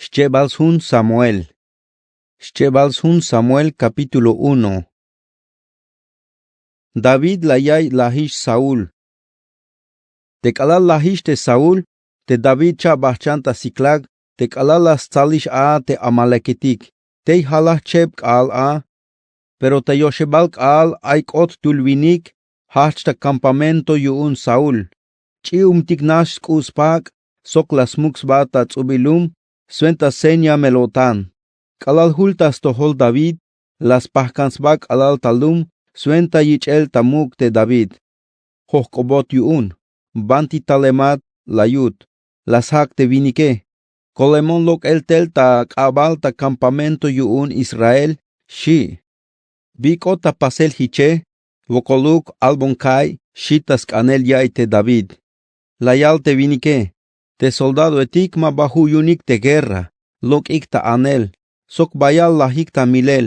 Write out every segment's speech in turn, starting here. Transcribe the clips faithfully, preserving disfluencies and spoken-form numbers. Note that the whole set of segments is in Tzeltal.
Xchebal sjun samuel. Xchebal sjun samuel kapítulo uno. David la yaiy lajix saúl. Te k'alal lajix te saúl, te david cha'bajchan ta siklak te k'alal la stsalix a te amaleketik. Tey ja la jcheb k'aal a. Pero ta yoxebal k'aal ay k'ot tul winik jajch ta kampamento yu'un saúl. Ch'i'umtik nax sk'u' spak' sok la smuk sba ta ts'ubil lum swenta seña mel-o'tan. K'alal jul ta stojol david, la spajkan sba k'alal ta lum swenta yich'el ta muk' te david. Jojk'obot yu'un, banti talemat la yut. La sjak' te winike: —Kolemon lok'el tel ta k'abal ta kampamento yu'un israel, xi'. —¿Bi k'ot ta pasel jiche? Wokoluk albon ka'iy, xi' ta sk'anel yaiy te david. La yal te winike: —Te soldadoetik ma ba ju' yu'unik te guerra. Lok'ik ta anel sok bayal lajik ta milel.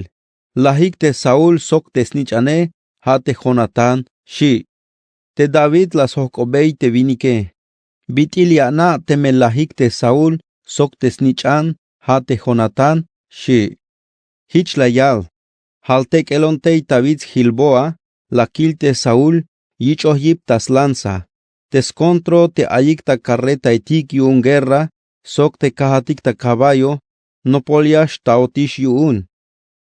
Lajik te saúl sok te snich'ane, ja' te jonatán, xi'. Te david la sjojk'obey te winike: —¿Bit'il ya ana' teme lajik te saúl sok te snich'an, ja' te jonatán? Xi'. Jich la yal: Jaltek'elon tey ta wits gilboa, la kil te saúl yich'oj yip ta slanza. Te skontro te ayik ta karretaetik yu'un guerra sok te kajatik ta kaballo, nopol ya xtaotix yu'un.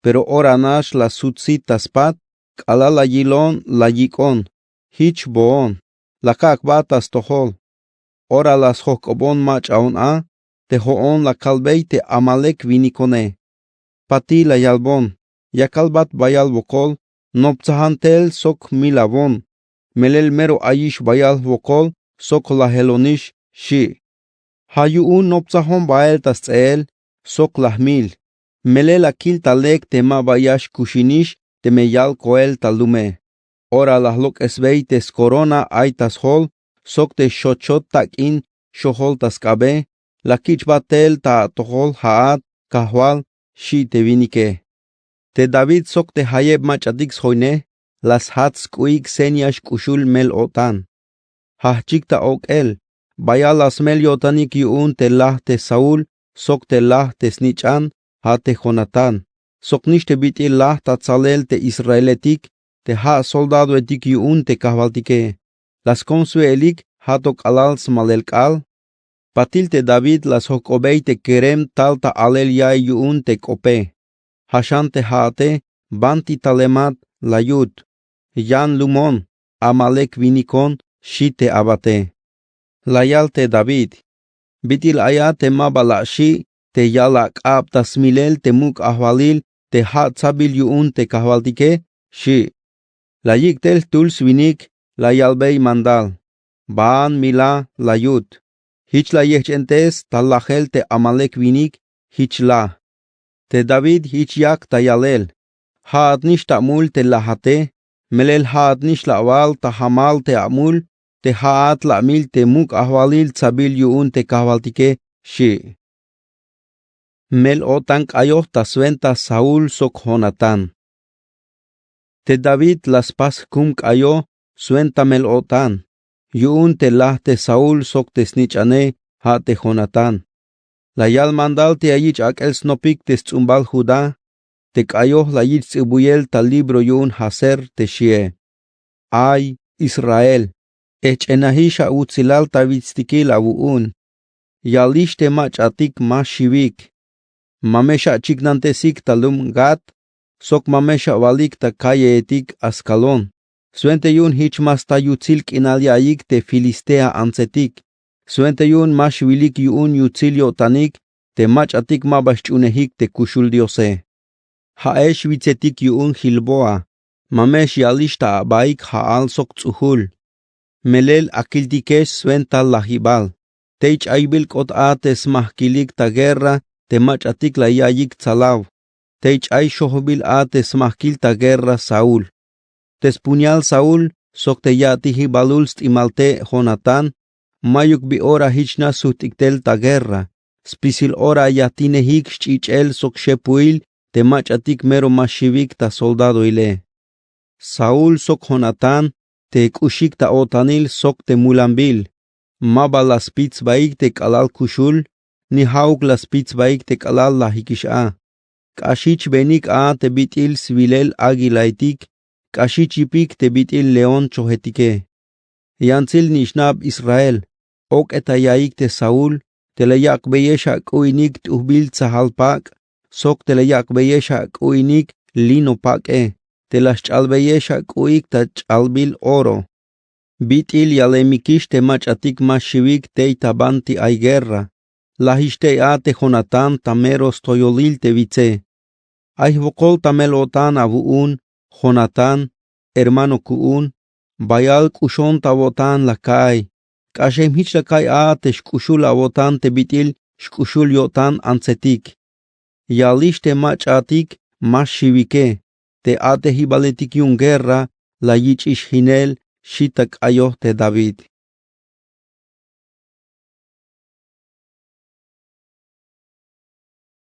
Pero ora nax la sutsit ta spat, k'alal la yilon la yik'on, jich boon. La kak' ba ta stojol. Ora la sjojk'obon mach'a on a, te jo'on la kalbey te amalek winikone. Patil la yalbon: —Ya kalbat bayal wokol, noptsajan tel sok jmilawon. Melel mero ayix bayal wokol sok jlajelonix, xi'. Ja' yu'un noptsajon bael ta sts'eel sok la jmil. Melel la kil ta lek te ma ba ya xkuxinix teme yal koel ta lume. Ora la jlok'esbey te skorona ay ta sjol sok te xchotxot tak'in xojol ta sk'abe, la kich'bat tel ta atojol ja'at, kajwal, xi' te winike. Te david sok te jayeb mach'atik sjoynej la sjat sk'u'ik seña xk'uxul mel-o'tan. Jajch'ik ta ok'el, bayal la smel yo'tanik yu'un te laj te saúl sok te laj te snich'an, ja' te jonatán, soknix te bit'il laj ta tsalel te israeletik, te ja' soldadoetik yu'un te kajwaltike. La skom swe'elik, ja' to k'alal smalel k'aal. Patil te david la sjojk'obey te kerem tal ta alel yaiy yu'un te k'ope. Ja' xan te ja'ate banti talemat la yut. Yan lumon, amalek winikon, xi' te abate. La yal te david: —Bit'il ay a te ma ba la xi' te ya la ak'ab ta smilel te muk' ajwalil te ja' tsabil yu'un te kajwaltike? Xi'. La yik' tel jtul swinik, la yalbey mandal: —Baan mila la yut. Jich la yejch'entes ta lajel te amalek winik, jich la. Te david jich yak ta yalel: —Ja'atnix ta amul te lajate, melel ja'atnix la awal ta jamal te amul te ja'at la amil te muk' ajwalil tsabil yu'un te kajwaltike, xi'. Mel-o'tan k'ayoj ta swenta saúl sok jonatán. Te david la spas jkum k'ayoj swenta mel-o'tan yu'un te laj te saúl sok te snich'ane, ja' te jonatán. La yal mandal te ya yich' ak'el snopik te sts'umbal judá, te k'ayoj la yich' ts'ibuyel ta libro yu'un jaser te xie: Ay israel, ejch'enajix awutsilal ta witstikil awu'un. Yalix te mach'atik ma xiwik. Ma me xachiknantesik ta lum gat, sok ma me xawalik ta kalleetik askalón. Swenta yu'un jich ma sta yutsil k'inal ya'iyik te filistea antsetik. Swenta yu'un ma xwilik yu'un yutsil yo'tanik te mach'atik ma ba xch'uunejik te kuxul diose. Ja'ex witsetik yu'un gilboa, ma me xyalix ta abaik ja'al sok ts'ujul. Melel akiltikex swenta lajibal. Tey ch'aybil k'ot a te smajkilik ta guerra te mach'atik la ya'iyik tsalaw. Tey ch'ay xojbil a te smajkil ta guerra saúl. Te spuñal saúl sok te ya'tijibalul st'imalte' jonatán, mayuk bi ora jich nax sujt'ik tel ta guerra. Spisil ora ya tinejik xch'ich'el sok xepuhil te mach'atik mero ma xiwik ta soldadoile. Saúl sok jonatán te k'uxik ta o'tanil sok te mulanbil, ma ba la spit sbaik te k'alal kuxul. ni ja'uk la spit sbaik te k'alal la jikix a. K'axich benik a te bit'il swilel águilaetik, k'axich yipik te bit'il león chojetike. Yantsil nix nab Israel, ok'et ta yaik te Saúl te la yak'beyex ak'u'inik t'ujbil tsajal pak', sok te la yak'beyex ak'u'inik lino pak'e, te la xch'albeyex ak'u'ik ta ch'albil oro. Bit'il yalemikix te mach'atik ma xiwik tey ta banti ay guerra. Lajix tey a te Jonatán ta mero stoyolil te witse. Ay jwokol ta mel-o'tan awu'un, Jonatán, hermano ku'un, bayal k'uxon ta awo'tan la ka'iy. K'axem jich la ka'iy a te xk'uxul awo'tan te bit'il xk'uxul yo'tan antsetik. Yalix te mach'atik ma xiwike, te a'tejibaletik yu'un guerra la yich'ix jinel, xi ta k'ayoj te David.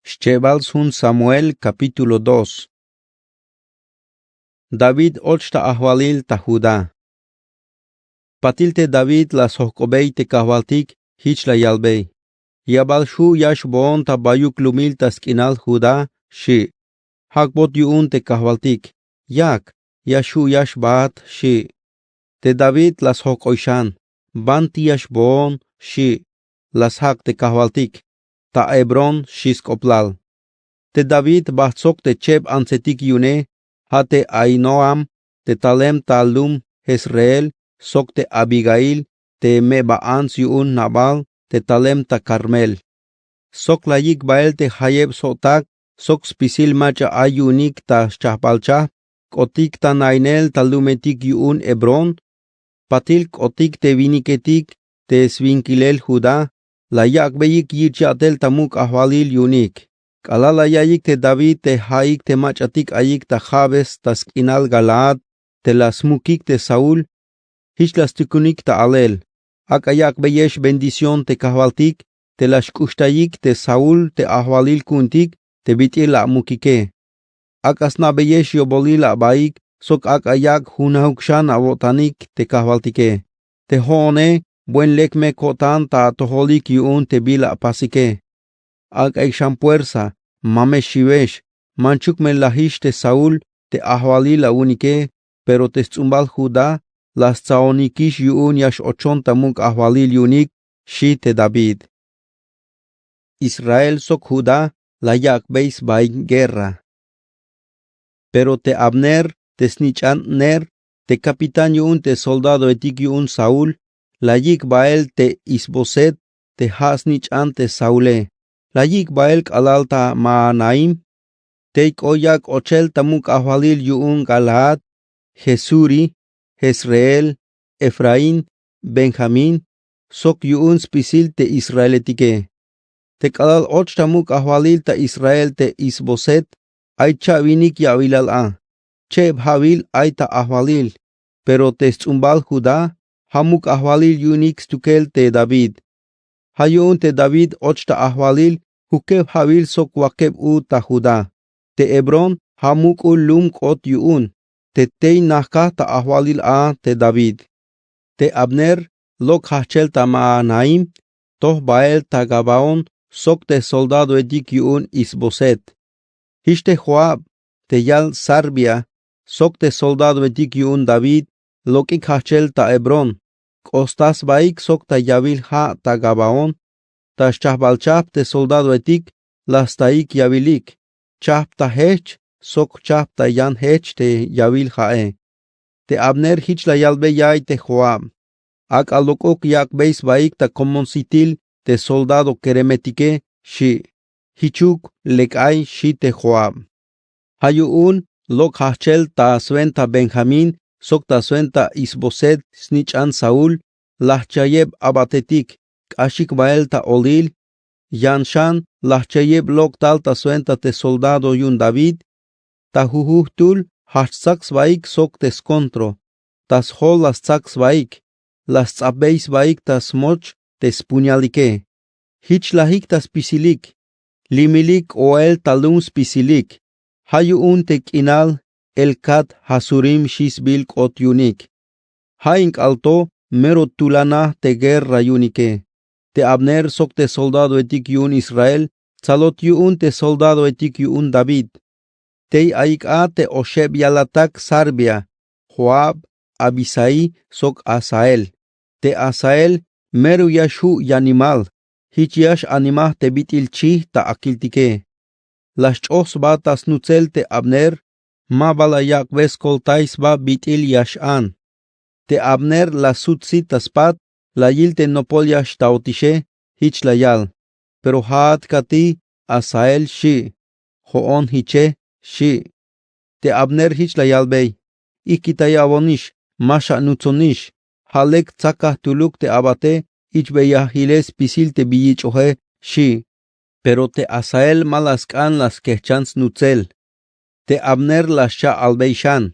Xchebal sjun Samuel, capítulo dos. David och ta ajwalil ta Judá. Patil te David la sjok'obey te kajwaltik, jich la yalbey: Ya bal xju' ya xboon ta bayuk lumil ta sk'inal Judá, xi'. Jak'bot yu'un te kajwaltik: Yak, ya xju' ya xbaat, xi'. Te David la sjok'oy xan: Banti ya xboon, xi'. La sjak' te kajwaltik: Ta Hebrón, xi sk'oplal. Te David bajt sok te cheb antsetik yu'une, ja' te Ahinoam, te talem ta lum Jezreel, sok te Abigail, te meba ants yu'un Nabal, te talem ta Carmel. Sok la yik' bael te jayeb sjo'tak sok spisil mach'a ay yu'unik ta xchajbalchajp, k'otik ta nainel ta lumetik yu'un Hebrón, patil k'otik te winiketik te swinkilel Judá, la yak'beyik yich' ya'tel ta muk' ajwalil yu'unik. K'alal la ya'iyik te David te ja'ik te mach'atik ayik ta Jabes ta sk'inal Galaad, te la smukik te Saúl, jich la stukunik ta alel: Ak'a yak'beyex bendición te kajwaltik te la xk'uxtayik te Saúl te ajwalil ku'untik te bit'il la amukike. Ak'a sna'beyex yobolil abaik sok ak'a yak' junajuk xan awo'tanik te kajwaltike. Te jo'one buen lek me ko'tan ta atojolik yu'un te bila apasike. Ak'aik xan puersa, ma me xiwex. Manchuk me lajix te Saúl te ajwalil awu'unike, pero te sts'umbal Judá la stsaonikix yu'un ya x-ochon ta muk' ajwalil yu'unik, xi te David. Israel sok Judá la yak'bey sbaik guerra. Pero te Abner, te snich'an Ner, te capitán yu'un te soldadoetik yu'un Saúl, la yik' bael te Isboset, te ja' snich'an te Saúle. La yik' bael k'alal ta Mahanaim, tey k'o yak' ochel ta muk' ajwalil yu'un Galaad, Gesuri, Jezreel, Efraín, Benjamín, sok yu'un spisil te israeletike. Te k'alal och ta muk' ajwalil ta Israel te Isboset, ay cha'winik ya'wilal a, cheb ja'wil ay ta ajwalil, pero te sts'umbal Judá, ja' muk' ajwalil yu'unik stukel te David. Ja' yu'un te David och ta ajwalil jukeb ja'wil sok wakeb u ta Judá. Te Hebrón ja' muk'ul lum k'ot yu'un, te tey najkaj ta ajwalil a te David. Te Abner lok' jajchel ta Mahanaim, toj bael ta Gabaón sok te soldadoetik yu'un Isboset. Jich te Joab, te yal Sarvia, sok te soldadoetik yu'un David, lok'ik jajchel ta Hebrón, k'osta sbaik sok ta yawil ja' ta Gabaón, ta xchajbal chajp te soldadoetik la staik yawilik, chajp ta jejch sok chajp ta yan jejch te yawil ja'e. Te Abner jich la yalbey ya'iy te Joab: Ak'a lok'uk yak'bey sbaik ta komonsitil te soldado keremetike, xi'. Jichuk lek ay, xi te Joab. Ja' yu'un lok' jajchel ta swenta Benjamín sok ta swenta Isboset snich'an Saúl, lajchayeb abatetik, k'axik bael ta olil. Yan xan lajchayeb lok' tal ta swenta te soldado yu'un David. Ta jujujtul jajch stsak sbaik sok te skontro, ta sjol la stsak sbaik, la sts'apbey sbaik ta smoch te spuñalike. Jich lajik ta spisilik, limilik k'oel ta lum spisilik. Ja' yu'un te k'inal Helcat Hasurim xisbil k'ot yu'unik. Ja' in k'al to mero tulanaj te guerra yu'unike. Te abner sok te soldadoetik yu'un israel tsalot yu'un te soldadoetik yu'un david. Tey ayik a te oxeb yalatak sarbia, joab, abisai, sok asael. Te asael mero ya xju' yanimal. Jich ya x'animaj te bit'il chij ta akiltike. La xch'oj sba ta snutsel te abner. Ma ba la yak'be skoltay sba bit'il ya x'an. Te abner la sut si ta spat. La yil te nopol ya xtaotixe. Jich la yal, pero ja'at kati, asael xi'. Jo'on jiche, xi'. Te abner jich la yalbey, ijkitayabonix, ma xanutsonix. Ja' lek tsa kajtuluk te abate, ich'beyajile spisil te bi yich'oje, xi'. Pero te asael ma la sk'an la skejchan snutsel. Te abner la xcha' albey xan,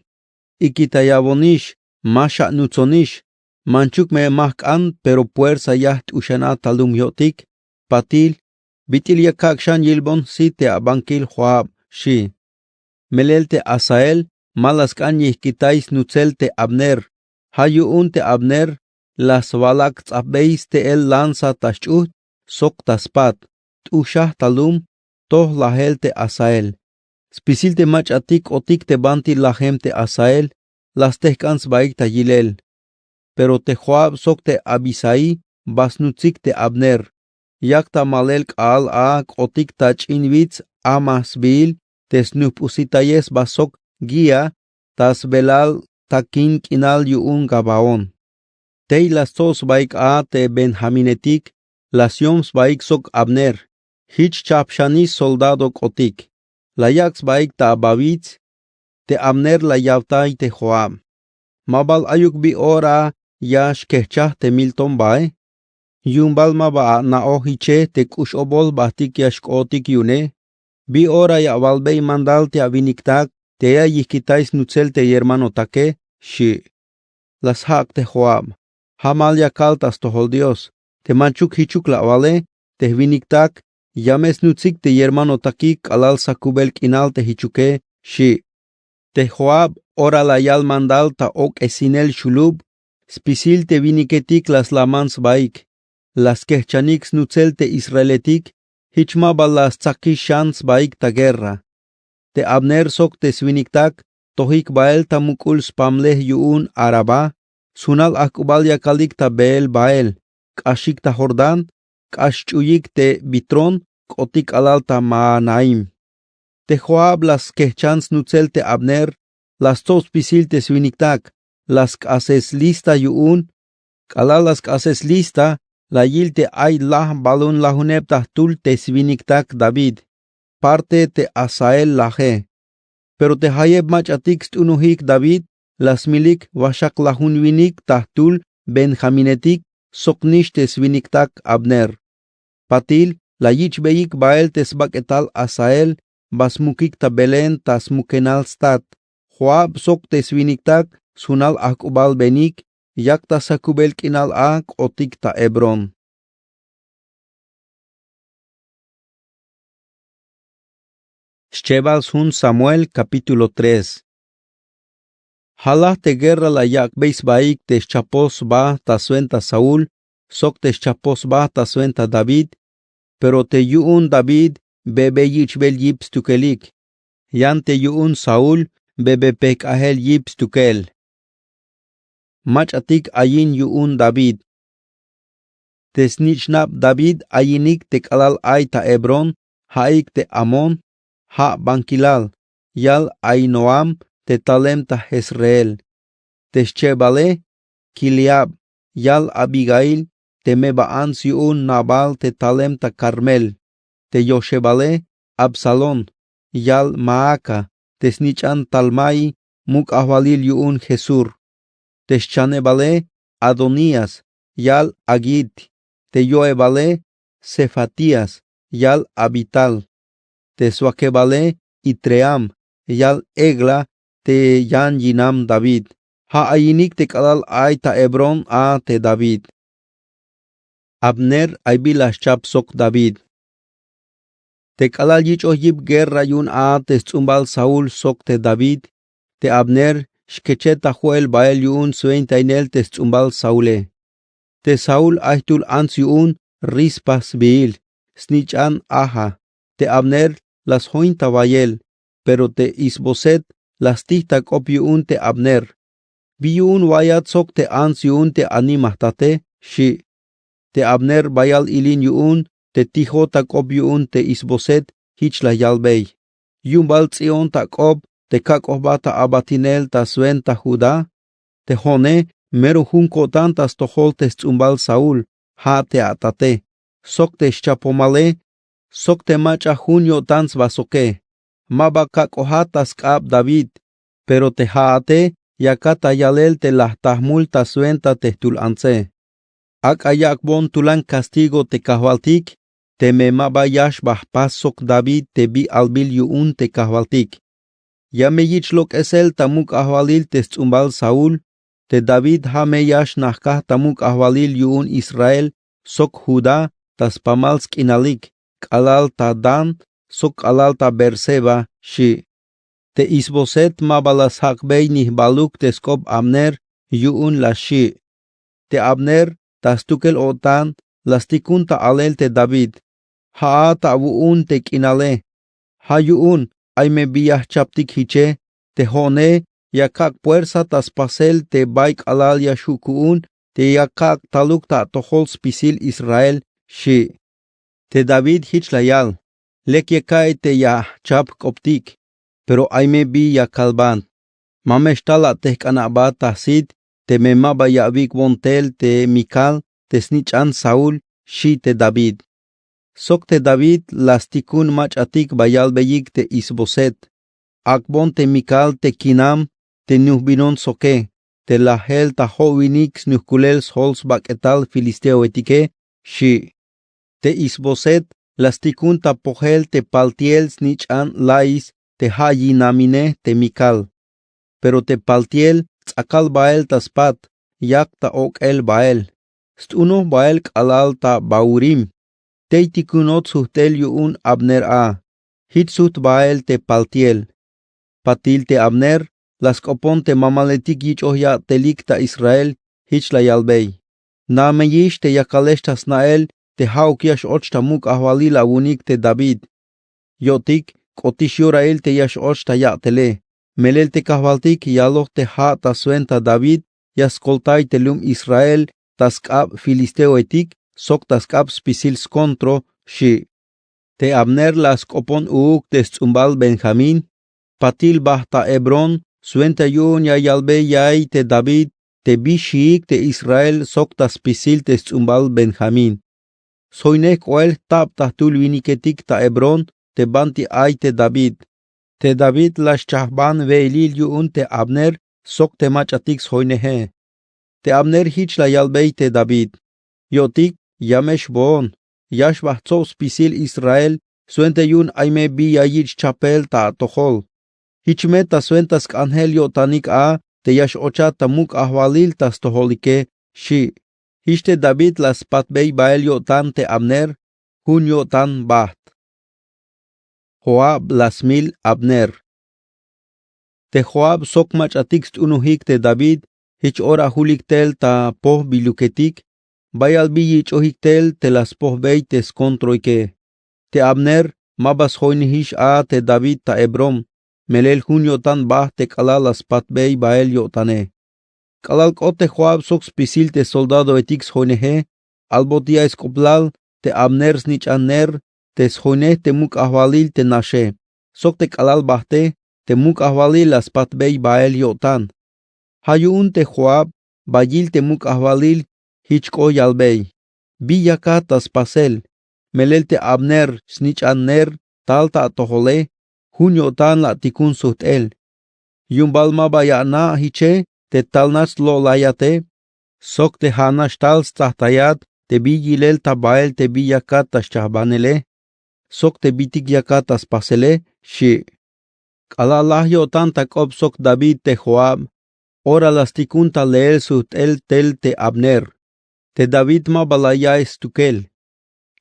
ikitayabonix, ma xanutsonix. Manchuk me ma jk'an pero puersa ya jt'uxana talum yo'tik. Patil, bit'il ya kak' xan yilbon si te abankil joab, xi'. Melel te asael ma la sk'an yijkitay snutsel te abner. Ja' yu'un te abner la swalak ts'apbey ste'el lanza ta xch'ujt' sok ta spat, t'uxaj talum toj lajel te asael. Spisil te mach'atik k'otik te banti lajem te asael la stejk'an sbaik ta yilel. Pero te joab sok te abisai ba snutsik te abner, yak ta malel k'aal a k'otik ta ch'in wits a ma sbiil te snujp'usitayej sba sok guía ta sbelal takin k'inal yu'un gabaón. Tey la stso' sbaik a te benjaminetik la syom sbaik sok abner. Jich chajpxanix soldado k'otik. La yak' sbaik ta bawits. Te abner la yawtay te joab, ma bal ayuk bi ora ya xkejchaj te milton bae? Yu'un bal ma ba ana'oj jiche te k'ux obol bajtik ya xk'ootik yu'une? Bi ora ya awalbey mandal te awiniktak te ya yijkitay snutsel te yermanotake? Xi'. La sjak' te joab, jamal ya kal ta stojol dios, te manchuk jichuk la awale te jwiniktak ya me snutsik te yermanotakik k'alal sakubel k'inal te jichuke. Xi'. Te joab ora la yal mandal ta ok'esinel xulub, spisil te winiketik la slaman sbaik, la skejchanik snutsel te israeletik. Jich ma ba la stsakix xan sbaik ta guerra. Te abner sok te swiniktak tojik bael ta muk'ul spamlej yu'un arabá, sjunal ajk'ubal yakalik ta beel bael, k'axik ta jordán, k'ax xch'uyik te bitrón, k'otik k'alal ta mahanaim. Te joab la skejchan snutsel te abner, la stsob spisil te swiniktak, la sk'ases lista yu'un. K'alal la sk'ases lista, la yil te ay laj balun lajuneb ta jtul te swiniktak david, parte te asael laje. Pero te jayeb mach'atik st'unujik david, la smilik waxak lajun winik ta jtul benjaminetik, sok nix te swiniktak abner. Patil la yich'beyik bael te sbak'etal asael, ba smukik ta belén ta smukenal stat. Joab sok te swiniktak sjunal ajk'ubal benik, yak ta sakubel k'inal a k'otik ta hebrón. Xchebal sjun samuel kapítulo tres. Jalaj te guerra la yak'bey sbaik te xchapoj sba ta swenta saúl, sok te xchapoj sba ta swenta david. Pero te yu'un david bebe yich'bel yip stukelik, yan te yu'un saúl bebe pejk'ajel yip stukel. Mach'atik ayin yu'un david. Te snich'nab david ayinik te k'alal ay ta hebrón, ja'ik te amón, ja' bankilal, yal ahinoam te talem ta jezreel. Te xchebale, kiliab, yal abigail, te meba ants yu'un nabal te talem ta karmel. Te yoxebale, absalón, yal maaca, te snich'an talmai, muk' ajwalil yu'un jesur. Te xchanebale, adonías, yal haguit. Te yo'ebale, sefatías, yal abital. Te swakebale, itream, yal egla, te yan yinam david. Ja' ayinik te k'alal ay ta hebrón a te david. Abner ay bi la xchap sok david. Te k'alal yich'oj yip guerra yu'un a te sts'umbal saúl sok te david, te abner xkechet ta jo'el bael yu'un swentainel te sts'umbal saule. Te saúl ay jtul ants yu'un Rispa sbiil, snich'an Aja. Te Abner la sjoin ta wayel, pero te Isboset la stij ta k'op yu'un te Abner. Bi yu'un wa'iyat sok te ants yu'un te anima jtate? Xi'. Te Abner bayal ilin yu'un te tijot ta k'op yu'un te Isboset jich la yalbey: Yu'un bal ts'i'on ta k'op te kak'ojbat ta abatinel ta swenta Judá? Te jo'one mero jun ko'tan ta stojol te sts'umbal Saúl, ja' te atate, sok te xchapomale, sok te mach'a jun yo'tan sba soke. Ma ba kak'ojat ta sk'ab David, pero te ja'ate yakat ta yalel te la jta jmul ta swenta te jtul antse. Ak'a yak'bon tulan castigo te kajwaltik teme ma ba ya xba jpas sok David te bi albil yu'un te kajwaltik. Ya me yich' lok'esel ta muk' ajwalil te sts'umbal Saúl. Te David ja' me ya xnajkaj ta muk' ajwalil yu'un Israel sok Judá ta spamal sk'inalik, k'alal ta Dan sok k'alal ta Beerseba. Xi'. Te Isboset ma ba la sjak'bey ni jbaluk te sk'op Abner yu'un la xi'. Te Abner ta stukel o'tan la stikun ta alel te David: Ja'at awu'un te k'inale. Ja' yu'un ay me bi ya jchaptik jiche. Te jo'one ya kak' puersa ta spasel te bay k'alal ya xju' ku'un te ya kak' taluk ta atojol spisil Israel. Xi'. Te David jich la yal: Lek ya ka'iy te ya jchap jk'optik, pero ay me bi ya kalbat. Ma me xtal atejk'anabat ta jsit teme ma ba ya awik'bon tel te Mikal te snich'an Saúl. Xi' te David. Sok te David la stikun mach'atik ba yalbeyik te Isboset: Ak'bon te Mikal te kinam te nujbinon soke, te la jel ta jo'winik snukulel sjol sbak'etal filisteoetike. Xi'. Te Isboset la stikun ta pojel te paltiel snich'an Lais te ja' yinaminej te Mikal. Pero te paltiel ts'akal bael ta spat, yak ta ok'el bael. St'unoj bael k'alal ta Bahurim. Tey tikunot sujt'el yu'un Abner a. Jich sujt bael te paltiel. Patil te Abner la sk'opon te mamaletik yich'oj ya'telik ta Israel, jich la yalbey: Na'meyix te yakalex ta sna'el te ja'uk ya x-och ta muk' ajwalil awu'unik te David. Yo'tik k'otix yorail te ya x-och ta ya'tele, melel te kajwaltik yaloj te ja' ta swenta David ya skoltay te lum Israel ta sk'ab filisteoetik sok ta sk'ab spisil skontro. Xi'. Te Abner la sk'opon uuk te sts'umbal Benjamín, patil bajt ta Hebrón swenta yu'un ya yalbey ya'iy te David te bi xiik te Israel sok ta spisil te sts'umbal Benjamín. Sjoynej k'oel jtab ta jtul winiketik ta Hebrón te banti ay te David. Te David la xchajban we'elil yu'un te Abner sok te mach'atik sjoyneje. Te Abner jich la yalbey te David: Yo'tik ya me xboon, ya xba jtsob spisil Israel swenta yu'un ay me bi ya yich' chapel ta atojol. Jich me ta swenta sk'anjel yo'tanik a te ya x-ochat ta muk' ajwalil ta stojolike. Xi'. Jich te David la spatbey bael yo'tan te Abner, jun yo'tan bajt. Joab la smil Abner. Te Joab sok mach'atik st'unujik te David, jich ora julik tel ta pojbiluketik, bayal bi yich'ojik tel te la spojbey te skontroike. Te Abner ma ba sjoynejix a te David ta Hebrón, melel jun yo'tan bajt te k'alal la spatbey bael yo'tane. K'alal k'ot te Joab sok spisil te soldadoetik sjoyneje, albot ya'iy sk'oplal te Abner snich'an Ner te sjoynej te muk' ajwalil te naxe, sok te k'alal bajte te muk' ajwalil la spatbey bael yo'tan. Ja' yu'un te Joab ba yil te muk' ajwalil, jich k'o yalbey: Bi yakat ta spasel, melel te Abner snich'an Ner tal ta atojole, jun yo'tan la atikun sujt'el. Yu'un bal ma ba ya ana' jiche te tal nax slo'layate, sok te ja' nax tal stsajtayat te bi yilel ta bael te bi yakat ta xchajbanele, sok te bitik yakat ta spasele. Xi'. K'alal laj yo'tan ta k'op sok David te Joab, ora la stikun ta leel sujt'el tel te Abner. Te David ma ba la ya'iy stukel.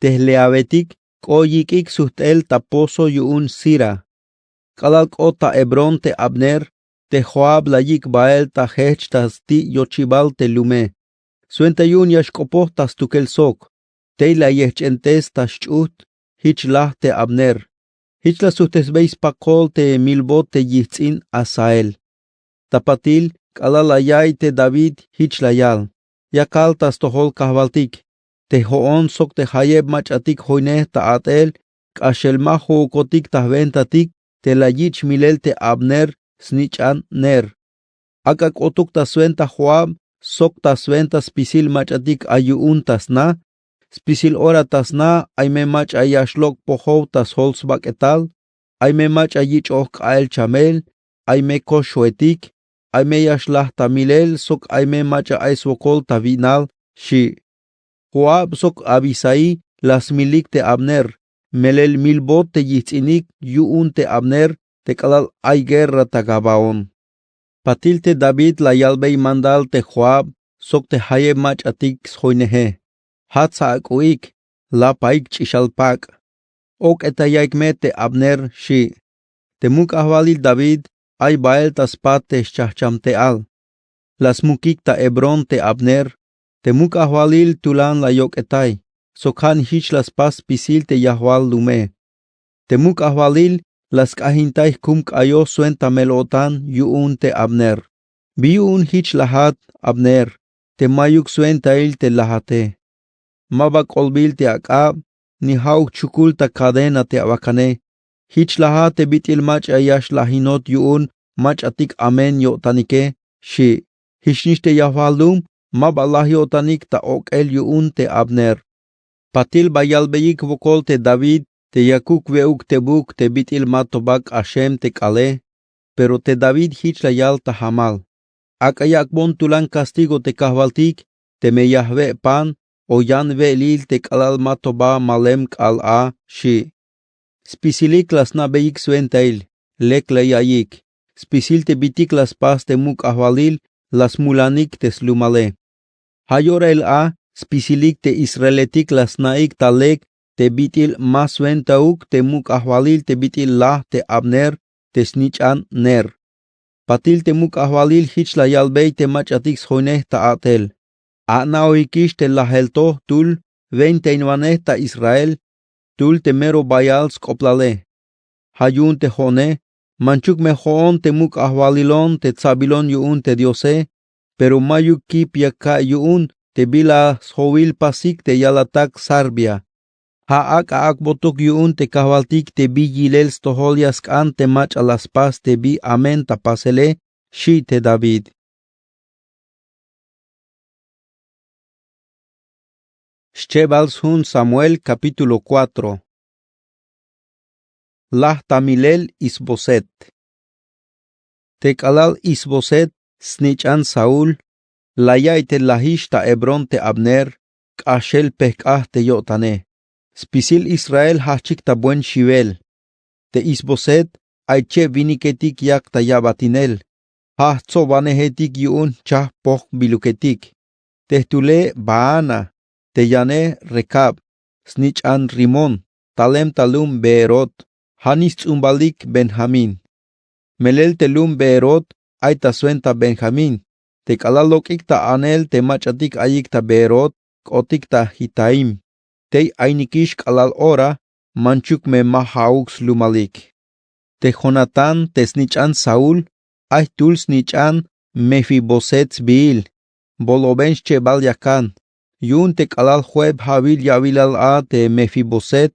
Te jleabetik k'o yik'ik sujt'el ta pozo yu'un Sira. K'alal k'ot ta Hebrón te Abner, te Joab la yik' bael ta jejch ta sti' yochibal te lume, swenta yu'un ya xk'opoj ta stukel sok. Tey la yejch'entes ta xch'ujt jich laj te Abner. Jich la sujtesbey spakol te milbot te yijts'in Asael. Ta patil k'alal la ya'iy te David jich la yal: Yakal ta stojol kajwaltik, te jo'on sok te jayeb mach'atik joynej ta a'tel, k'axel ma jo'ukotik ta jwentatik te la yich' milel te Abner snich'an Ner. Ak'a k'otuk ta swenta Joab sok ta swenta spisil mach'atik ay yu'un ta sna. Spisil ora ta sna ay me mach'a ya xlok' pojow ta sjol sbak'etal, ay me mach'a yich'oj k'a'el chamel, ay me koxoetik, ay me ya xlaj ta milel sok ay me mach'a ay swokol ta wi'nal, xi'. Joab sok Abisai la smilik te Abner, melel milbot te yijts'inik yu'un te Abner te k'alal ay guerra ta Gabaón. Patil te David la yalbey mandal te Joab sok te jayeb mach'atik sjoyneje: Jats ja-ak'u'ik, lapayik ch'ixal pak'. Ok'etayaik me te Abner, xi'. Te muk' ajwalil David ay bael ta spat te xchajchamte'al. La smukik ta Hebrón te Abner. Te muk' ajwalil tulan la yok'etay, sok ja' nix jich la spas spisil te yajwal lume. Te muk' ajwalil la sk'ajintay jkum k'ayoj swenta mel-o'tan yu'un te Abner. Bi yu'un jich lajat, Abner, te mayuk swentail te lajate? Ma ba k'olbil te ak'ab, ni ja'uk chukul ta cadena te awakane. Jich lajat te bit'il mach'a ya xlajinot yu'un mach'atik amen yo'tanike, xi'. Jich nix te yajwal lum ma ba laj yo'tanik ta ok'el yu'un te Abner. Patil ba yalbeyik wokol te David te yakuk we'uk tebuk te bit'il ma to ba k'axem te k'aale. Pero te David jich la yal ta jamal: Ak'a yak'bon tulan castigo te kajwaltik teme ya jwe' pan o yan we'elil te k'alal ma to ba malem k'aal a, xi'. Spisilik la sna'beyik swentail, lek la yaiyik. Spisil te bitik la spas te muk' ajwalil la smulanik te slumale. Ja' yorail a spisilik te Israeletik la sna'ik ta lek te bit'il ma swentauk te muk' ajwalil te bit'il laj te Abner te snich'an Ner. Patil te muk' ajwalil jich la yalbey te mach'atik sjoynej ta a'tel: Ana'ojikix te lajel to jtul wentainwanej ta Israel, jtul te mero bayal sk'oplale. Ja' yu'un te jo'one, manchuk me jo'on te muk' ajwalilon te tsabilon yu'un te Diose, pero mayuk kip ya ka'iy yu'un te bila sjowil pasik te yalatak Sarbia. Ja' ak'a ak'botuk yu'un te kajwaltik te bi yilel stojol ya sk'an te mach'a la spas te bi amen ta pasele, xi' te David. Xchebal sjun Samuel, capítulo cuatro. Laj ta milel Isboset. Te k'alal Isboset snich'an Saúl la ya'iy te lajix ta Hebrón te Abner, k'axel pejk'aj te yo'tane. Spisil Israel jajchik ta buen xiwel. Te Isboset ay cheb winiketik yak ta yabatinel. Ja' jtsobanejetik yu'un jchajp pojbiluketik. Te jtule Baana, te yane Recab, snich'an Rimón, talem ta lum Beerot. Ja' nix sts'umbalik Benjamín. Melel te lum Beerot ay ta swenta Benjamín. Te k'alal lok'ik ta anel te mach'atik ayik ta Beerot, k'otik ta Gitaim. Tey aynikix k'alal ora, manchuk me ma ja'uk slumalik. Te Jonatán te snich'an Saúl ay jtul snich'an Mefiboset sbiil. Boloben xchebal yakan. Yu'un te k'alal jo'eb ja'wil ya'wilal a te Mefiboset,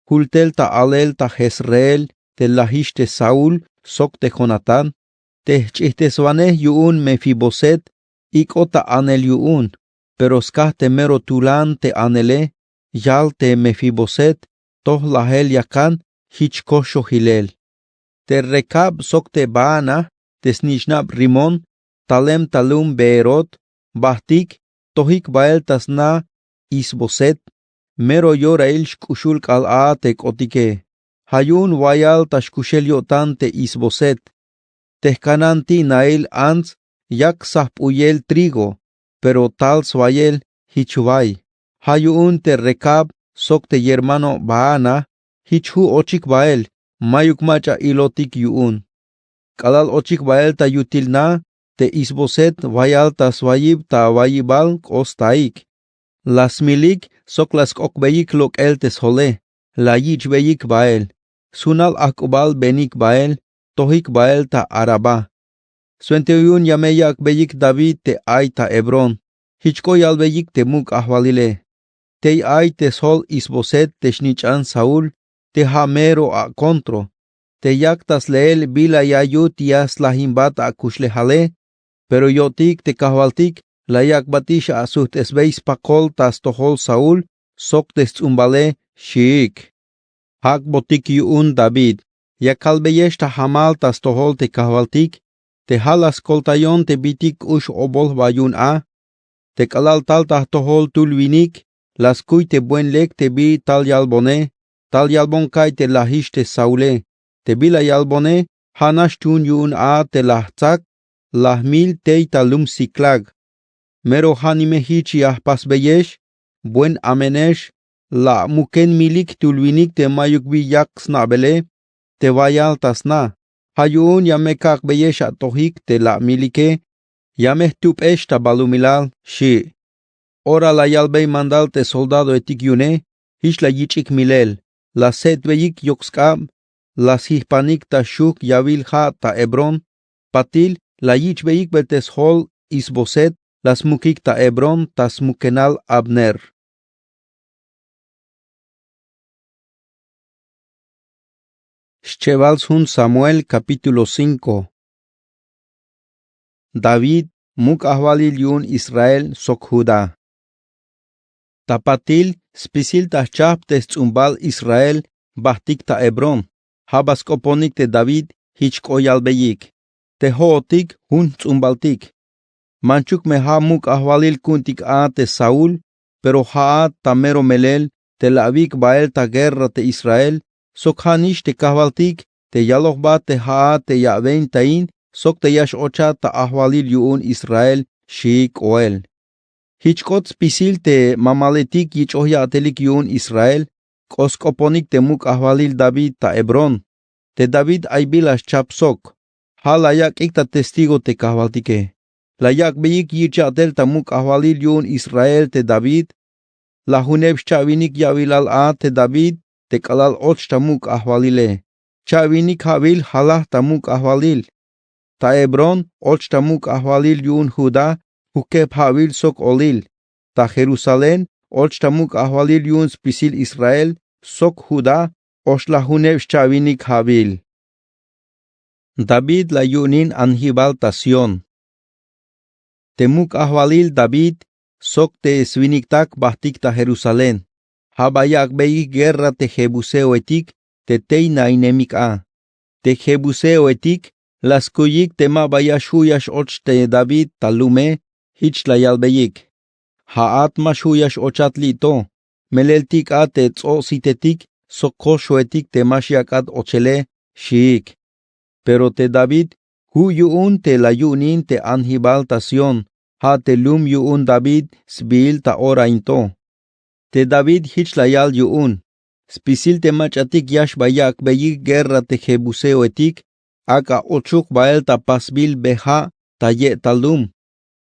jul tel ta alel ta Jezreel te lajix te Saúl sok te Jonatán. Te jch'ijteswanej yu'un Mefiboset ik'ot ta anel yu'un, pero skaj te mero tulan te anele, yal te Mefiboset toj lajel yakan jich koxojilel. Te Recab sok te Baana te snich'nab Rimón, talem ta lum Beerot, bajtik tojik bael ta sna Isboset. Mero yorail xk'uxul k'aal a te k'otike. Ja' yu'un wayal ta xkuxel yo'tan te Isboset. Te jkanan ti'nail ants yak sajp'uyel trigo, pero tal swayel jich way. Ja' yu'un te Recab sok te yermano Baana jich ju' ochik bael, mayuk mach'a ilotik yu'un. K'alal ochik bael ta yutil na, te Isboset wayal ta swayib ta wayibal k'o staik. La smilik sok la sk'okbeyik lok'el te sjole. La yich'beyik bael sjunal ajk'ubal benik bael tojik bael ta Arabá. Swenteo yu'un ya me yak'beyik David te ay ta Hebrón. Jich k'o yalbeyik te muk' ajwalile: Tey ay te sjol Isboset te xnich'an Saúl, te ja' mero a kontro. Te yak ta sleel bila ya yut ya slajinbat akuxlejale. Pero yo'tik te kajwaltik la yak'batix asujt'esbey spakol ta stojol Saúl sok te sts'umbale, xiik. Jak'botik yu'un David. Ya kalbeyex ta jamal ta stojol te kajwaltik te ja' la skoltayon te bitik k'ux obol jba yu'un a. Te k'alal tal ta jtojol tul winik la skuy te buen lek te bi tal yalbone. Tal yalbon ka'y te lajix te Saule. Te bila yalbone ja' nax chun yu'un a te la jtsak, la jmil tey ta lum Siclag. Mero janime jich ya jpasbeyex. Buen amenex. La amuken milik jtul winik te mayuk bi yak sna'bele te wayal ta sna. Ja' yu'un ya me kak'beyex atojik te la amilike. Ya me jtup'ex ta balumilal, xi'. Ora la yalbey mandal te soldadoetik yu'une: Jich la yich'ik milel. La se'tbeyik yok sk'ab. La sjijpanik ta xujk' yawil ja' ta Hebrón. Patil la yich'beyik bel te sjol Isboset la smukik ta Hebrón ta smukenal Abner. Xchebal sjun Samuel, capítulo cinco. David, muk' ajwalil yu'un Israel sok Judá. Ta patil spisil ta jchajp te sts'umbal Israel bajtik ta Hebrón. Ja' ba sk'oponik te David. Jich k'o yalbeyik: Te jo'otik jun jts'umbaltik. Manchuk me ja' muk' ajwalil ku'untik a te Saúl, pero ja'at ta mero melel te la awik' bael ta guerra te Israel, sok ja'nix te kajwaltik te yalojbat te ja'at te ya awentajin sok te ya x-ochat ta ajwalil yu'un Israel, xi k'oel. Jich k'ot spisil te mamaletik yich'oj ya'telik yu'un Israel. K'o sk'oponik te muk' ajwalil David ta Hebrón. Te David ay bila xchap sok. Ja' la yak'ik ta testigo te kajwaltike. La yak'beyik yich' ya'tel ta muk' ajwalil yu'un Israel te David. La juneb xcha'winik ya'wilal a te David te k'alal och ta muk' ajwalile. Cha'winik ja'wil jalaj ta muk' ajwalil. Ta Hebrón och ta muk' ajwalil yu'un Judá jukeb ja'wil sok olil. Ta Jerusalén och ta muk' ajwalil yu'un spisil Israel sok Judá. Oxlajuneb xcha'winik ja'wil. David la yu'unin anjibal ta Sión. Te muk' ajwalil David sok te swiniktak bajtik ta Jerusalén. Ja' ba yak'beyik guerra te jebuseoetik te tey nainemik a. Te jebuseoetik la skuyik te ma ba ya xju' ya x-och te David ta lume. Jich la yalbeyik: Ja'at ma xju' ya x-ochat li' to. Melel tik' a te ts'o'sitetik sok koxoetik te ma xyak'at ochele, xiik. Pero te David ju' yu'un te la yu'unin te anjibal ta Sión, ja' te lum yu'un David sbiil ta ora in to. Te David jich la yal yu'un: Spisil te mach'atik ya xba yak'beyik guerra te jebuseoetik, ak'a ochuk bael ta pasbil be ja' ta ye'tal lum.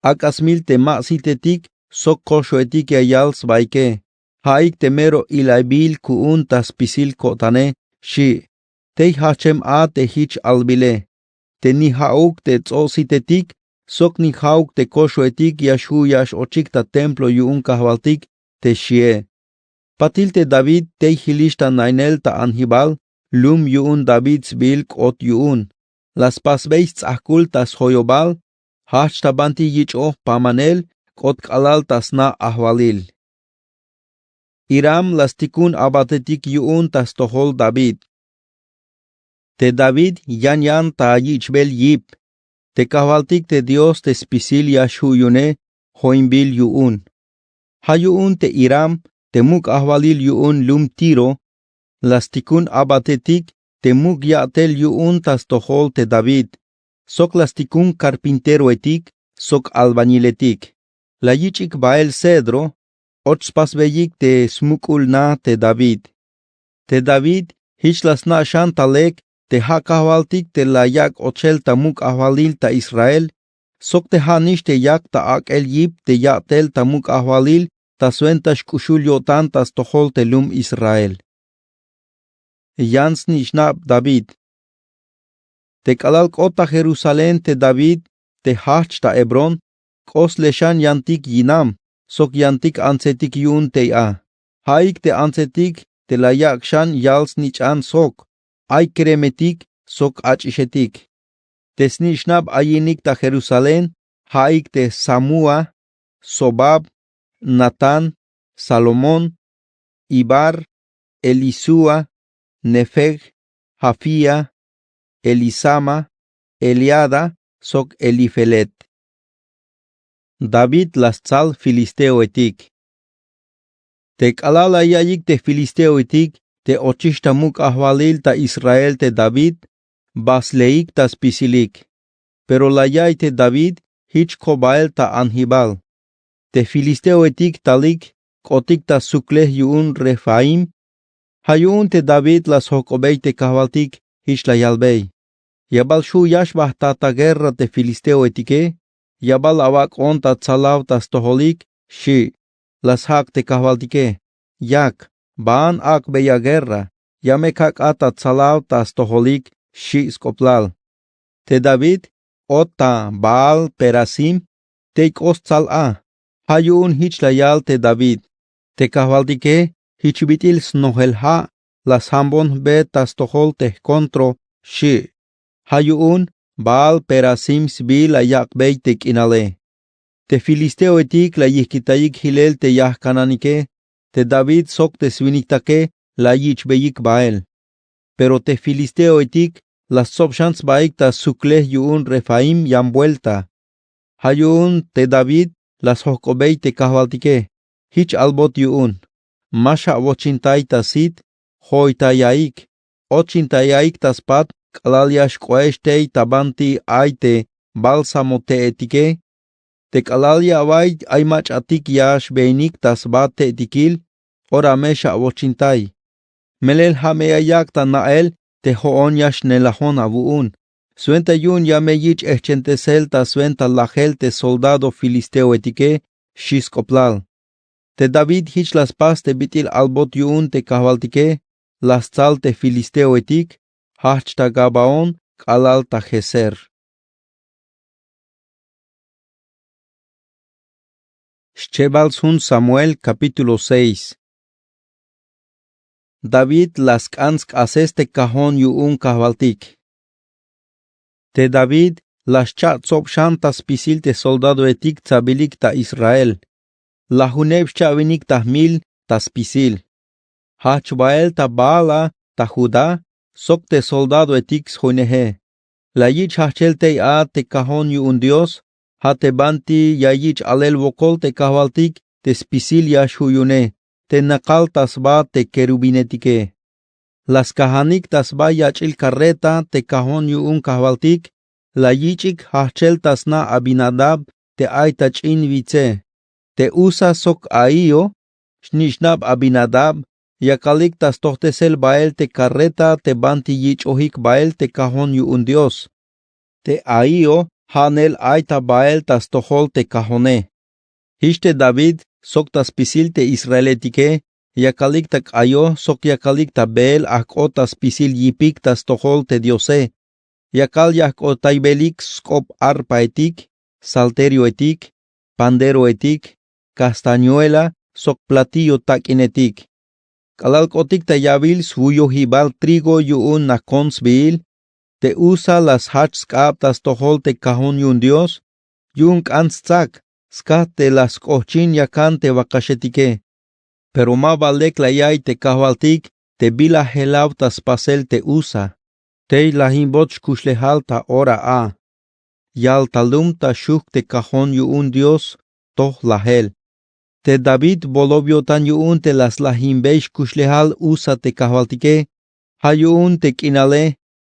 Ak'a smil te ma'sitetik sok koxoetik ya yal sbaike. Ja'ik te mero ilaybil ku'un ta spisil ko'tane, xi'. Tey jajchem a te jich albile. Te ni ja'uk te ts'o'sitetik sok ni ja'uk te koxoetik ya xju' ya x-ochik ta templo yu'un kajwaltik te xie. Patil te David tey jilix ta nainel ta anjibal lum yu'un David sbiil k'ot yu'un. La spasbey sts'ajk'ul ta sjoyobal. Jajch ta banti yich'oj pamanel k'ot k'alal ta sna ajwalil. Hiram la stikun abatetik yu'un ta stojol David. Te David yan yan ta yich'bel yip. Te kajwaltik te Dios te spisil ya xju' yu'une joinbil yu'un. Ja' yu'un te Hiram te muk' ajwalil yu'un lum Tiro la stikun abatetik te muk' ya'tel yu'un ta stojol te David. Sok la stikun carpinteroetik sok albañiletik. La yich'ik bael cedro och spasbeyik te smuk'ul na te David. Te David jich la sna' xan ta lek te ja' kajwaltik te la yak' ochel ta muk' ajwalil ta Israel sok te ja'nix te yak ta ak'el yip te ya'tel ta muk' ajwalil ta swenta xk'uxul yo'tan ta stojol te lum Israel. Yan snich'nab David. Te k'alal k'ot ta Jerusalén te David te jajch ta Hebrón, k'o sle xan yantik yinam sok yantik antsetik yu'un tey a. Ja'ik te antsetik te la yak' xan yal snich'an sok, ay kremetik sok ach'ixetik. Te snich'nab ayinik ta Jerusalén ja'ik te Samúa, Sobab, Natán, Salomón, Ibar, Elisúa, Nefeg, Jafía, Elisama, Eliada sok Elifelet. David la stsal filisteoetik. Te k'alal la ya'iyik te filisteoetik te ochix ta muk' ajwalil ta Israel te David, ba sleik ta spisilik. Pero la ya'iy te David jich ko bael ta anjibal. Te filisteoetik talik k'otik ta suklej yu'un Refaim. Ja' yu'un te David la sjojk'obey te kajwaltik jich la yalbey: Ya bal xju' ya xba jta ta guerra te filisteoetike? Ya bal awak'on ta tsalaw ta stojolik? Xi'. La sjak' te kajwaltike: Yak, baan ak'bey a guerra, ya me kak'a ta tsalaw ta stojolik, xi' sk'oplal. Te David k'ot ta Baal-Perasim tey k'o stsal a. Ja' yu'un jich la yal te David: Te kajwaltike jich bit'il snojel ja' la sjambon jbe ta stojol te jkontro, xi'. Ja' yu'un Baal-Perasim sbiil la yak'bey te k'inale. Te filisteoetik la yijkitayik jilel te yajkananike. Te David sok te swinikitake la yich'beyik bael. Pero te filisteoetik la stsob xan sbaik ta suklej yu'un Refaim yan buelta. Ja' yu'un te David la sjojk'obey te kajwaltike: Jich albot yu'un, ma xawochin tay ta sit, joy ta yaik, ochin ta yaik ta spat k'alal ya xk'oex tey ta banti ay te bálsamo te'etike. Te k'alal ya away ay mach'atik ya xbeinik ta sba te'etikil, ora me xawochin tay. Melel ja' me ya yak' ta na'el te jo'on ya xnelajon awu'un, swenta yu'un ya me yich' ejch'entesel ta swenta lajel te soldado filisteoetike, xi' sk'oplal. Te David jich la spas te bit'il albot yu'un te kajwaltike la stsal te filisteoetik, jajch ta Gabaón k'alal ta Geser. Xchebal sjun Samuel, capítulo seis. David la sk'an sk'ases te kajon yu'un kajwaltik. Te David la xcha' tsob xan ta spisil te soldadoetik tsabilik ta Israel. Lajuneb xcha'benik ta jmil ta spisil. Jajch bael ta Baala ta Judá sok te soldadoetik sjoineje. La yich' jajchel tey a te kajon yu'un Dios, ja' te banti ya yich' alel wokol te kajwaltik te spisil ya xju' yu'une te nakal ta sba te kerubinetike. La skajanik ta sba yach'il karreta te kajon yu'un kajwaltik, la yich'ik jajchel ta sna Abinadab te ay ta ch'in witse. Te Usa sok Ahío, snich'nab Abinadab, yakalik ta stojtesel bael te karreta te banti yich'ojik bael te kajon yu'un Dios. Te Ahío ja'nel ay ta bael ta stojol te kajone. Jich te David sok ta spisil te israeletike yakalik ta k'ayoj sok yakalik ta beel ajk'ot ta spisil yipik ta stojol te Diose. Yakal ya jk'otaybelik sk'op arpaetik, salterioetik, panderoetik, castañuela sok platillo tak'inetik. K'alal k'otik ta yawil swuyojibal trigo yu'un Nacón sbiil, te Usa la sjajch sk'ab ta stojol te kajon yu'un Dios, yu'un k'an stsak, skaj te la sk'ojchin yakan te wakaxetike. Pero ma ba lek la ya'iy te kajwaltik te bila jelaw ta spasel te Usa. Tey lajimbot xkuxlejal ta ora a. Yal ta lum ta xujk te kajon yu'un Dios toj lajel. Te David bolob yo'tan yu'un te la slajimbey xkuxlejal Usa te kajwaltike. Ja' yu'un te k'inale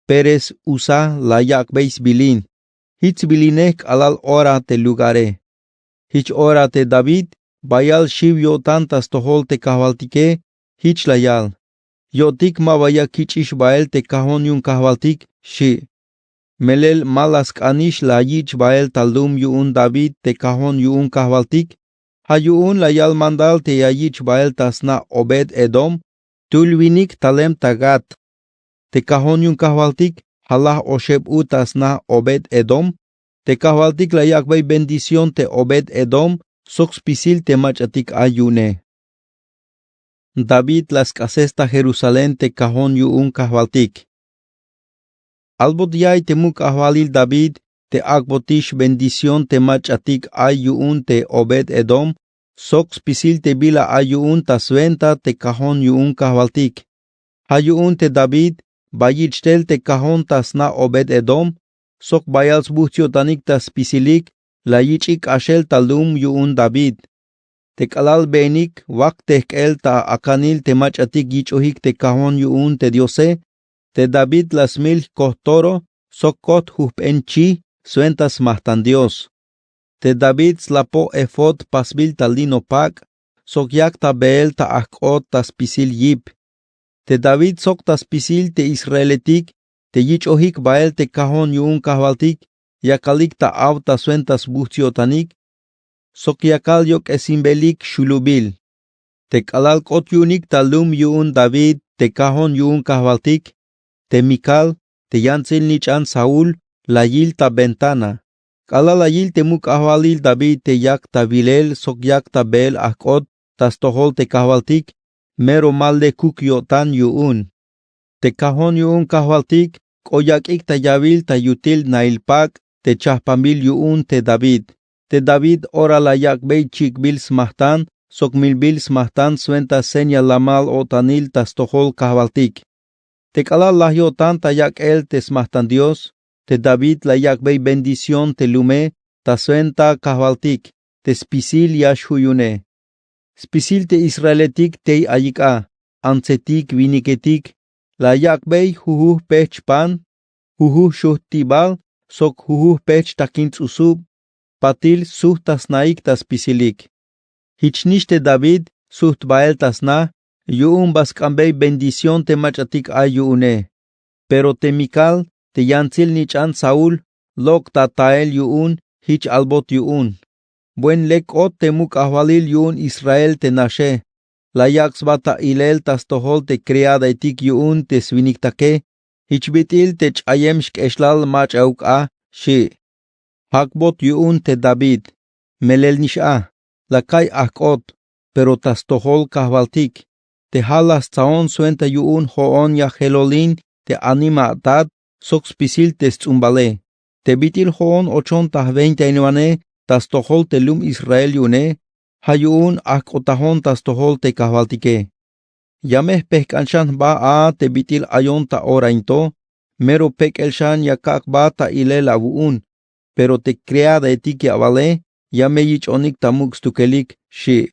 Pérez Usa la yak'bey sbilin. Jich sbilinej k'alal ora te lugare. Jich ora te David bayal xiw yo'tan ta stojol te kajwaltike. Jich la yal: Yo'tik ma ba ya kich'ix bael te kajon yu'un kajwaltik, xi'. Melel ma la sk'anix la yich' bael ta lum yu'un David te kajon yu'un kajwaltik. Ja' yu'un la yal mandal te ya yich' bael ta sna Obed-edom jtul winik talem ta Gat. Te kajon yu'un kajwaltik jalaj oxeb u ta sna Obed-edom. Te kajwaltik la yak'bey bendición te Obed-edom sok spisil te mach'atik ay yu'une. David la sk'ases ta Jerusalén te kajon yu'un kajwaltik. Albot ya'iy te muk' ajwalil David te ak'botix bendición te mach'atik ay yu'un te Obed-edom sok spisil te bila ay yu'un ta swenta te kajon yu'un kajwaltik. Ja' yu'un te David ba yich' tel te kajon ta sna Obed-edom sok bayal sbujts' yo'tanik ta spisilik la yich'ik k'axel ta lum yu'un David. Te k'alal beenik wak te jk'el ta akanil te mach'atik yich'ojik te kajon yu'un te Diose, te David la smil jkot toro sok kot jujp'en chi swenta smajtan Dios. Te David slapoj efod pasbil ta lino pak' sok yak ta beel ta ajk'ot ta spisil yip. Te David sok ta spisil te israeletik te yich'ojik bael te kajon yu'un kajwaltik yakalik ta aw ta swenta sbujts' yo'tanik sok yakal yok'esinbelik xulubil. Te k'alal k'ot yu'unik ta lum yu'un David te kajon yu'un kajwaltik, te Mikal te yantsil nich'an Saúl la yil ta ventana. K'alal la yil te muk' ajwalil David te yak ta wilel sok yak ta beel ajk'ot ta stojol te kajwaltik, mero ma lekuk yo'tan yu'un. Te kajon yu'un kajwaltik k'o yak'ik ta yawil ta yutil nail pak' te chajpanbil yu'un te David. Te David ora la yak'bey chik'bil smajtan sok milbil smajtan swenta seña lamal o'tanil ta stojol kajwaltik. Te k'alal laj yo'tan ta yak'el te smajtan Dios, te David la yak'bey bendición te lume ta swenta kajwaltik te spisil ya xju' yu'une. Spisil te israeletik tey ayik a, antsetik, winiketik, la yak'bey jujuj pejch' pan, jujuj xujt'ibal sok jujuj pejch' takin ts'usub, patil sujt ta snaik ta spisilik. Jich nix te David sujt bael ta sna yu'un ba sk'ambey bendición te mach'atik ay yu'une. Pero te Mikal te yantsil nich'an Saúl lok' ta tael yu'un jich albot yu'un. Buen lek k'ot te muk' ajwalil yu'un Israel te naxe la yak' sba ta ilel ta stojol te kriadaetik yu'un te swiniktake, jich bit'il te ch'ayem xk'exlal mach'auk a, xi'. Jak'bot yu'un te David, melel nix a, la ka'iy ajk'ot, pero ta stojol kajwaltik te ja' la stsaon swenta yu'un jo'on ya jelolin te anima atat sok spisil te sts'umbale. Te bit'il jo'on ochon ta jwentainwanej ta stojol te lum Israel yu'une, ja' yu'un ajk'otajon ta stojol te kajwaltike. Ya me jpejk'an xan jba a te bit'il ayon ta ora in to, mero pek'el xan ya kak' jba ta ilel awu'un, pero te kriadaetik ya awale ya me yich'onik ta muk' stukelik, xi'.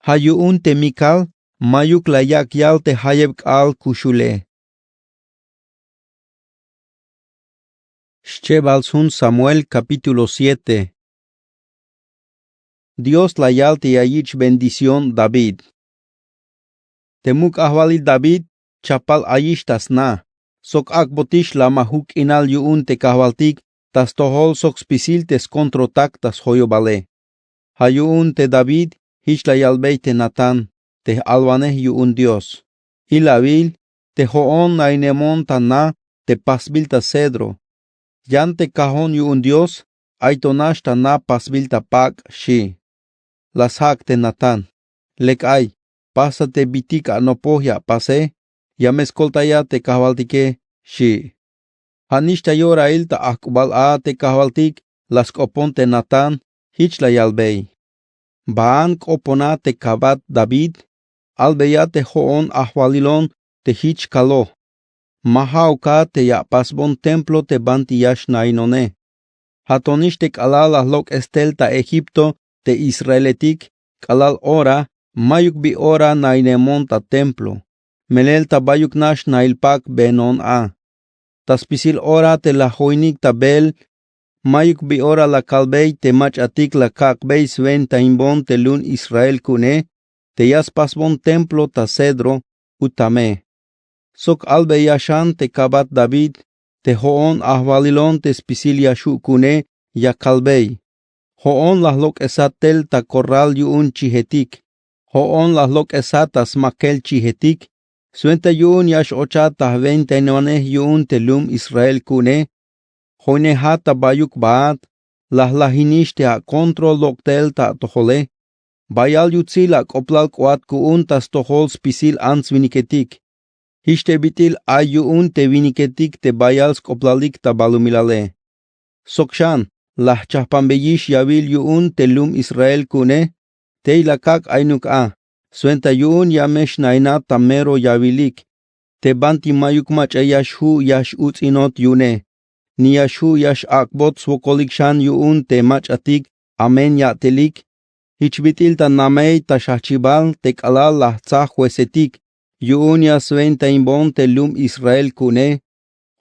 Ja' yu'un te Mikal mayuk la yak' yal te jayeb k'aal kuxule. Xchebal sjun Samuel capítulo siete. Dios la yal te ya yich' bendición David. Te muk' ajwalil David chapal ayix ta sna sok ak'botix lamajuk k'inal yu'un te kajwaltik ta stojol sok spisil te skontrotak ta sjoyobale. Ja' yu'un te David jich la yalbey te Natán te j'alwanej yu'un Dios: Ilawil, te jo'on nainemon ta na te pasbil ta cedro, yan te kajon yu'un Dios ay to nax ta na pasbil ta pak', xi'. La sjak' te Natán: Lek ay, pasa te bitik anopoj ya apase, ya me skoltaya te kajwaltike, xi'. Ja' nix ta yorail ta ajk'ubal a te kajwaltik la sk'opon te Natán jich la yalbey: Baan k'opona te kabat David, albeya te jo'on ajwalilon te jich kalo: Ma ja'uk a te ya apasbon templo te banti ya xnainone. Ja' to nix te k'alal la lok'es tel ta Egipto te israeletik, k'alal ora mayuk bi ora nainemon ta templo, melel ta bayuk nax nail pak' beenon a. Ta spisil ora te la joinik ta beel, mayuk bi ora la kalbey te mach'atik la kak'bey swentainbon te lun Israel ku'une te ya spasbon templo ta cedro u tame. Sok albeya xan te kabat David te jo'on ajwalilon te spisil ya xju' ku'une ya kalbey: Jo'on la jlok'esat tel ta korral yu'un chijetik. Jo'on la jlok'esat ta smakel chijetik. Swenta yu'un ya x-ochat ta jwentainwanej yu'un te lum Israel ku'une. Joinejat ta bayuk baat, la jlajinix te akontrol lok' tel ta atojole. Bayal yutsil ak'oblal k'oat ku'un ta stojol spisil ants winiketik. Jich te bit'il ay yu'un te winiketik te bayal sk'oblalik ta balumilale. Sok xan la jchajpanbeyix yawil yu'un te lum Israel ku'une. Tey la kak' ainuk a swenta yu'un ya me xnainat ta mero yawilik. Te banti mayuk mach'a ya xju' ya x-uts'inot yu'une, ni ya xju' ya x-ak'bot swokolik xan yu'un te mach'atik amen ya'telik. Jich bit'il ta namey ta xajchibal te k'alal la jtsaj juecetik yu'un ya swentainbon te lum Israel ku'une.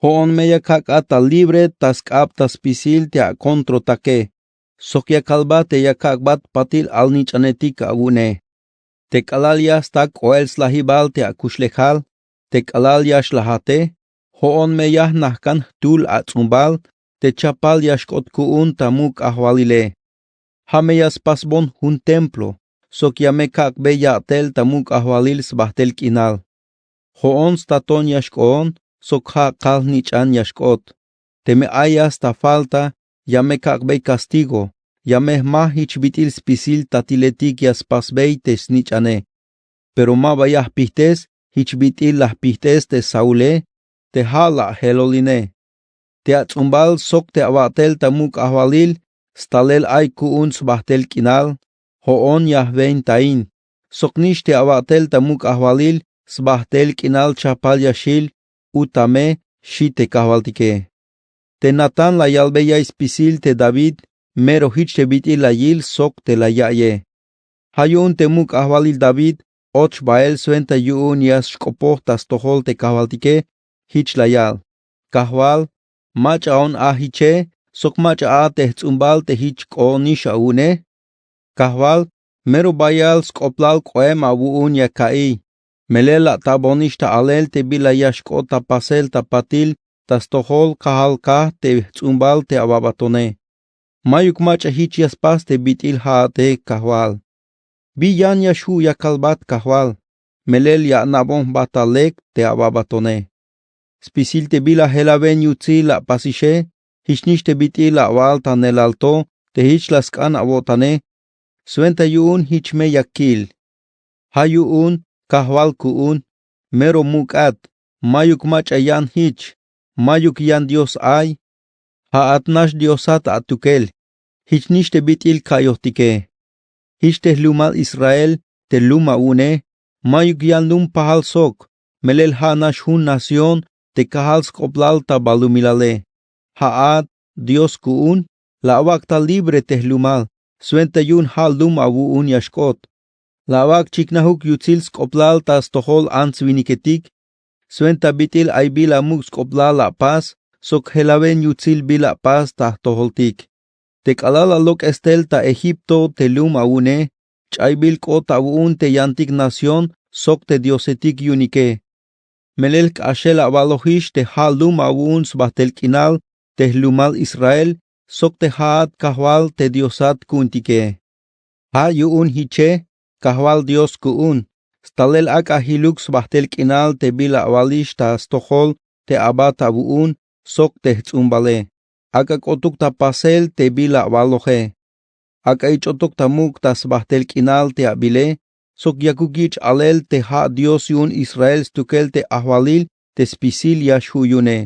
Jo'on me ya kak'at ta libre ta sk'ab ta spisil te akontrotake. Sok ya kalbat te ya kak'bat patil alnich'anetik awu'une. Te k'alal ya stak k'oel slajibal te akuxlejal, te k'alal ya xlajate. Jo'on me ya jnajk'an jtul ats'umbal te chapal ya xk'ot ku'un ta muk' ajwalile. Ja' me ya spasbon jun templo sok ya me kak'bey ya'tel ta muk' ajwalil sbajtel k'inal. Jo'on staton ya xk'oon sok ja' kal-jnich'an ya xk'ot. Teme ay ya sta falta, ya me kak'bey kastigo, ya me jma jich bit'il spisil tatiletik ya spasbey te snich'ane. Pero ma ba ya jpijtes jich bit'il la jpijt'es te saule te ja' la jeloline. Te ats'umbal sok te awa'tel ta muk' ajwalil stalel ay ku'un sbajtel k'inal. Jo'on ya jwentain. Soknix te awa'tel ta muk' ajwalil sbajtel k'inal chapal ya xil. Uta me, xi' te kajwaltike. Te natán la yalbey ay spisil te david mero jich te bit'il la yil sok te la ya'ye. Ja' yu'un te muk' ajwalil david och bael swenta yu'un ya xk'opoj ta stojol te kajwaltike. Jich la yal: Kajwal, mach'aon a jiche sok mach'a a te jts'umbal te jich k'oonix awu'une. Kajwal, mero bayal sk'oblal k'oem awu'un ya ka'iy. Melel la tabonix ta alel te bila ya xk'ot ta pasel ta patil ta stojol kajal kaj te jts'umbal te awabatone. Mayuk mach'a jich ya spas te bit'il ja'ate kajwal. Bi yan ya xju' ya kalbat kajwal? Melel ya ana'bon jba ta lek te awabatone. Spisil te bila jelawen yutsil la apasixe jichnix te bit'il la awal ta nelal to te jich la sk'an awo'tane. Swenta yu'un jich me ya kil. Ja' yu'un kajwal ku'un mero muk'at. Mayuk mach'a yan jich. Mayuk yan dios ay. Ja'at nax diosat atukel. Jichnix te bit'il ka'iyojtike. Jich te jlumal israel te lum awu'une. Mayuk yan lum pajal sok. Melel ja' nax jun nación te kajal sk'oblal ta balumilale. Ja'at dios ku'un la awak' ta libre te jlumal. Swenta yu'un ja' lum awu'un ya xk'ot. La awak' chiknajuk yutsil sk'oblal ta stojol ants-winiketik. Swenta bit'il ay bila muk' sk'oblal la apas sok jelawen yutsil bila apas ta jtojoltik. Te k'alal la lok'es tel ta egipto te lum awu'une, ch'aybil k'ot awu'un te yantik nación sok te diosetik yu'unike. Melel k'axel awalojix te ja' lum awu'un sbajtel k'inal te jlumal israel sok te ja'at kajwal te diosat ku'untike. Ja' yu'un jiche kajwal dios ku'un stalel ak'a jiluk sbajtel k'inal te bila awalix ta stojol te abat awu'un sok te jts'umbale. Ak'a k'otuk ta pasel te bila awaloje. Ak'a ich'otuk ta muk' ta sbajtel k'inal te abile sok yakuk yich' alel te ja' dios yu'un israel stukel te ajwalil te spisil ya xju' yu'une.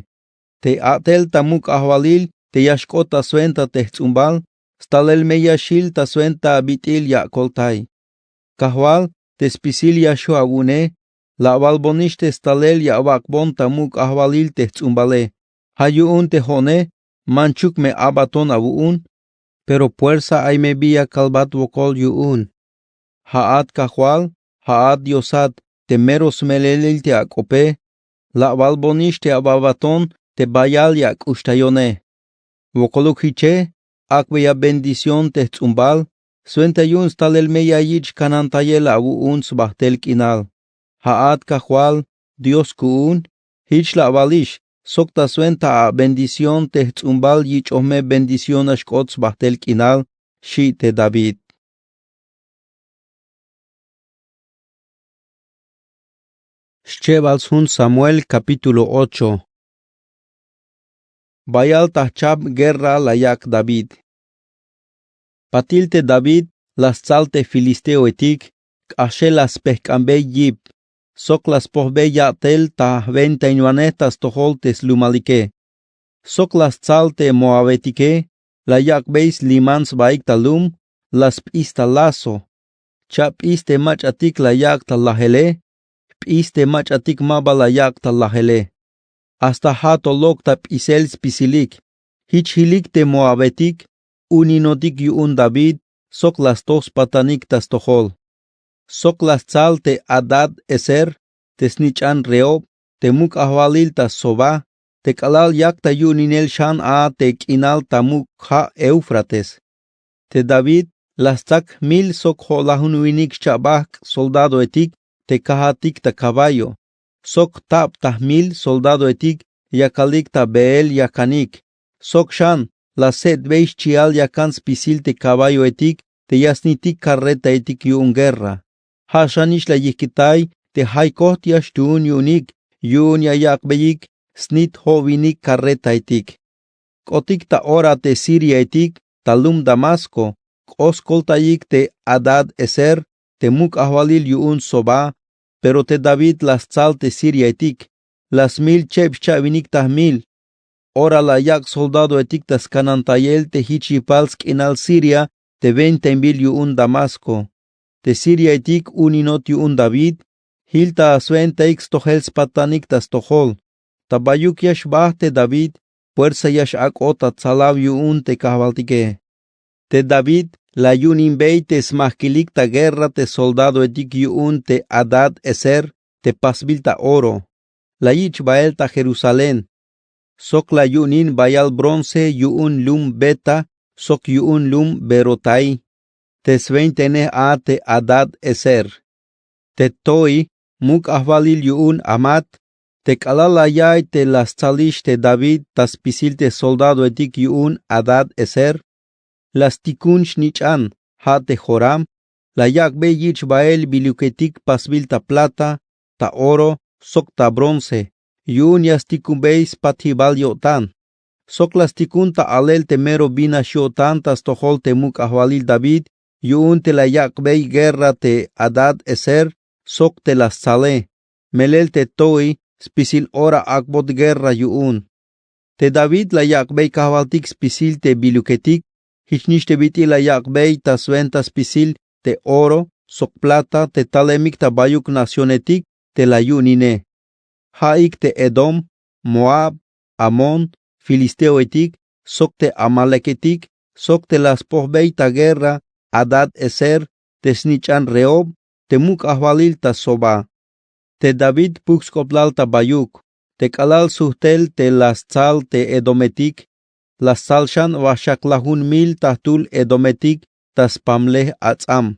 Te a'tel ta muk' ajwalil te ya xk'ot ta swenta te jts'umbal stalel me ya xil ta swenta bit'il ya akoltay. Kajwal, te spisil ya xju' awu'une. La awalbonix te stalel ya awak'bon ta muk' ajwalil te jts'umbale. Ja' yu'un te jo'one manchuk me abaton awu'un. Pero puersa ay me bi ya kalbat wokol yu'un. Ja'at kajwal, ja'at diosat te mero smelelil te ak'ope. La awalbonix te awabaton te bayal ya ak'uxtayone. Wokoluk jiche ak'beya bendición te jts'umbal. Swenta yu'un stalel me ya yich' kanantayel awu'un sbajtel k'inal. Ja'at kajwal dios ku'un. Jich la awalix sok ta swenta abendición te jts'umbal yich'oj me bendición ya xk'ot sbajtel k'inal. xi' te David. Xchebal sjun Samuel, kapítulo ocho. Bayal ta jchab guerra la yak' David. Patil te David la stsal te filisteoetik, k'axel la spejk'anbey yip, sok la spojbey ya'tel ta jwentainwanej ta stojol te slumalike. Sok la stsal te moabetike, la yak'bey sliman sbaik ta lum, la sp'is ta lazo. Cha'p'is te mach'atik la yak' ta lajele, jp'is te mach'atik ma ba la yak' ta lajele. Hasta ja' to lok' ta p'isel spisilik. Jich jilik te moabetik uninotik yu'un David, sok la stoj spatanik ta stojol. Sok la stsal te Hadad-ezer, te snich'an Rehob, te muk' ajwalil ta Sobá, te k'alal yak ta yu'uninel xan a te k'inal ta muk' ja' Éufrates. Te David la stsak jmil sok jo'lajun winik xcha'bajk' soldadoetik te kajatik ta caballo, sok jtab ta jmil soldadoetik yakalik ta beel yakanik. Sok xan la set'bey xchi'al yakan spisil te caballoetik te ya snitik carretaetik yu'un guerra. Ja' xanix la yijkitay te jaykojt ya xtuun yu'unik, yu'un ya yak'beyik snit jo'winik carretaetik. K'otik ta ora te siriaetik ta lum Damasco, k'o skoltayik te Hadad-ezer, te muk' ajwalil yu'un Sobá. Pero te David la stsal te siriaetik, la smil cheb xcha'winik ta jmil. Ora la yak' soldadoetik ta skanantayel te jich yipal sk'inal Siria te wentainbil yu'un Damasco. Te siriaetik uninot yu'un David, jil ta swentaik stojel spatanik ta stojol. Ta bayuk ya xbajt te David, puersa ya x-ak'ot ta tsalaw yu'un te kajwaltike. Te David la yu'uninbey te smajkilik ta guerra te soldadoetik yu'un te Hadad-ezer te pasbil ta oro. La yich' bael ta Jerusalén. Sok la yu'unin bayal bronce yu'un lum Beta sok yu'un lum Berotai, te swentainel a te Hadad-ezer. Te Toi, muk' ajwalil yu'un Hamat, te k'alal la ya'iy te la stsalix te David ta spisil te soldadoetik yu'un Hadad-ezer, la stikun snich'an, ja' te Joram, la yak'bey yich' bael biluketik pasbil ta plata, ta oro, sok ta bronce, yu'un ya stikunbey spatjibal yo'tan. Sok la stikun ta alel te mero binax yo'tan ta stojol te muk' ajwalil David, yu'un te la yak'bey guerra te Hadad-ezer, sok te la stsale. Melel te Toi spisil ora ak'bot guerra yu'un. Te David la yak'bey kajwaltik spisil te biluketik, jichnix te bit'il la yak'bey ta swenta spisil te oro sok plata te talemik ta bayuk nacionetik te la yu'unine. Ja'ik te Edom, Moab, Amón, filisteoetik, sok te amaleketik, sok te la spojbey ta guerra Hadad-ezer, te snich'an Rehob, te muk' ajwalil ta Sobá. Te David puj sk'oplal ta bayuk, te k'alal sujtel te la stsal te edometik, la stsal xan waxaklajun mil ta jtul edometik ta spamlej ats'am.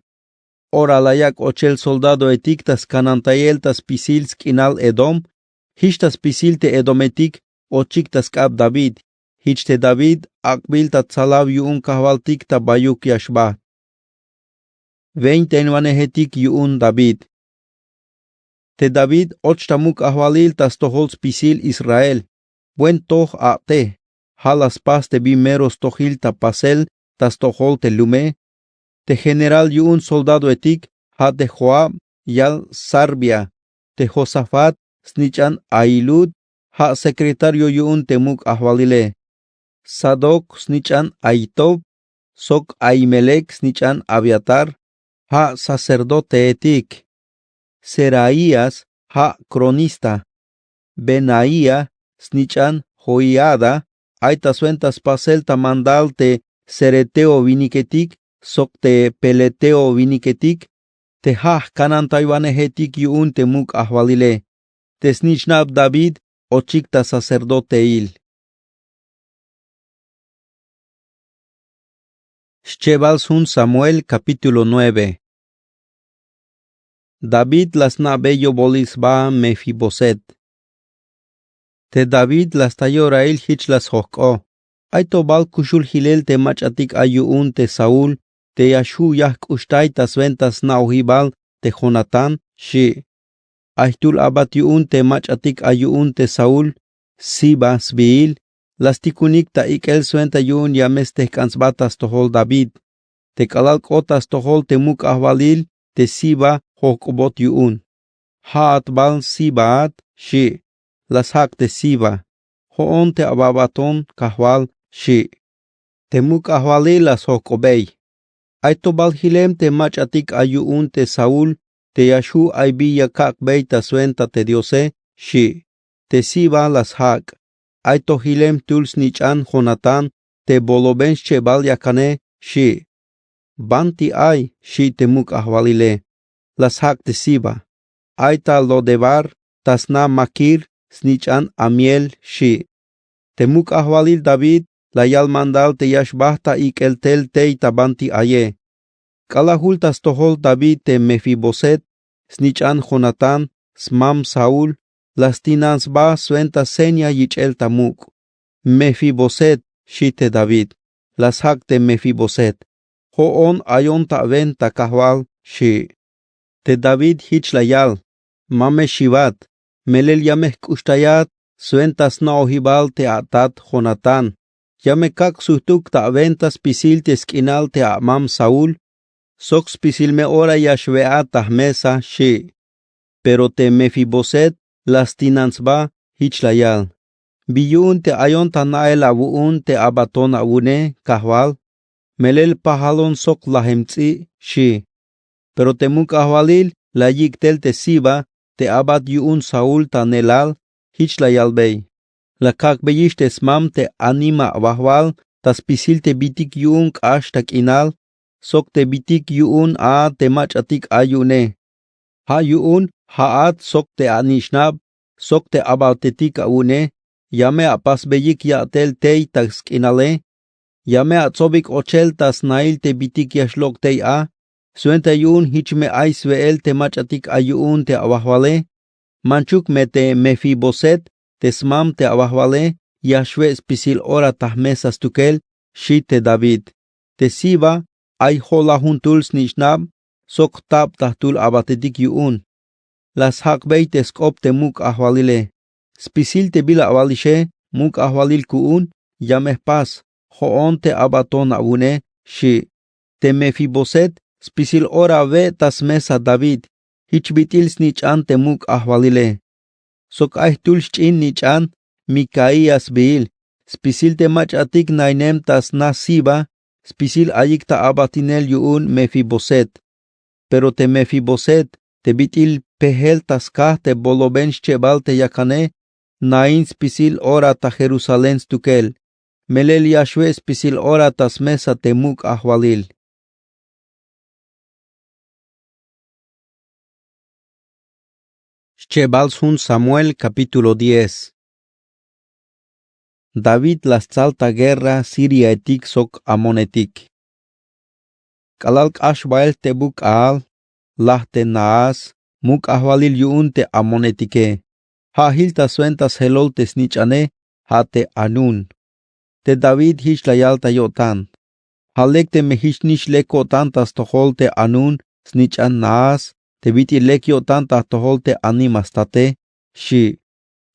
Ora la yak' ochel soldadoetik ta skanantayel ta spisil sk'inal Edom, jich ta spisil te edometik ochik ta sk'ab David. Jich te David ak'bil ta tsalaw yu'un kajwaltik ta bayuk ya xbajt. Wentainwanejetik yu'un David. Te David och ta muk' ajwalil ta stojol spisil Israel. Buen toj a'tej, ja' la spas te bin mero stojil ta pasel ta stojol te lume. Te general yu'un soldadoetik, ja' te Joab yal Sarvia, te Josafat snich'an Ahilud, ja' secretario yu'un te muk' ajwalile. Sadoc snich'an Ahitob, sok Ahimelec snich'an Abiatar, ja' sacerdoteetik. Seraías ja' cronista. Benaía snich'an Joiada, ay ta swenta spasel ta mandal te cereteo winiketik sok te peleteo winiketik, te ja' jkanantaywanejetik yu'un te muk' ajwalile. Te snich'nab David ochik ta sacerdoteil. Xchebal sjun Samuel, capítulo nueve. David la sna'bey yobolil sba Mefiboset. Te David la sta yorail jich la sjojk'o. Ay to bal kuxul jilel te mach'atik ay yu'un te Saúl te ya xju' yajk'uxtay ta swenta sna'ojibal te Jonatán, xi'. Ay jtul abat yu'un te mach'atik ay yu'un te Saúl, Siba sbiil, la stikunik ta ik'el swenta yu'un ya me stejk'an sba ta stojol David. Te k'alal k'ot ta stojol te muk' ajwalil te Siba jojk'obot yu'un. Ja'at bal Sibaat, xi'. La sjak' te Siba. Jo'on te aba abaton, kajwal, xi'. Te muk' ajwalil la sjojk'obey. Ay to bal jilem te mach'atik ay yu'un te Saúl te ya xju' ay bi ya kak'bey ta swenta te Diose, xi'. Te Siba la sjak'. Ay to jilem jtul snich'an Jonatán te boloben xchebal yakane, xi'. Banti ay, xi' te muk' ajwalile. La sjak' te Siba. Ay ta Lodebar, ta sna Makir, snich'an Amiel, xi'. Te muk' ajwalil David la yal mandal te ya xbajt ta ik'el tel tey ta banti aye. K'alal jul ta stojol David te Mefiboset, snich'an Jonatán, smam Saúl, la stinan sba swenta seña yich'el ta muk'. Mefiboset, xi' te David. La sjak' te Mefiboset. Jo'on ayon ta wenta, kajwal, xi'. Te David jich la yal. Ma me xiwat. Melel ya me jk'uxtayat swenta sna'ojibal te atat Jonatán. Ya me kak' sujtuk ta wenta spisil te sk'inal te amam Saúl sok spisil me ora ya xwe'at ta jmesa, xi'. Pero te Mefiboset la stinan sba, jich la yal. Bi yu'un te ayon ta na'el awu'un te abaton awu'une, kajwal? Melel pajalon sok lajem ts'i', xi'. Pero te muk' ajwalil la yik' tel te Siba te abat yu'un Saúl ta neelal, jich la yalbey. La kak'beyix te smam te anima awajwal ta spisil te bitik yu'un k'ax ta k'inal sok te bitik yu'un a te mach'atik ay yu'une. Ja' yu'un ja'at sok te anich'nab sok te abatetik awu'une ya me apasbeyik ya'tel tey ta sk'inale. Ya me atsobik ochel ta snail te bitik ya xlok' tey a swenta yu'un jich me ay swe'el te mach'atik ay yu'un te awajwale. Manchuk me te Mefiboset te smam te awajwale ya xwe' spisil ora ta jmesa stukel, xi' te David. Te Siba ay jo'lajun jtul snich'nab sok jtab ta jtul abatetik yu'un. La sjak'bey te sk'op te muk' ajwalile. Spisil te bila awalixe muk' ajwalil ku'un ya me jpas. Jo'on te abaton awu'une, xi'. Te Mefiboset spisil ora awe' ta smesa David. Jich bit'il snich'an te muk' ajwalile. Sok ay jtul xch'in nich'an Mikaías sbiil, spisil te mach'atik nainem ta sna Siba, spisil ayik ta abatinel yu'un Mefiboset. Pero te Mefiboset te bit'il pejel ta skaj te boloben xchebal te yakane, nain spisil ora ta Jerusalén stukel. Melel ya xwe' spisil ora ta smesa te muk' ajwalil. Xchebal sjun Samuel, capítulo diez. David la stsal ta guerra siriaetik sok amonetik. K'alal k'ax bael jtebuk k'aal, laj te Naas, muk' ajwalil yu'un te amonetike. Ja' jil ta swenta sjelol te snich'ane, ja' te Hanún. Te David jich la yal ta yo'tan. Ja' lek teme jich nix lek ko'tan ta stojol te Hanún snich'an Naas te bit'il lek yo'tan ta jtojol te anima state, xi'.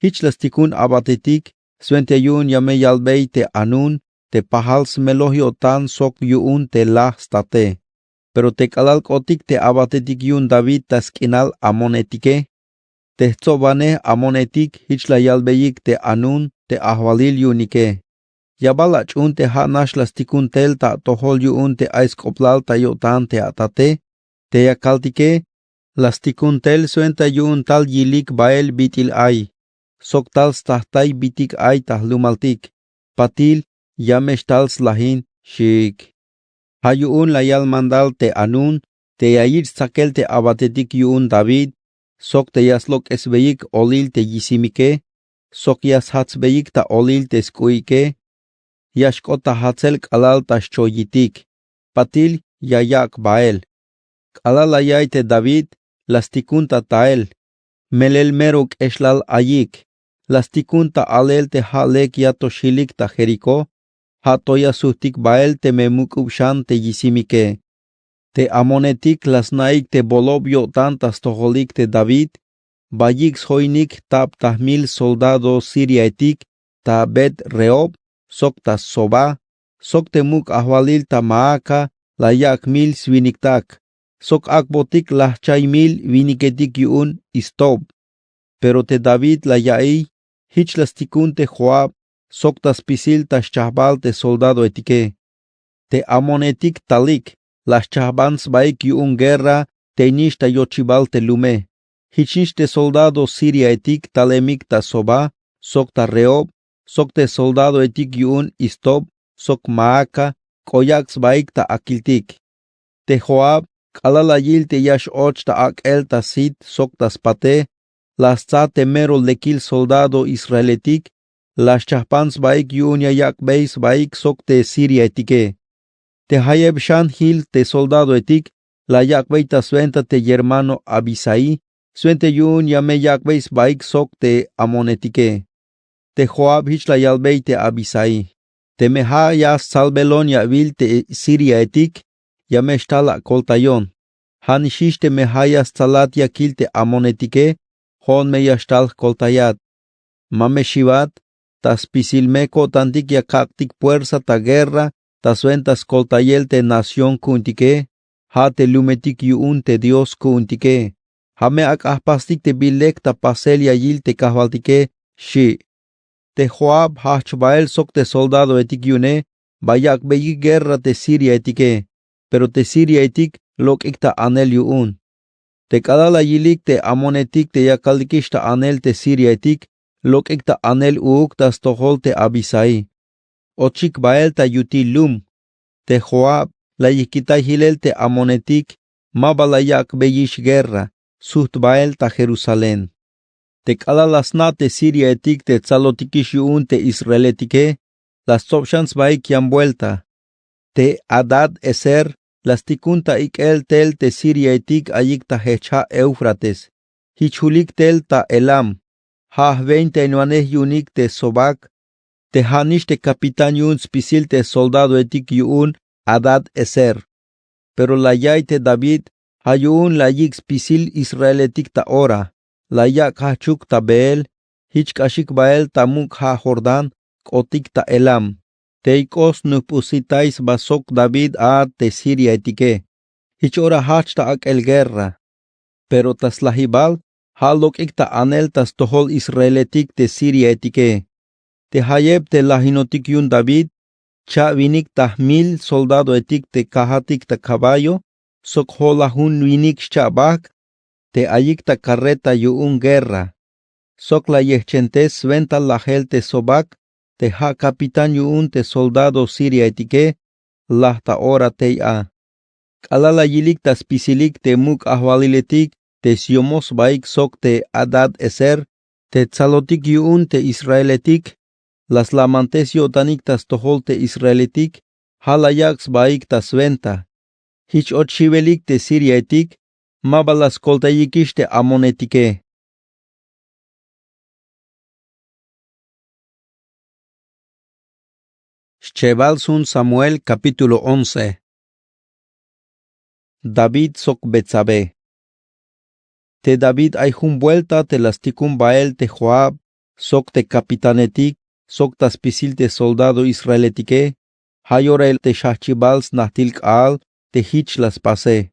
Jich la stikun abatetik swenta yu'un ya me yalbey te Hanún te pajal smeloj yo'tan sok yu'un te laj state. Pero te k'alal k'otik te abatetik yu'un David ta sk'inal amonetike, te jtsobwanej amonetik jich la yalbeyik te Hanún te ajwalil yu'unike. Ya bal ach'uun te ja' nax la stikun tel ta atojol yu'un te ay sk'oplal ta yo'tan te atate. Te ya kaltike la stikun tel swenta yu'un tal yilik bael bit'il ay sok tal stajtay bitik ay ta jlumaltik. Patil ya me xtal slajin, xiik. Ja' yu'un la yal mandal te Hanún te ya yich' stsakel te abatetik yu'un David sok te ya slok'esbeyik olil te yisimike sok ya sjatsbeyik ta olil te sk'u'ike. Ya xk'ot ta jatsel k'alal ta xchoyitik. Patil ya yak' bael. K'alal la ya'iy te David la stikun ta tael. Melel mero k'exlal ayik. La stikun ta alel te ja' lek ya to xilik ta Jericó. Ja' to ya sujtik bael teme muk'ub xan te yisimike. Te amoneetik la sna'ik te bolob yo'tan ta stojolik te David, bayik sjoinik tab ta jmil soldado siriaetik ta Bet-rehob sok ta Sobá, sok te muk' ajwalil ta Maaca la yak' mil swiniktak, sok ak'botik la jchay mil winiketik yu'un istob. Pero te David la ya'iy, jich la stikun te Joab sok ta spisil ta xchajbal te soldadoetike. Te amoneetik talik la xchajban sbaik yu'un guerra tey nix ta yochibal te lume. Jichnix te soldado siriaetik talemik ta Sobá sok ta Rehob sok te soldadoetik yu'un istob sok Maaca k'o yak' sbaik ta akiltik. Te Joab k'alal la yil te ya x-och ta ak'el ta sit sok ta spate, la stsa te mero lekil soldado israeletik la xchajpan sbaik yu'un ya yak'bey sbaik sok te siriaetike. Te jayeb xan jil te soldadoetik la yak'bey ta swenta te yermano Abisaí swenta yu'un ya me yak'bey sbaik sok te amoneetike. Te Joab jich la yalbey te Abisaí: Teme ja' ya stsalbelon ya awil te siriaetik, ya me xtal akoltayon. Ja' nixix teme ja' ya stsalat ya kil te amoneetike, jo'on me ya xtal jkoltayat. Ma me xiwat, ta spisil me ko'tantik ya kak'tik puersa ta guerra ta swenta skoltayel te nación ku'untike, ja' te lumetik yu'un te Dios ku'untike. Ja' me ak'a jpastik te bin lek ta pasel ya yil te kajwaltike, xchi'. Te Joab jajch bael sok te soldadoetik yu'une ba yak'beyik guerra te siriaetike, pero te siriaetik lok'ik ta anel yu'un. Te k'alal la yilik te amoneetik te yakalikix ta anel te siriaetik, lok'ik ta anel uuk ta stojol te Abisaí. Ochik bael ta yutil lum. Te Joab la yijkitay jilel te amoneetik, ma ba la yak'beyix guerra, sujt bael ta Jerusalén. Te k'alal la sna' te siriaetik te tsalotikix yu'un te israeletike, la stsob xan sbaik yan buelta. Te Hadad-ezer la stikun ta ik'el tel te siriaetik ayik ta jejch ja' Éufrates, jich julik tel ta Helam. Ja' jwentainwanej yu'unik te Sobac. Te ja' nix te capitán yu'un spisil te soldadoetik yu'un Hadad-ezer. Pero la ya'iy te David, ja' yu'un la yik' spisil israeletik ta ora, la yak' jajchuk ta beel, jich k'axik bael ta muk' ja' Jordán k'otik ta Helam. Tey k'o snujp'usitay sba sok David a te siriaetike. Jich ora jajch ta ak'el guerra. Pero ta slajibal ja' lok'ik ta anel ta stojol israeletik te siriaetike. Te jayeb te lajinotik yu'un David, cha'winik ta jmil soldadoetik te kajatik ta caballo, sok jo'lajun winik xcha'bajk' te ayik ta carreta yu'un guerra. Sok la yejchentes swenta lajel te Sobac, te ja' capitán yu'un te soldado siriaetike, laj ta ora tey a. K'alal la yilik ta spisilik te muk' ajwaliletik te syomoj sbaik sok te Hadad-ezer te tsalotik yu'un te israeletik, la slamantes yo'tanik ta stojol te israeletik, ja' la yak' sbaik ta swenta. Jich och xiwelik te siriaetik, ma ba la skoltayikix te amoneetike. Xchebal sjun Samuel, capítulo once. David sok Betsabé. Te David ay jun buelta te la stikun bael te Joab sok te capitanetik sok ta spisil te soldado israeletike, ja' yorail te xjajchibal snajtil k'aal te jich la spase.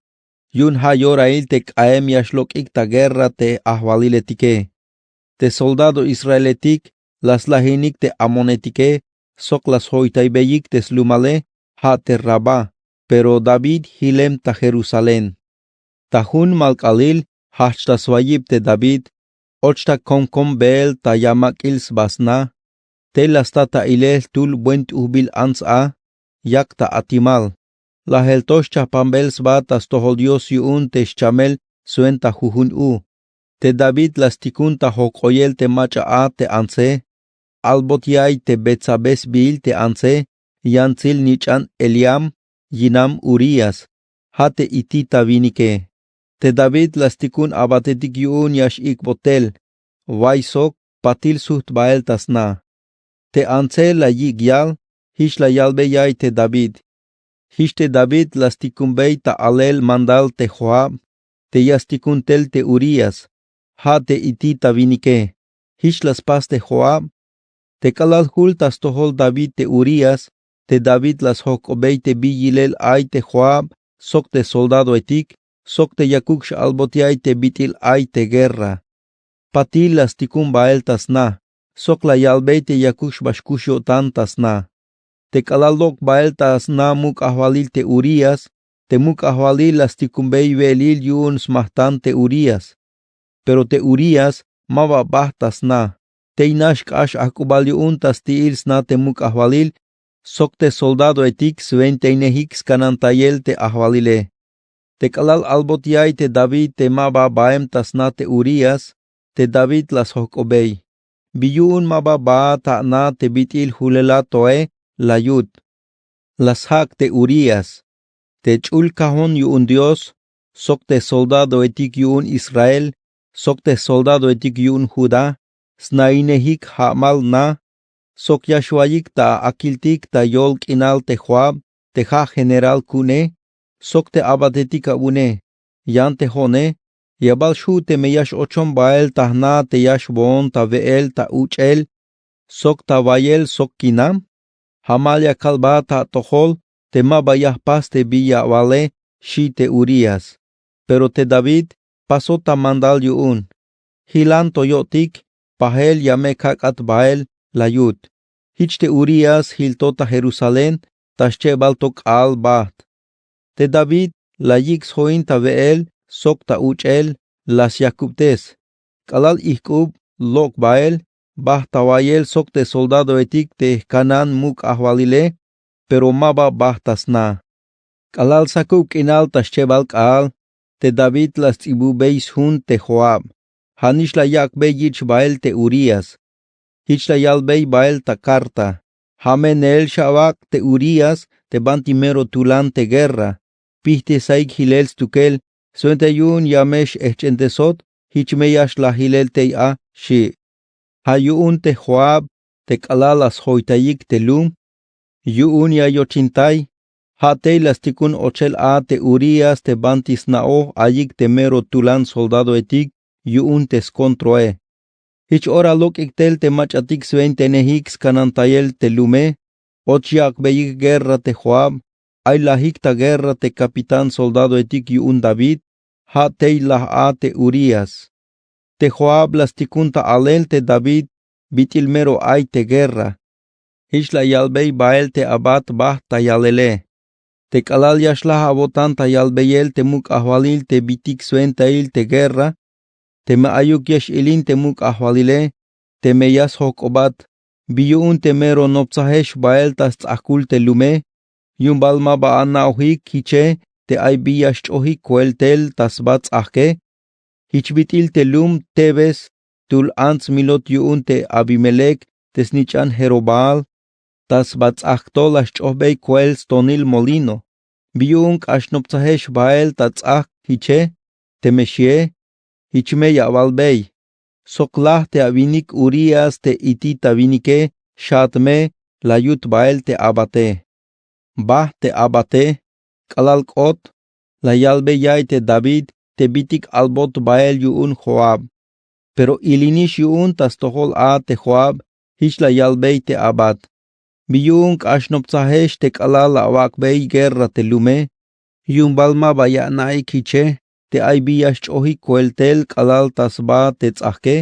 Yu'un ja' yorail te k'aem ya xlok'ik ta guerra te ajwaliletike. Te soldado israeletik la slajinik te amoneetike sok la sjoytaybeyik te slumale, ja' te Rabá, pero David jilem ta Jerusalén. Ta jun malk'alil jajch ta swayib te David, och ta komkom beel ta yamak'il sba sna. Tey la sta ta ilel jtul buen t'ujbil ants a, yak ta atimal. La jel to xchajpanbel sba ta stojol Dios yu'un te xchamel swenta jujun u. Te David la stikun ta jojk'oyel te mach'a a te antse. Albot ya'iy te Betsabé sbiil te antse, yantsil nich'an Eliam, yinam Urías, ja' te hitita winike. Te David la stikun abatetik yu'un ya x-ik'bot tel, way sok patil sujt bael ta sna. Te antse la yik' yal, Jich la yalbey ya'iy te David. Jich te David la stikumbey ta alel mandal te Joab, te ya stikun tel te Urías, ja' te itita winike. Jich la spas te Joab. Te k'alal jul ta stojol David te Urías, te David la sjojk'obey te bi yilel ay te Joab sok te soldadoetik, sok te yakuk x-albot ya'iy te bit'il ay te guerra. Patil la stikun bael ta sna, sok la yalbey te yakuk xba xkux yo'tan ta sna. Te k'alal lok' bael ta sna muk' ajwalil te Urías, te muk' ajwalil la stikumbey we'elil yu'un smajtan te Urías. Pero te Urías ma ba bajt ta sna, tey nax k'ax ajk'ubal yu'un ta sti'il sna te muk' ajwalil, sok te soldadoetik swentainejik skanantayel te ajwalile. Te k'alal albot ya'iy te David te ma ba baem ta sna te Urías, te David la sjojk'obey: ¿Bi yu'un ma ba baat a na te bit'il julela toe? La yut. La sjak' te Urías: Te ch'ul kajon yu'un Dios, sok te soldadoetik yu'un Israel, sok te soldadoetik yu'un Judá, snainejik ja'mal na, sok ya xwa'iyik ta akiltik ta yol k'inal te Joab, te ja' general ku'une, sok te abatetik awu'une. Yan te jo'one, ya bal xju' teme ya x-ochon bael ta jna te ya xboon ta we'el ta uch'el sok ta wayel sok kinam. Jamal ya kalbat atojol te ma ba ya jpas te bi ya awale, xi' te Urías. Pero te David pasot ta mandal yu'un. Jilan to yo'tik, pajel ya me kak'at bael, la yut. Jich te Urías jiltot ta Jerusalén ta schebal to k'aal bajt. Te David la yik' sjoin ta we'el sok ta uch'el, la syakubtes. K'alal ijk'ub lok' bael, bajt ta wayel sok te soldadoetik te jkanan muk' ajwalile, pero ma ba bajt ta sna. K'alal sakub k'inal ta schebal k'aal, te David la sts'ibubey sjun te Joab. Ja'nix la yak'bey yich' bael te Urías. Jich la yalbey bael ta karta: Ja' me neel xawak' te Urías te banti mero tulan te guerra. Pijtisaik jilel stukel, swenta yu'un ya me x-ejch'entesot, jich me ya xlaj jilel tey a, xi'. Ja' yu'un te Joab, te k'alal la sjoytayik te lum, yu'un ya yochintay, ja' tey la stikun ochel a te Urías te banti sna'oj ayik te mero tulan soldadoetik yu'un te skontroe. Jich ora lok'ik tel te mach'atik swentainejik skanantayel te lume, och yak'beyik guerra te Joab, ay lajik ta guerra te capitán soldadoetik yu'un David, ja' tey laj a te Urías. Te Joab la stikun ta alel te David bit'il mero ay te guerra. Jich la yalbey bael te abat bajt ta yalele. Te k'alal ya xlaj awo'tan ta yalbeyel te muk' ajwalil te bitik swentail te guerra, teme ayuk ya x-ilin te muk' ajwalile, teme ya sjojk'obat: ¿Bi yu'un te mero noptsajex bael ta sts'ajkul te lume? Yu'un bal ma ba ana'ojik jiche te ay bi ya xch'ojik koel tel ta sba ts'ajke. Jich bit'il te lum Tebes, jtul ants milot yu'un te Abimelec te snich'an Jerobaal, ta sba ts'ajk to la xch'ojbey koel stonil molino. ¿Bi yu'un k'ax noptsajex bael ta ts'ajk jiche? Teme xie, jich me ya awalbey: Sok laj te awinik Urías te hitita winike, xaat me, la yut bael te abate. Bajt te abate. K'alal k'ot, la yalbey ya'iy te David te bitik albot bael yu'un Joab. Pero ilinix yu'un ta stojol a te Joab, jich la yalbey te abat: ¿Bi yu'un k'ax noptsajex te k'alal la awak'bey guerra te lume? Yu'un bal ma ba ya ana'ik jiche te ay bi ya xch'ojik koel tel k'alal ta sba te ts'ajke.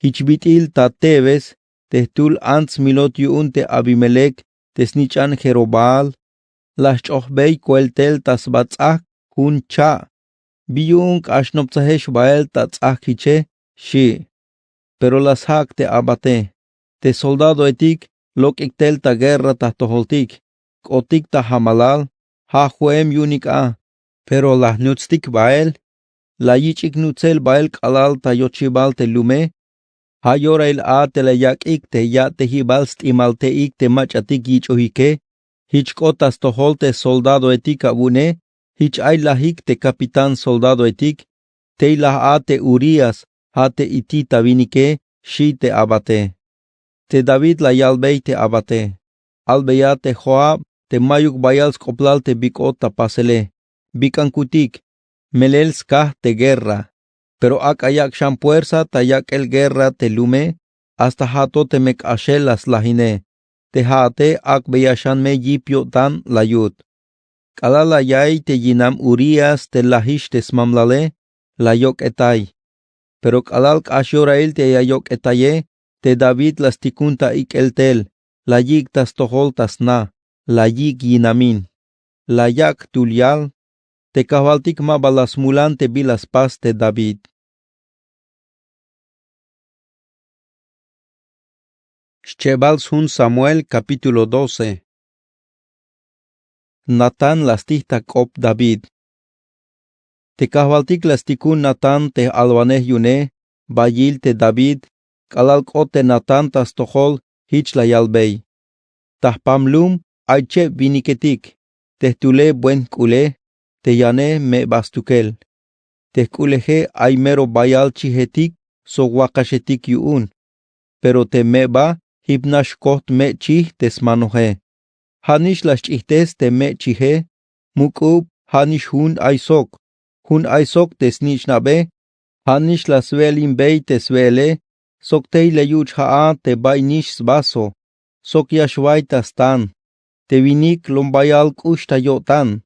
Jich bit'il ta Tebes, te jtul ants milot yu'un te Abimelec te snich'an Jerobaal, la xch'ojbey koel tel ta sba ts'ajk jun cha'. ¿Bi yu'un k'ax noptsajex bael ta ts'ajk jiche? xi'. Pero la sjak' te abate. Te soldadoetik lok'ik tel ta guerra ta jtojoltik, k'otik ta jamalal, ja' jo'em yu'unik a. Pero la jnutstik bael, la yich'ik nutsel bael k'alal ta yochibal te lume. Ja' yorail a te la yak'ik te ya'tejibal st'imal te'ik te mach'atik yich'ojike. Jich k'ot ta stojol te soldadoetik awu'une, jich ay lajik te capitán soldadoetik. Tey laj a te Urías, ja' te hitita winike, xi' te abate. Te David la yalbey te abate: albeya te joab te mayuk bayal sk'oplal te bik'ot ta pasele. Bik'ankutik, melel skaj te guerra. Pero ak'a yak' xan puersa ta yak'el guerra te lume, hasta ja' to teme k'axel la slajine. Te ja'ate ak'beya xan me yip yo'tan la yut. K'alal la ya'iy te yinam urías te lajix te smamlale, la yok'etay. Pero k'alal k'ax yorahil te ya yok'etaye, te david la stikun ta ik'el tel, la yik' ta stojol ta sna, la yik' yinamin. La yak' tul yal. Te kajwaltik ma ba la smulan te bila spas te david. Xchebal sjun samuel kapítulo doce. Natán la stij ta k'op david. Te kajwaltik la stikun natán te j'alwanej yu'une. Bayil te david, k'alal k'ot te natán ta stojol, jich la yalbey: Ta jpam lum ay cheb winiketik. Te jtule buen jk'ule. Te yane meba stukel. Te jk'uleje ay mero bayal chijetik sok wakaxetik yu'un. Pero te meba jip nax kojt me' chij te smanoje. Ja' nix la sch'ijtes te me' chije. Muk'ub ja' nix jun ay sok. Jun ay sok te snich'nabe. Ja' nix la swe'elinbey te swe'ele. Sok tey la yuch' ja'a te bay nix svaso. Sok ya xway ta stan. Te winik lom bayal k'ux ta yo'tan.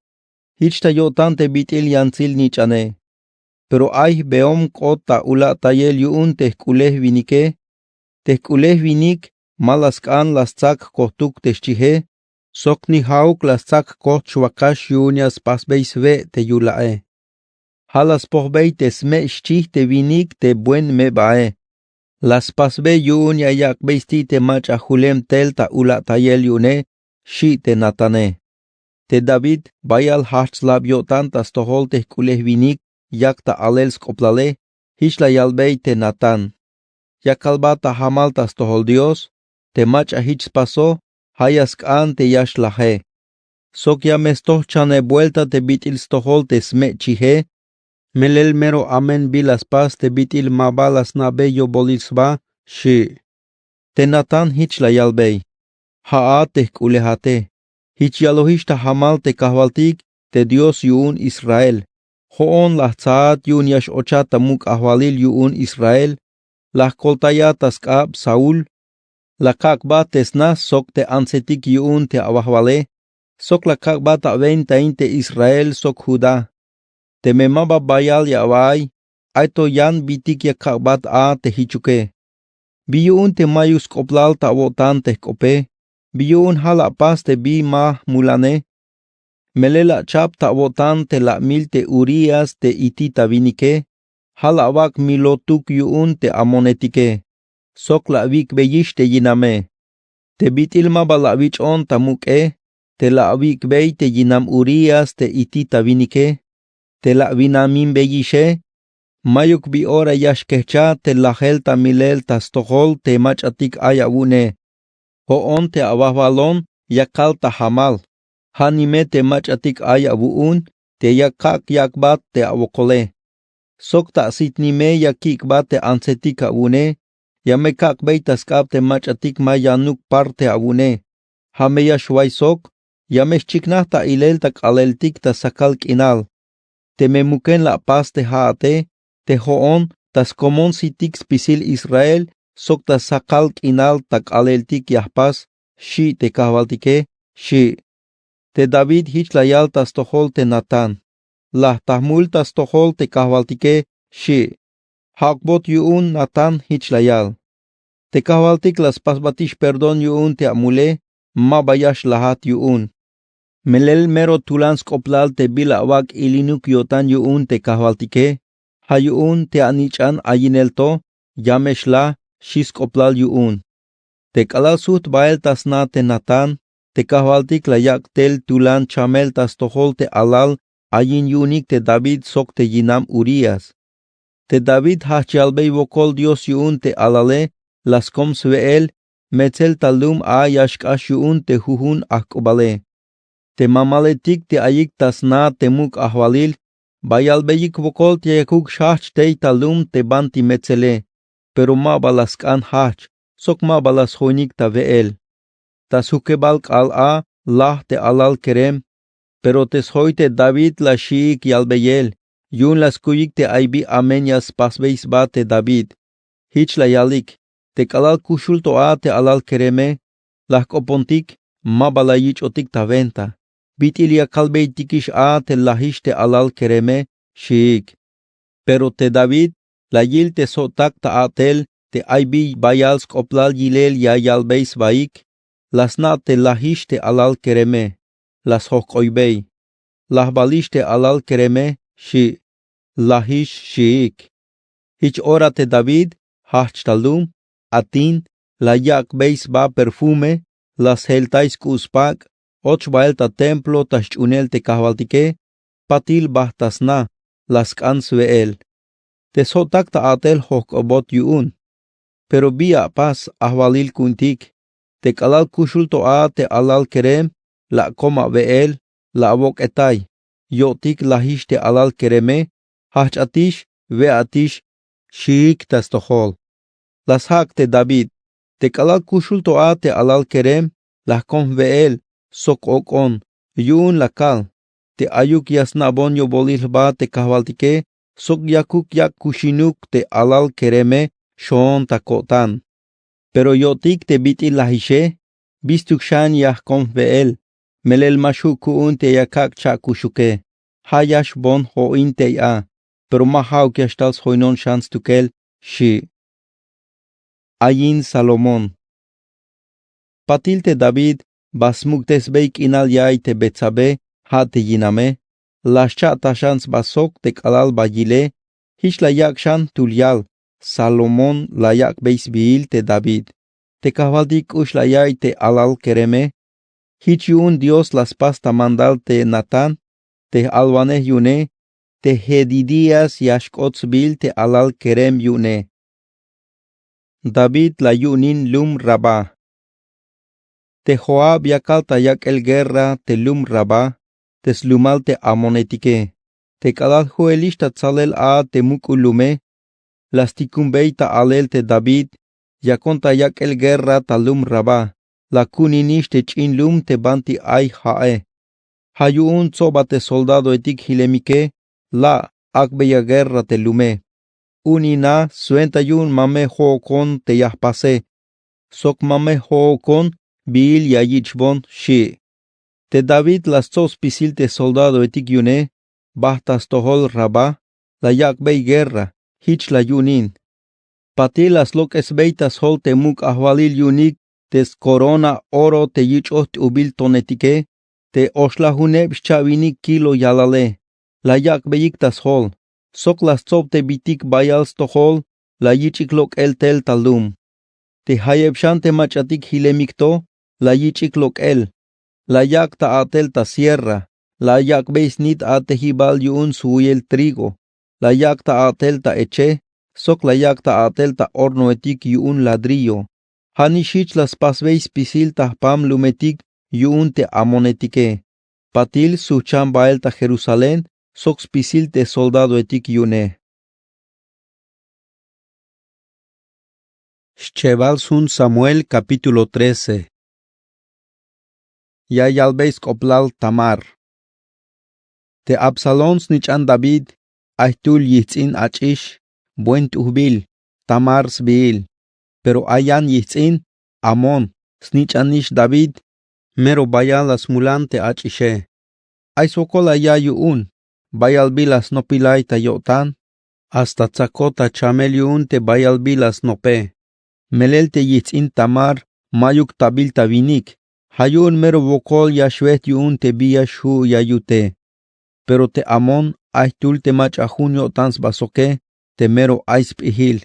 Jich ta yo'tan te bit'il yantsil nich'ane. Pero ay jbeom k'ot ta ula'tayel yu'un te jk'ulej winike. Te jk'ulej winik ma la sk'an la stsak jkojtuk te xchije. Sok ni ja'uk la stsak jkojt xwakax yu'un ya spasbey swe' te yula'e. Ja' la spojbey te sme' xchij te winik te buen mebae. La spasbey yu'un ya yak'bey sti' te mach'a julem tel ta ula'tayel yu'une. Xi' te natane. Te david bayal jajch' slab yo'tan ta stojol te jk'ulej winik yak ta alel sk'oplale. Jich la yalbey te natán: Ya kalbat ta jamal ta stojol dios. Te mach'a jich spaso, ja' ya sk'an te ya xlaje. Sok ya me stoj chaneb buelta te bit'il stojol te sme' chije. Melel mero amen bila spas te bit'il ma ba la sna'bey yobolil sba. Xi'. Te natán jich la yalbey: Ja'at te jk'ulejate. Jich yalojix ta jamal te kajwaltik, te dios yu'un israel. Jo'on la jtsaat yu'un ya x'ochat ta muk' ajwalil yu'un israel. La jkoltayat ta sk'ab saúl. La kak'bat te sna sok te antsetik yu'un te awajwale. Sok la kak'bat ta awentahin te israel sok judá. Teme ma ba bayal ya awa'iy, ay to yan bitik ya kak'bat a te jichuke. Bi yu'un te mayuk sk'oplal ta awo'tan te jk'ope? Bi yu'un ja' la apas te bi ma jmulane? Melel la acha'p ta awo'tan te la'mil te urías te itita winike. Ja' la awak' milotuk yu'un te amonetike. Sok la awik'beyix te yiname. Te bit'il ma ba la awich'on ta muk'e, te la awik'bey te yinam urías te itita winike. Te la awinaminbeyixe. Mayuk bi ora ya xkejcha te lajel ta milel ta stojol te mach'atik ay awu'une. Jo'on te awajwalon ya kal ta jamal. Ja' nime te mach'atik ay awu'un te ya kak' yak'bat te awokole. Sok ta asit nime ya kik'bat te antsetik awu'une. Ya me kak'bey ta sk'ab te mach'atik ma yanuk parte awu'une. Ja' me ya xway sok. Ya me xchiknaj ta ilel ta k'aaleltik ta sakal k'inal. Teme muken la apas te ja'ate, te jo'on ta skomon sitik spisil israel sok ta sakal k'inal ta k'aaleltik ya jpas. Xi' te kajwaltike. Xi'. Te david jich la yal ta stojol te natán: La jta jmul ta stojol te kajwaltike. Xi'. Ja'ukbot yu'un natán jich la yal: Te kajwaltik la spasbatix perdón yu'un te amule. Ma ba ya xlajat yu'un. Melel mero tulan sk'oplal te bila awak' ilinuk yo'tan yu'un te kajwaltike. Ja' yu'un te anich'an ayinel to, ya me xlaj. Xi' sk'oplal yu'un. Te k'alal sujt bael ta sna te natán, te kajwaltik la yak' tel tulan chamel ta stojol te alal ayin yu'unik te david sok te yinam urías. Te david jajch yalbey wokol dios yu'un te alale. La skom swe'el, metsel ta lum a ya xk'ax yu'un te jujun ajk'ubale. Te mamaletik te ayik ta sna te muk' ajwalil, ba yalbeyik wokol te yakuk xjajch tey ta lum te banti metsele. Pero ma ba la sk'an jajch, sok ma ba la sjoinik ta we'el. ta sjukebal k'aal a laj te alal kerem. Pero te sjoy te David la xi'ik yalbeyel, yu'un la skuyik te ay bi amen ya spasbey sba te David. Jich la yalik: Te k'alal kuxul to a te alal kereme, la jk'opontik, ma ba la yich'otik ta wenta. Bit'il ya kalbeytikix a te lajix te alal kereme, xi'ik. Pero te David la yil te sjo'tak ta a'tel te ay bi bayal sk'oplal yilel ya yalbey sbaik. La sna' te lajix te alal kereme, la sjojk'oybey. Lajbalix te alal kereme, xi'. Lajix, xi'ik. Jich ora te David jajch ta lum, atin, la yak'bey sba perfume, la sjeltay sk'u' spak', och bael ta templo ta xch'uunel te kajwaltike, patil bajt ta sna, la sk'an swe'el. Te sjo'tak ta a'tel jojk'obot yu'un. Pero bi a pas ajwalil ku'untik: Te k'alal kuxul to a te alal kerem, la akom awe'el, la awok'etay. Yo'tik lajix te alal kereme, jajch'atix, we'atix, xi'ik ta stojol. La sjak' te David: Te k'alal kuxul to a te alal kerem, la jkom jwe'el sok ok'on. Yu'un la kal: Te ayuk ya sna'bon yobolil jba te kajwaltike sok yakuk yak' kuxinuk te alal kereme xoon ta ko'tan. Pero yo'tik te bit'il lajixe, bistuk xan ya jkom jwe'el, melel ma xju' ku'un te ya kak' cha'kuxuke. Ja' ya xbon jo'in tey a, pero ma ja'uk ya xtal sjoinon xan stukel, xi'. Ayin Salomón. Patil te David ba smuk'tesbey k'inal ya'iy te Betsabe, ja' te yiname, la xcha'taj xan sba sok te k'alal ba yile. Jich la yak' xan jtul yal: Salomón la yak'bey sbiil te David. Te kajwaltik k'ux la ya'iy te alal kereme. Jich yu'un Dios la spas ta mandal te Natán, te j-alwanej yu'une, te Jedidías ya xk'ot sbiil te alal kerem yu'une. David la yu'unin lum Rabá. Te Joab ya kal ta yak'el guerra te lum Rabá, te slumal te amonetike. Te k'alal ju'elix ta tsalel a te muk'ul lume, la stikumbey ta alel te David, yakon ta yak'el guerra ta lum Rabá, la ku'uninix te ch'in lum te banti ay ja'e. Ja' yu'un tsob a te soldadoetik jilemike, la' ak'beya guerra te lume. U'unin a swenta yu'un ma me jo'okon te ya jpase, sok ma me jo'okon biil ya yich'bon, xi'. Te David la stsob spisil te soldadoetik yu'une, bajt ta stojol Rabá, la yak'bey guerra. Jich la yu'unin. Patil la slok'esbey ta sjol te muk' ajwalil yu'unik te skorona oro te yich'oj t'ujbil tonetike, te oxlajuneb xcha'winik kilo yalale, la yak'beyik ta sjol. Sok la stsob te bitik bayal stojol la yich'ik lok'el tel ta lum. Te jayeb xan te mach'atik jilemik to, la yich'ik lok'el. La yak' ta a'tel ta sierra, la yak'bey snit a'tejibal yu'un swuyel trigo, la yak' ta a'tel ta eche, sok la yak' ta a'tel ta hornoetik yu'un ladrillo. Ja' nix jich la spasbey spisil ta jpam lumetik yu'un te amonetike. Patil sujchan bael ta Jerusalén sok spisil te soldadoetik yu'une. Xchebal sjun Samuel, capítulo trece. Ya yalbey sk'oplal Tamar. Te Absalón snich'an David, ay jtul yijts'in ach'ix, buen t'ujbil, Tamar sbiil. Pero ay yan yijts'in, Amón, snich'anix David, mero bayal la smulan te ach'ixe. Ay swokol la ya' yu'un, bayal bi la snopilay ta yo'tan, hasta tsakot ta chamel yu'un te bayal bi la snope. Melel te yijts'in Tamar mayuk tabil ta winik, ja' yu'un mero wokol ya xwejt yu'un te bi ya xju' ya yute. Pero te Amón ay jtul te mach'a jun yo'tan sba soke, te mero ay sp'ijil,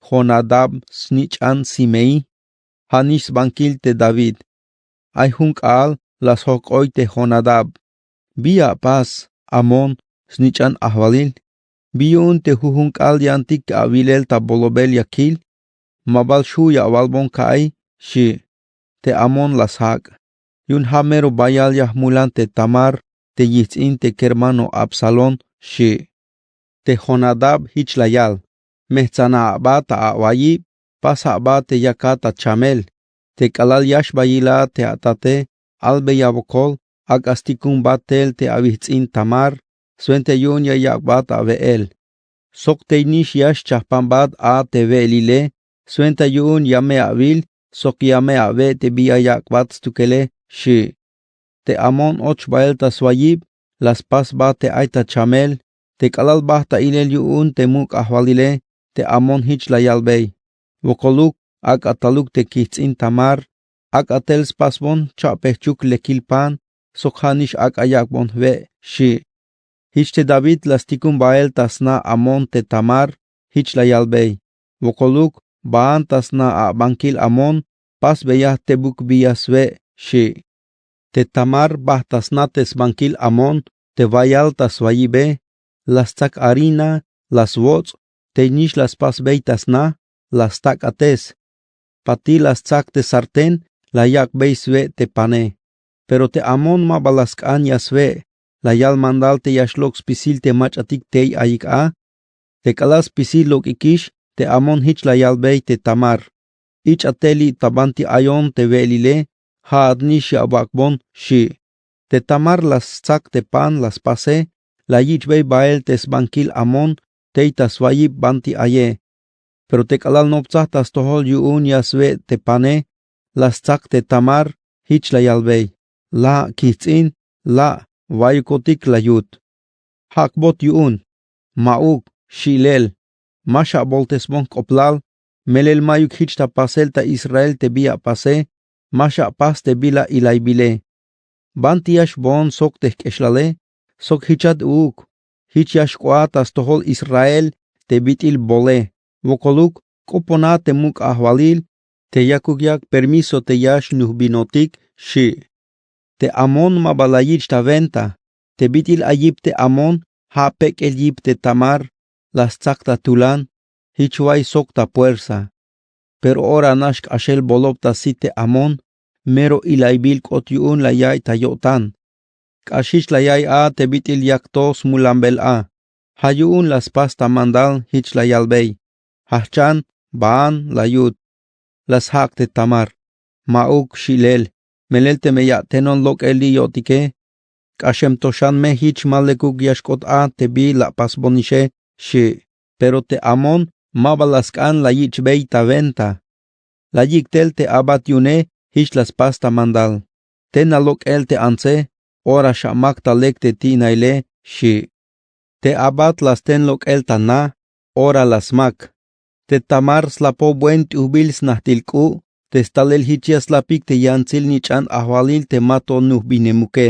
Jonadab snich'an Simeí, ja' nix sbankil te David. Ay jun k'aal la sjojk'oy te Jonadab: ¿Bi a pas, Amón, snich'an ajwalil? ¿Bi yu'un te jujun k'aal yantik awilel ta bolobel ya kil? ¿Ma bal xju' ya awalbon ka'iy? xi'. Te Amón la sjak': Yu'un ja' mero bayal ya jmulan te Tamar te yijts'in te kermano Absalón, xi'. Te Jonadab jich la yal: Mejtsana aba ta awayib, pasa aba te yakat ta chamel, Te k'alal ya xbayila te atate, albeya wokol, ak'a stikunbat tel te awits'in Tamar swenta yu'un ya yak'bat awe'el. Sok tey nix ya xchajpanbat a te we'elile swenta yu'un ya me awil sok ya me awe' te bi ya yak'bat stukele, xi'. Te Amón och bael ta swayib, la spasbat te ay ta chamel. Te k'alal bajt ta ilel yu'un te muk' ajwalile, te Amón jich la yalbey: Wokoluk, ak'a taluk te kijts'in Tamar, ak'a tel spasbon cha'pejchuk lekil pan sok ja' nix ak'a yak'bon jwe', xi'. Jich te David la stikun bael ta sna Amón te Tamar, jich la yalbey: Wokoluk, baan ta sna abankil Amón, pasbeya tebuk bi ya swe', xi'. Te Tamar bajt ta sna te sbankil Amón te wayal ta swayibe, la stsak harina, la swots', tey nix la spasbey ta sna, la stak' ates. Patil la stsak te sartén, la yak'bey swe' te pane. Pero te Amón ma ba la sk'an ya swe', la yal mandal te ya xlok' spisil te mach'atik tey ayik a. Te k'alal spisil lok'ikix, te Amón jich la yalbey te Tamar: Ich'a tel li' ta banti ayon te we'elile, ja'at nix ya awak'bon, xi'. Te Tamar la stsak te pan la spase, la yich'bey bael te sbankil Amón tey ta swayib banti aye. Pero te k'alal noptsaj ta stojol yu'un ya swe' te pane, la stsak te Tamar, jich la yalbey: La' kijts'in, la', wayukotik la yut. Jak'bot yu'un. Ma'uk, xilel. Ma xaboltesbon jk'oplal, melel mayuk jich ta pasel ta Israel te bi apase, ma xapas te bila ilaybile. Banti ya xboon sok te jk'exlale, sok jichat uuk, jich ya xk'oat ta stojol Israel te bit'il bole. Wokoluk, k'opona te muk' ajwalil te yakuk yak permiso te ya xnujbinotik, xi'. Te Amón ma ba la yich' ta wenta. Te bit'il ay yip te Amón, ja' pek'el yip te Tamar, la stsak ta tulan, jich way sok ta puersa. Pero ora nax k'axel bolob ta sit te Amón, mero ilaybil k'ot yu'un la yaiy ta yo'tan. K'ax jich la yaiy a te bit'il yak to smulambel a. Ja' yu'un la spas ta mandal, jich la yalbey: Jajch'an, baan la yut. La sjak' te Tamar: Ma'uk, xilel, melel teme ya atenon lok'el li' yo'tike, k'axem to xan me jich ma lekuk ya xk'ot a te bi la apasbonixe, xi'. Pero te Amón ma ba la sk'an la yich'bey ta wenta. La yik' tel te abat yu'une, jich la spas ta mandal: Tena lok'el te antse, ora xamak ta lek te ti'naile, xi'. Te abat la sten lok'el ta na, ora la smak. Te Tamar slapoj buen t'ujbil snajtil k'u', te stalel jich ya slapik te yantsil nich'an ajwalil te ma to nujbinemuke.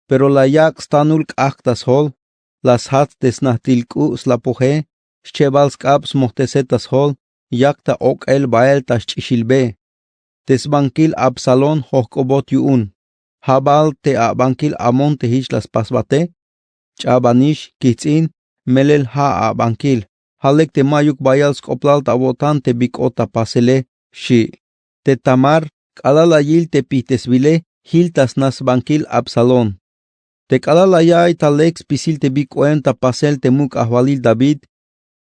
Pero la yak' stanul k'ajk' ta sjol, la sjats te snajtil k'u' slapoje, xchebal sk'ab smojtese ta sjol, yak ta ok'el bael ta xch'ixilbe. Te sbankil Absalón jojk'obot yu'un. Ja' bal te abankil Amón te jich la spasbate. Ch'abanix, kijts'in, melel ja' abankil. Ja' lek te mayuk bayal sk'oplal ta awo'tan te bi k'ot ta pasele, xi'. Te Tamar, k'alal la yil te pijtesbile, jil ta sna sbankil Absalón. Te k'alal la yaiy ta lek spisil te bi k'oem ta pasel te muk' ajwalil David,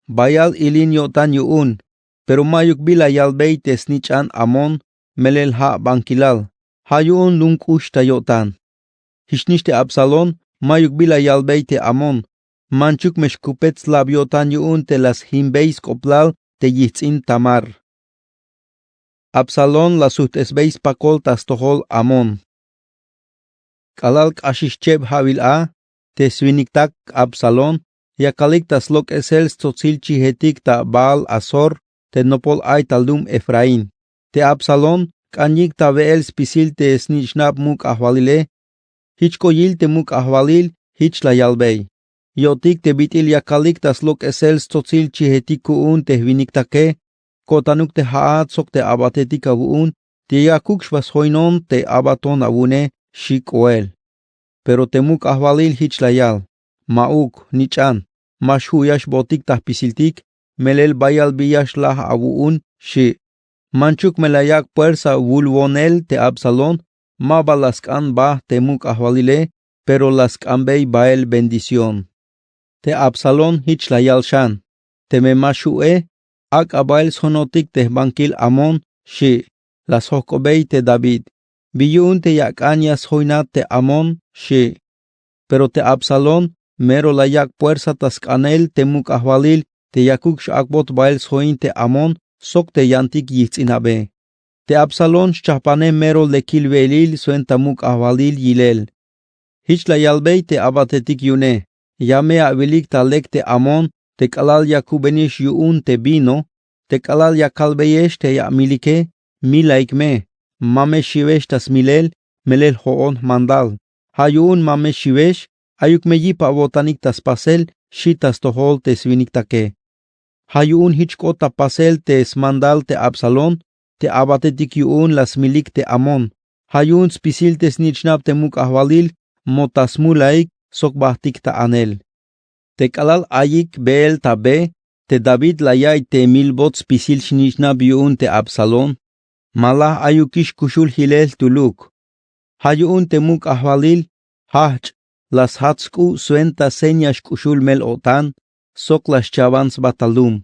bayal ilin yo'tan yu'un, pero mayuk bi la yalbey te snich'an Amón, melel ja' bankilal, ja' yu'un lum k'ux ta yo'tan. Jich nix te Absalón, mayuk bi la yalbey te Amón: Manchuk me xkupet slab yo'tan yu'un te la sjimbey sk'oplal te yijts'in Tamar. Absalón la sujt'esbey spakol ta stojol Amón. K'alal k'axix cheb ja'wil a, te swiniktak Absalón yakalik ta slok'esel stsotsil chijetik ta Baal-hazor te nopol ay ta lum Efraín. Te Absalón k'an yik' ta we'el spisil te snich'nab muk' ajwalile. Jich k'o yil te muk' ajwalil, jich la yalbey: Yo'tik te bit'il yakalik ta slok'esel stsotsil chijetik ku'un te jwiniktake, ko'tanuk te ja'at sok te abatetik awu'un, te yakuk xba sjoinon te abaton awu'une, xi' k'oel. Pero te muk' ajwalil jich la yal: Ma'uk, nich'an, ma xju' ya xbootik ta jpisiltik, melel bayal bi ya xlaj awu'un, xi'. Manchuk me la yak' puersa wulwonel te Absalón, ma ba la sk'an ba te muk' ajwalile, pero la sk'anbey bael bendición. Te Absalón jich la yal xan: Teme ma xju'e, ak'a bael sjonotik te jbankil Amón, xi'. La sjok'obey te david, bi yu'un te yak'an ya sjoynat te amón? Xchi'. Pero te absalón mero la yak' puersa ta sk'anel te muk' ajwalil te yakuk x'ak'bot bael sjoin te amón sok te yantik yijts'inabe. Te absalón xchajpanej mero lekil we'elil swenta muk' ajwalil yilel. Jich la yalbey te abatetik yu'une, ya me awilik ta lek te amón te k'alal ya kubenix yu'un te vino, te k'alal ya kalbeyex te amilike, milaik me, ma me xiwex ta smilel, melel jo'on jmandal. Ja' yu'un ma me xiwex, ayuk me yip awo'tanik ta spasel, xi' ta stojol te swiniktake. Ja' yu'un jich k'ot ta pasel te smandal te absalón, te abatetik yu'un la smilik te amón. Ja' yu'un spisil te snich'nab te muk' ajwalil mo ta smulaik sok bajtik ta anel. Te k'alal ayik beel ta be, te david la ya'iy te milbot spisil snich'nab yu'un te absalón, ma laj ayukix kuxul jilel jtuluk. Ja' yu'un te muk' ajwalil jajch' la sjat sk'u' swenta seña xk'uxul mel-o'tan sok la xchawan sba ta lum.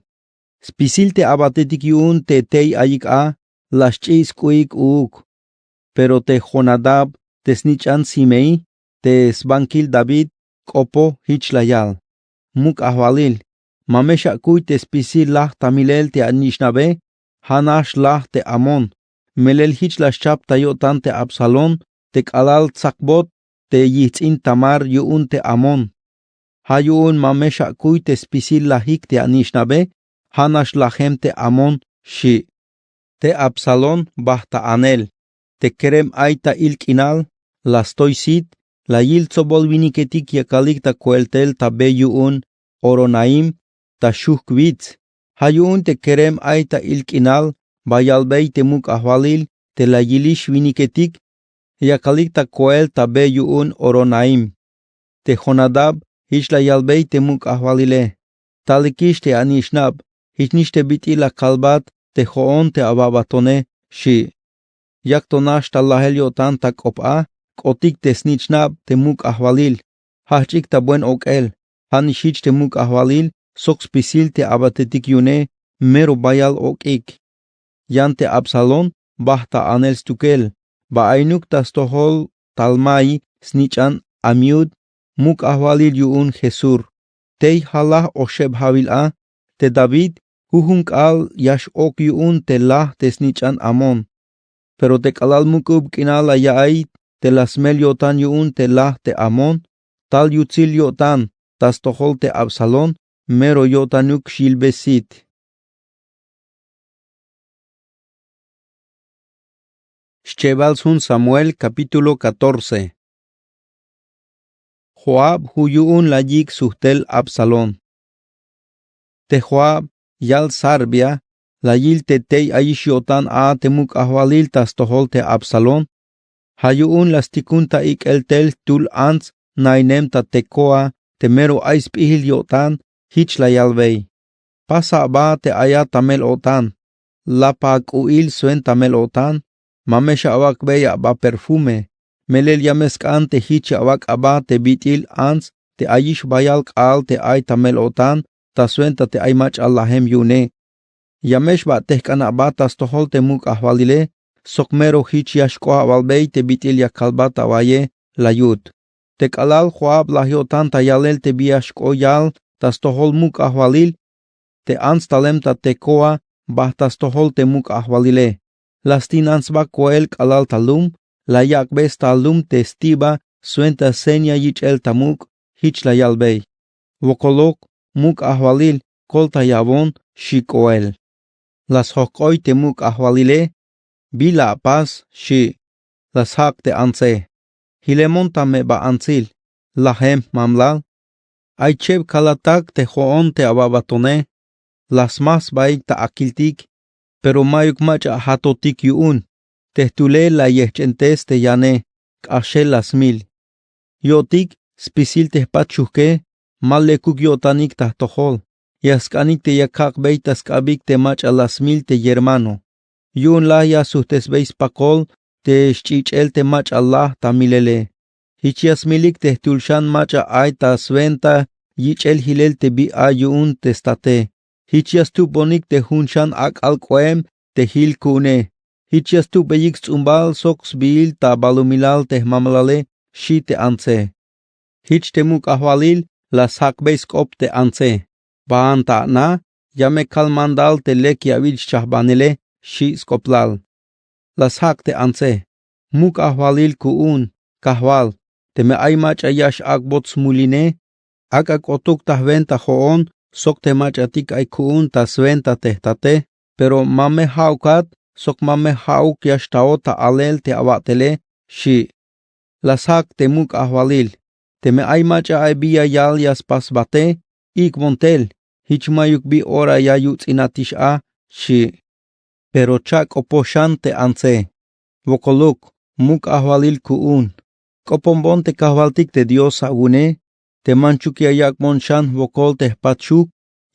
Spisil te abatetik yu'un te tey ayik a la xch'i' sk'u'ik uuk. Pero te jonadab te snich'an simei, te sbankil david, k'opo jich la yal: Muk' ajwalil, ma me xakuy te spisil laj ta milel te anich'nabe. Ja' nax laj te amón, melel jich la xchap ta yo'tan te absalón te k'alal tsakbot te yijts'in tamar yu'un te amón. Ja' yu'un ma me xakuy te spisil lajik te anich'nabe. Ja' nax lajem te amón. Xi'. Te absalón bajt ta anel, te kerem ay ta il k'inal, la stoy sit, la yil tsobol winiketik yakalik ta ko'el tel ta be yu'un horonaim, ta xujk' wits. Ja' yu'un te kerem ay ta il k'inal ba yalbey te muk' ajwalil te la yilix winiketik yakalik ta ko'el ta be yu'un horonaim. Te jonadab jich la yalbey te muk' ajwalile: Talikix te anich'nab, jich nix te bit'il la kalbat te jo'on te awabatone. Xi'. Yak to nax ta lajel yo'tan ta k'op a, k'otik te snich'nab te muk' ajwalil, jajch'ik ta buen ok'el. Ja' nix jich te muk' ajwalil sok spisil te abatetik yu'une mero bayal ok'ik. Yan te absalón bajt ta anel stukel, ba aynuk ta stojol talmai snich'an amiud, muk' ajwalil yu'un jesur. Tey jalaj oxeb jawil a, te david jujun k'aal ya x'ok yu'un te laj te snich'an amón. Pero te k'alal muk'ub k'inal la ya'iy te la smel yo'tan yu'un te laj te amón, tal yutsil yo'tan ta stojol te absalón, mero yo'tanuk xyilbe sit. Xchebal sjun samuel kapítulo katorce. Joab ju yu'un la yik' sujtel absalón. Te joab yal sarbia, la yil te tey ayix yo'tan a te muk' ajwalil ta stojol te absalón. Ja' yu'un la stikun ta ik'el tel jtul ants nainem ta tekoa, te mero ay sp'ijil yo'tan. Jich la yalbey: Pasa aba te ayat ta mel-o'tan, lapa ak'u'il swenta mel-o'tan. Ma me xawak'bey aba perfume, melel ya me sk'an te jich ya awak' aba te bit'il ants te ayix bayal k'aal te ay ta mel-o'tan ta swenta te ay mach'a lajem yu'une. Ya me xbat'ejk'an aba ta stojol te muk' ajwalile, sok mero jich ya xk'oab awalbey te bit'il ya kalbat awa'iye. La yut: Te k'alal joab laj yo'tan ta yalel te bi ya xk'o yal ta stojol muk' ajwalil, te ants talem ta tekoa bajt ta stojol te muk' ajwalile. La stin ants sba ko'el k'alal ta lum, la yak'be sta lum te sti'ba swenta seña yich'el ta muk'. Jich la yalbey: Wokoluk muk' ajwalil, koltayawon. Xi' ko'el. La sjok'oy te muk' ajwalile: Bila apas? Xi'. La sjak' te antse: Jilemon ta meba antsil, lajem jmamlal. Ay cheb kalatak te jo'on te awabatone. La smaj sbaik ta akiltik, pero mayuk mach'a ajatotik yu'un. Te jtule la yejch'entes te yane, k'axel la smil. Yo'tik spisil te jpat xujke, ma lekuk yo'tanik ta jtojol. Ya sk'anik te ya kak'bey ta sk'abik te mach'a la smil te yermano. Yu'un laj ya sujtesbey spakol te xch'ich'el te mach'a laj ta milele. Jich ya smilik te jtul xan mach'a ay ta swenta yich'el jilel te bi ay yu'un te state. Jich ya stuponik te jun xan ak'al k'oem te jil ku'une. Jich ya stubeyik sts'umbal sok sbiil ta balumilal te jmamalale, xi' te antse. Jich te muk' ajwalil la sjak'bey sk'op te antse. Baan ta ana ya me kal mandal te lek ya awich' xchajbanele, xi' sk'oplal. La sjak' te antse: Muk' ajwalil ku'un, kajwal, teme ay mach'a ya x'ak'bot smuline, ak'a k'otuk ta jwenta jo'on sok te mach'atik ay ku'un ta swenta te jtate. Pero ma me ja'ukat sok ma me ja'uk ya xtaot ta alel te awa'tele, xi'. La sjak' te muk' ajwalil: Teme ay mach'a ay bi ya yal ya spas jbate, ik'bon tel. Jich mayuk bi ora ya yuts'inatix a, xi'. Pero cha'k'opoj xan te antse. Wokoluk, muk' ajwalil ku'un, k'oponbon te kajwaltik te Dios awu'une, te manchuk ya yak'bon xan jwokol te jpatxuk,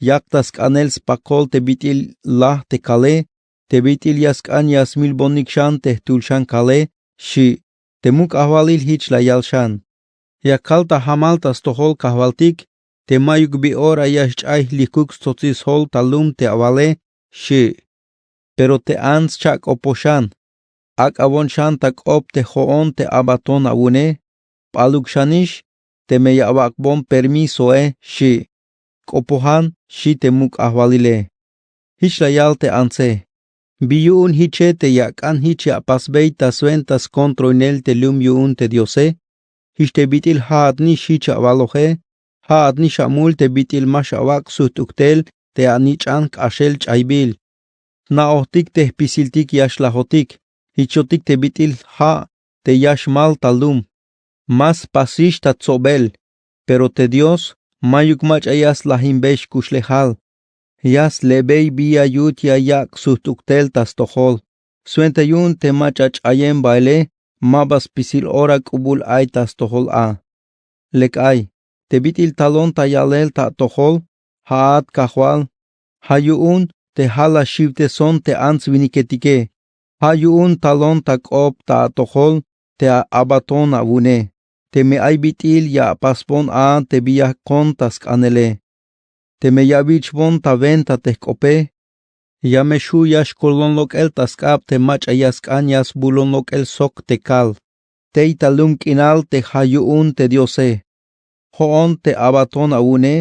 yak ta sk'anel spakol te bit'il laj te kale, te bit'il ya sk'an ya smilbonik xan te jtul xan kale, xi'. Te muk' ajwalil jich la yal xan: Ya kal ta jamal ta stojol kajwaltik te mayuk bi ora ya xch'ay jlijkuk stsotsil sjol ta lum te awale, xi'. Pero te ants cha'k'opoj xan. Ak'abon xan ta k'op te jo'on te abaton awu'une, p'aluk xanix, teme ya awak'bon permisoe, xi'. K'opojan, xi' te muk' ajwalile. Jich la yal te antse: Bi yu'un jiche te ya ak'an jich ya apasbey ta swenta skontroinel te lum yu'un te Diose? Jich te bit'il ja'atnix jich awaloje, ja'atnix amul te bit'il ma xawak' sujt'uk tel te anich'an jk'axel ch'aybil. Jna'ojtik te jpisiltik ya xlajotik, jichotik te bit'il ja' te ya xmal ta lum. Ma spasix ta tsobel. Pero te Dios mayuk mach'a ya slajinbey xkuxlejal. Ya sle'bey bi ya yut ya yak' sujt'uk tel ta stojol. Swenta yu'un te mach'a ch'ayen baele, ma ba spisil ora k'ubul ay ta stojol a. Lek ay, te bit'il talon ta yalel ta atojol, ja'at kajwal, ja' yu'un te ja' la xiwteson te ants winiketike. Ja' yu'un talon ta k'op ta atojol te abaton awu'une, teme ay bit'il ya apasbon a te bi ya jkon ta sk'anele. Teme ya awich'bon ta wenta te jk'ope, ya me xju' ya xkolon lok'el ta sk'ab te mach'a ya sk'an ya sbulon lok'el sok te kal tey ta lum k'inal te ja' yu'un te Diose. Jo'on te abaton awu'une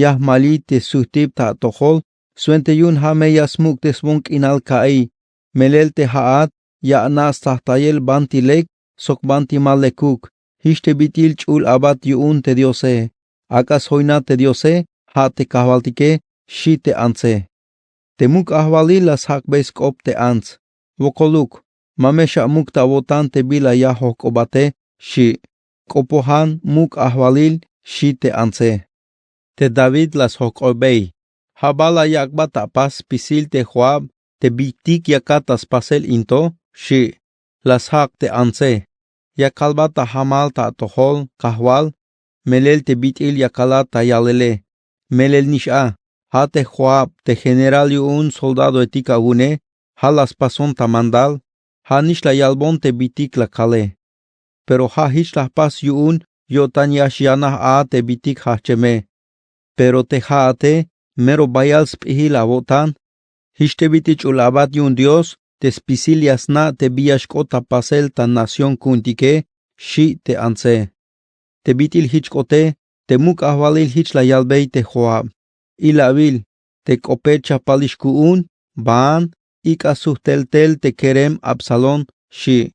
ya jmaliy te sujtib ta atojol, swenta yu'un ja' me ya smuk'tesbon k'inal ka'iy. Melel te ja'at ya ana' stsajtayel banti lek sok banti ma lekuk. Jich te bit'il ch'ul abat yu'un te Diose. Ak'a sjoyna te Diose, ja' te kajwaltike, xi' te antse. Te muk' ajwalil la sjak'bey sk'op te ants. Wokoluk, ma me xamuk ta awo'tan te bila ya jojk'obate, xi'. K'opojan, muk' ajwalil, xi' te antse. Te David la sjojk'obey: Ja' bal la yak'bat ta apas spisil te Joab te bitik yakat ta spasel in to, xi'. La sjak' te antse: Ya kalbat ta jamal ta atojol, kajwal, melel te bit'il ya kalat ta yalele. Melel nix a, ja' te Joab te general yu'un soldadoetik awu'une, ja' la spason ta mandal, ja' nix la yalbon te bitik la kale. Pero ja' jich la jpas yu'un yo'tan ya xyanaj a te bitik jajcheme. Pero te ja'ate mero bayal sp'ijil awo'tan. Jich te bit'il ch'ul abat yu'un Dios te spisil ya sna' te bi ya xk'ot ta pasel ta nación ku'untike, xi' te antse. Te bit'il jich k'ote, te muk' ajwalil jich la yalbey te Joab: Ilawil, te k'ope chapalix ku'un, baan, ik'a sujtel tel te kerem Absalón, xi'.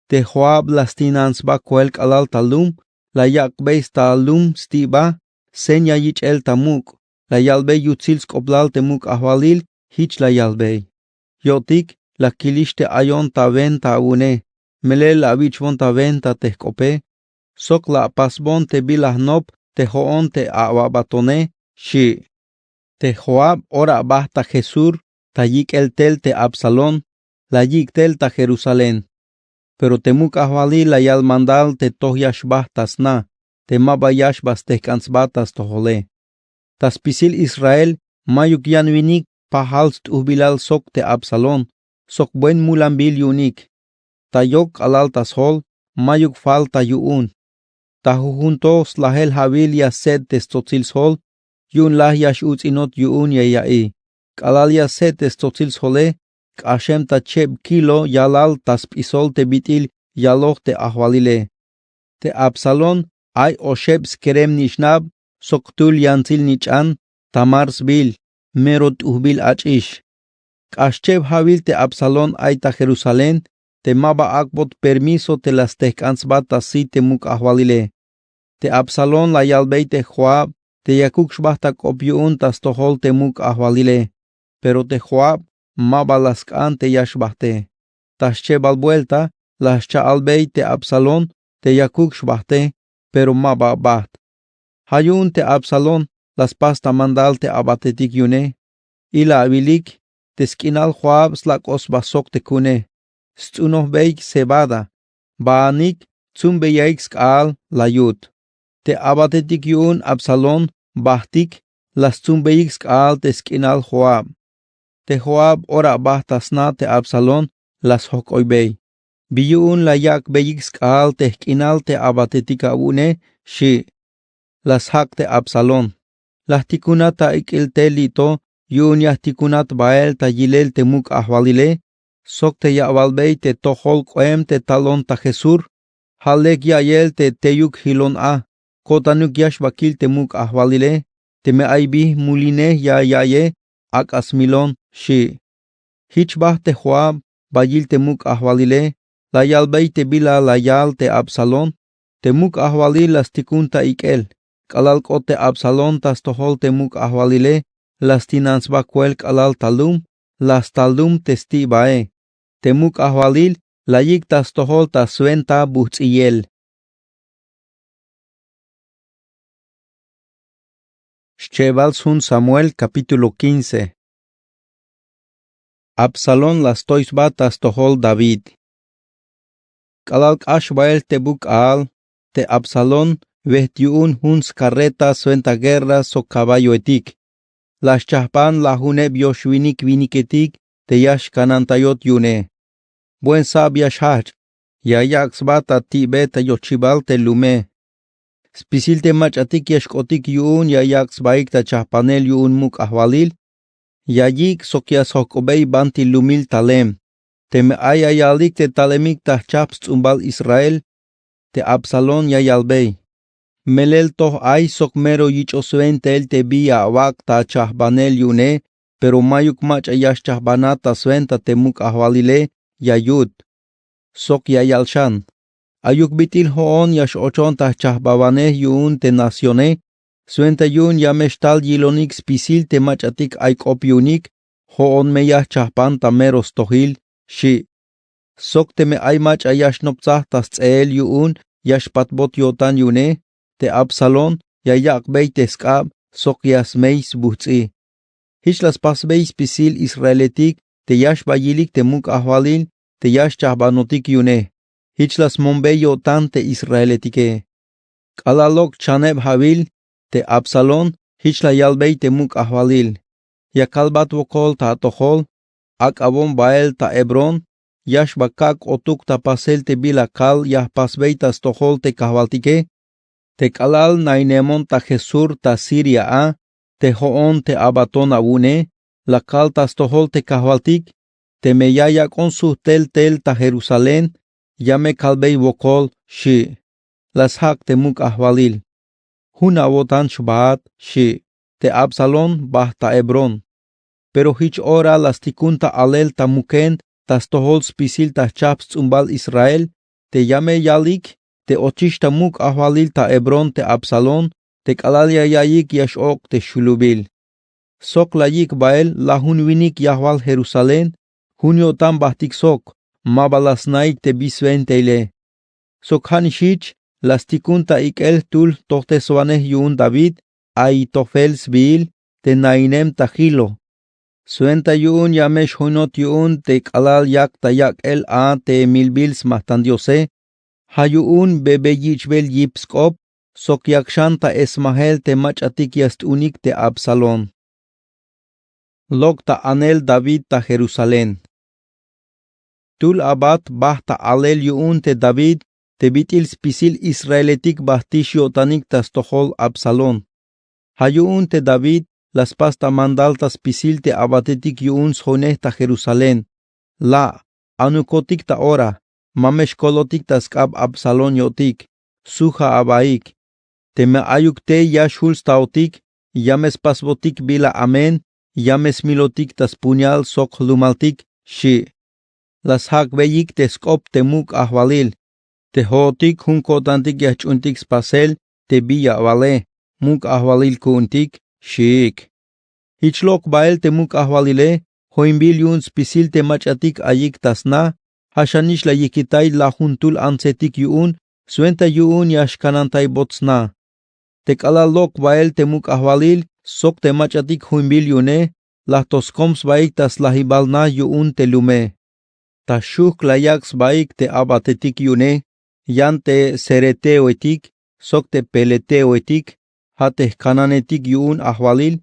Te Joab la stinan sba koel k'alal ta lum, la yak'bey sta lum sti'ba, seña yich'el ta muk', la yalbey yutsil sk'oplal te muk' ajwalil, jich la yalbey: Yo'tik, la kilix te ayon ta wenta awu'une, melel la awich'bon ta wenta te jk'ope, sok la apasbon te bila jnop te jo'on te awabatone, xi'. Te Joab ora aba ta Gesur, ta yik'el tel te Absalón, la yik' tel ta Jerusalén. Pero te muk' ajwalil la yal mandal te toj ya xba ta sna, te ma ba ya xba stejk'an sba ta stojole. Ta spisil Israel mayuk yan winik pajal st'ujbilal sok te Absalón, sok buen mulanbil yu'unik. Ta yok k'alal ta sjol mayuk falta yu'un. Ta jujun to slajel ja'wil ya sts'et te stsotsil sjol, yu'un laj ya x-uts'inot yu'un ya ya'iy. K'alal ya sts'et te stsotsil sjole, k'axem ta cheb kilo yalal ta sp'isol te bit'il yaloj te ajwalile. Te absalón ay oxeb skerem nich'nab sok jtul yantsil nich'an tamar sbiil mero t'ujbil ach'ix. K'ax cheb ja'wil te absalón ay ta jerusalén te ma ba ak'bot permiso te la stejk'an sba ta sit te muk' ajwalile. Te absalón la yalbey te joab te yakuk xbajt ta k'op yu'un ta stojol te muk' ajwalile. Pero te joab ma ba la sk'an te ya xbajte. Ta xchebal buelta la xcha'albey te absalón te yakuk xbajte, pero ma ba bajt. Ja' yu'un te absalón la spas ta mandal te abatetik yu'une. Ila awilik te sk'inal joab slak'oj sba sok te ku'une. Sts'unojbey cebada baanik tsumbeyajik sk'aal la yut. Te abatetik yu'un absalón bajtik la stsumbeyik sk'aal te sk'inal joab. Te joab ora bajt ta sna te absalón la sjok'oybey. Bi yu'un la yak'beyik sk'aal te jk'inal te abatetik awu'une? Xi'. La sjak' te absalón. La jtikunat ta ik'il tel li' to yu'un ya jtikunat bael ta yilel te muk' ajwalile sok te ya'balbey te tojol k'oem te talon ta jesur. Ja' lek ya'iyel te teyuk jilon a ko'tanuk ya xba kil te muk' ajwalile. Teme ay bi mulinej ya ya'iye ak'a smilon. Xi'. Jich bajt te joab bayil te muk' ajwalile. La yalbey te bila la yal te absalón. Te muk' ajwalil la stikun ta ik'el. K'alal k'ot te absalón ta stojol te muk' ajwalile la stinan sba kuel k'alal ta lum. La sta lum te sti' bae. Te muk' ajwalil la yik' ta stojol ta swenta bujts'iyel. Xchebal sjun samuel kapítulo quince. Absalón la stoy sba ta stojol david. K'alal k'ax bael te buk' k'aal te absalón wejt yu'un jun skarreta swenta guerra sok kaballoetik. La xchajpan lajuneb yoxwinik winiketik te ya xkanantayot yu'une. Buen sab ya xjajch'. Ya yak' sba ta ti'be ta yochibal te lume. Spisil te mach'atik ya xk'otik yu'un ya yak' sbaik ta chajpanel yu'un muk' ajwalil. Ya yik' sok ya sjok'obey banti lumil talem. Teme ay ya yalik te talemik ta jchajp sts'umbal israel. Te absalón ya yalbey. Melel toj ay sok mero yich'oj swentail te bi ya awak' ta chajbanel yu'une. Pero mayuk mach'a ya xchajbanat ta swenta te muk' ajwalile ya yut. Sok ya yal xan. Ayuk bit'il jo'on ya x'ochon ta jchajbawanej yu'un te nacione. Swenta yu'un ya me xtal yilonik spisil te mach'atik ay k'op yu'unik. Jo'on me ya jchajpan ta mero stojil. Xi'. Sok teme ay mach'a ya xnoptsaj ta sts'eel yu'un ya xpatbot yo'tan yu'une. Te absalón ya yak'bey te sk'ab sok ya smey sbujts'i. Jich la spasbey spisil israeletik te ya xba yilik te muk' ajwalil te ya xchajbanotik yu'une. Jich la smombey yo'tan te israeletike. K'alal lok' chaneb ja'wil te absalón jich la yalbey te muk' ajwalil. Ya kalbat wokol ta atojol. Ak'abon bael ta hebrón ya xba kak' k'otuk ta pasel te bila kal ya jpasbey ta stojol te kajwaltike. Te k'alal nainemon ta jesur ta siria a te jo'on te abaton awu'une. La kal ta stojol te kajwaltik. Teme ya yak'on sujtel tel ta jerusalén ya me kalbey wokol. Xi'. La sjak' te muk' ajwalil. Jun awo'tan xbaat. Xi'. Te absalón bajt ta hebrón. Pero jich ora la stikun ta alel ta muken ta stojol spisil ta jchajp sts'umbal israel. Te ya me yalik te ochix ta muk' ajwalil ta hebrón te absalón te k'alal ya ya'iyik ya x'ok' te xulubil. Sok la yik' bael lajun winik yajwal jerusalén. Jun yo'tan bajtik sok ma ba la sna'ik te bi swentaile. Sok ja' nix jich la stikun ta ik'el jtul jtojteswanej yu'un david ahitofel sbiil te nainem ta jilo. Swenta yu'un ya me xjoinot yu'un te k'alal yak ta yak'el a te milbil smajtan diose. Ja' yu'un bebe yich'bel yip sk'op sok yak xan ta esmajel te mach'atik ya st'unik te absalón. Lok' ta anel david ta jerusalén. Tul abat bajt ta alel yu'un te david te bit'il spisil israeletik bajtix yo'tanik ta stojol absalón. Ja' yu'un te david la spas ta mandal ta spisil te abatetik yu'un sjoinej ta jerusalén. La' anukotik ta ora. Ma me xkolotik ta sk'ab absalón yo'tik. Suja abaik. Teme ayuk te ya xjul staotik, ya me spasbotik bila amen. Ya me smilotik ta spuñal sok jlumaltik. Xchi'. La sjak'beyik te sk'op te muk' ajwalil. Te jo'otik jun ko'tantik ya jch'uuntik spasel te bi ya awale. Muk' ajwalil ku'untik. Xiik. Jich lok' bael te muk' ajwalile. Joinbil yu'un spisil te mach'atik ayik ta sna. Ja xanix la yikitay lajuntul antsetik yu'un swenta yu'un ya xkanantaybot sna. Te k'alal lok' bael te muk' ajwalil sok te mach'atik joinbil yu'une, la jto skom sbaik ta slajibal na yu'un te lume. Ta xujk' la yak' sbaik te abatetik yu'une. Yan te cereteoetik sok te peleteoetik, ja te jkananetik yu'un ajwalil,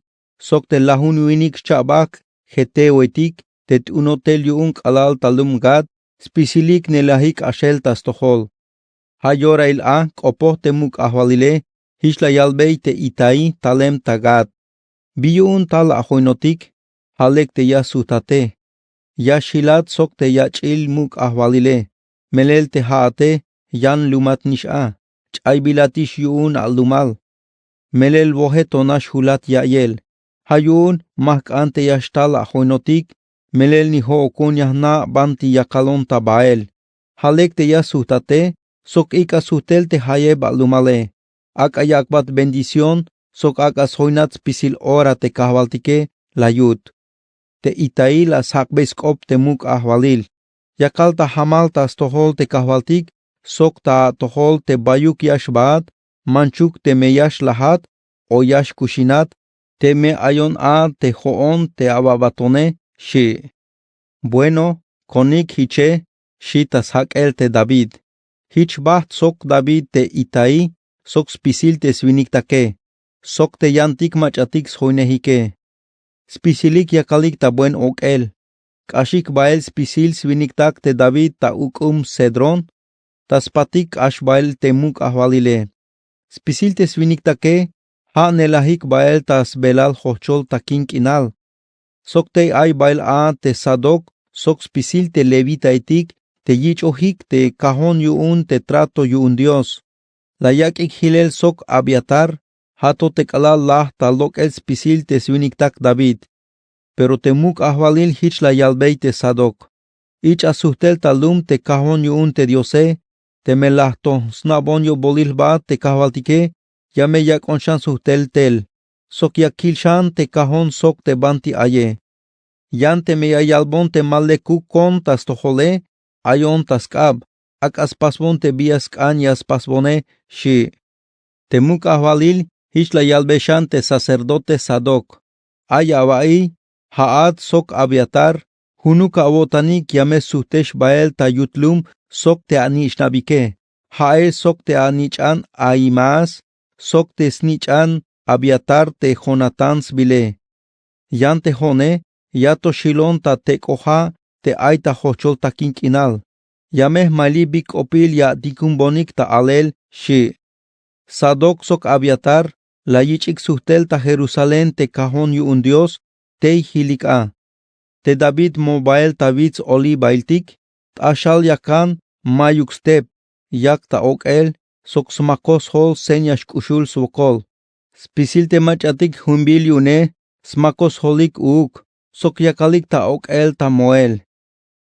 sok te lajun winik xcha'bajk' jeteoetik, te t'unotel yu'un k'alal ta lum gad. Spisilik nelajik k'axel ta stojol. Ja yorail a k'opoj te muk' ajwalile. Jich la yalbey te itaí talem ta gad. Bi yu'un tal ajoinotik? Ja lek te ya sujtate. Ya xjilat sok te yach'il muk' ajwalile. Melel te ja'ate yan lumat nix a. Ch'aybilatix yu'un alumal. Melel woje to nax julat ya'iyel. Ja yu'un ma jk'an te ya xtal ajoinotik. Melel ni jo'okon ya jna' banti yakalon ta bael. Ja lek te ya sujtate sok ik'a sujtel te jayeb alumale. Ak'a yak'bat bendición sok ak'a sjoinat spisil ora te kajwaltike. La yut. Te itaí la sjak'bey sk'op te muk' ajwalil. Yakal ta jamal ta stojol te kajwaltik sok ta atojol te bayuk ya xbaat, manchuk teme ya xlajat o ya xkuxinat. Teme ayon a te jo'on te ababatone. Xchi'. Bueno, konik jiche. Xchi ta sjak'el te david. Jich bajt' sok david te itaí sok spisil te swiniktake sok te yantik mach'atik sjoinejike. Spisilik yakalik ta buen ok'el. K'axik bael spisil swiniktak te david ta uk'um cedrón. Ta spatik k'ax bael te muk' ajwalile. Spisil te swiniktake ja' nelajik bael ta sbelal jojchol takin k'inal. Sok tey ay bael a te sadoc sok spisil te levitaetik te yich'ojik te kajon yu'un te trato yu'un dios. La yak'ik jilel sok abiatar. Ja to te k'alal laj ta lok'el spisil te swiniktak david. Pero te muk' ajwalil jich la yalbey te sadoc. Ich'a sujtel ta lum te kajon yu'un te diose. Teme la jto sna'bon yo'bolil jba te kajwaltike, ya me yak'on xan sujtel tel. Sok ya kil xan te kajon sok te banti aye. Yan teme ya yalbon te ma lekuk koon ta stojole, ayon ta sk'ab. Ak'a spasbon te bi ya sk'an ya spasbone. Xchi'. Te muk' ajwalil jich la yalbey xan te sacerdote sadoc. Ay awa'iy, ja'at sok abiatar, junuk awo'tanik ya me sujtex bael ta yut lum sok te anich'nabike. Ja'ex sok te anich'an ahimaas sok te snich'an abiatar te jonatán sbile. Yan te jo'one ya to xilon ta tek'oja' te ay ta jojchol takin k'inal. Ya me jmaylib bi k'opil ya atikunbonik ta alel. Xchi'. Sadoc sok abiatar la yich'ik sujtel ta jerusalén te kajon yu'un dios. Tey jilik a. Te david mo bael ta wits olivailtik. T'axal yakan mayuk step. Yak ta ok'el sok smakoj sjol seña xk'uxul swokol. Spisil te mach'atik jumbil yu'une smakoj sjolik uuk sok yakalik ta ok'el ta moel.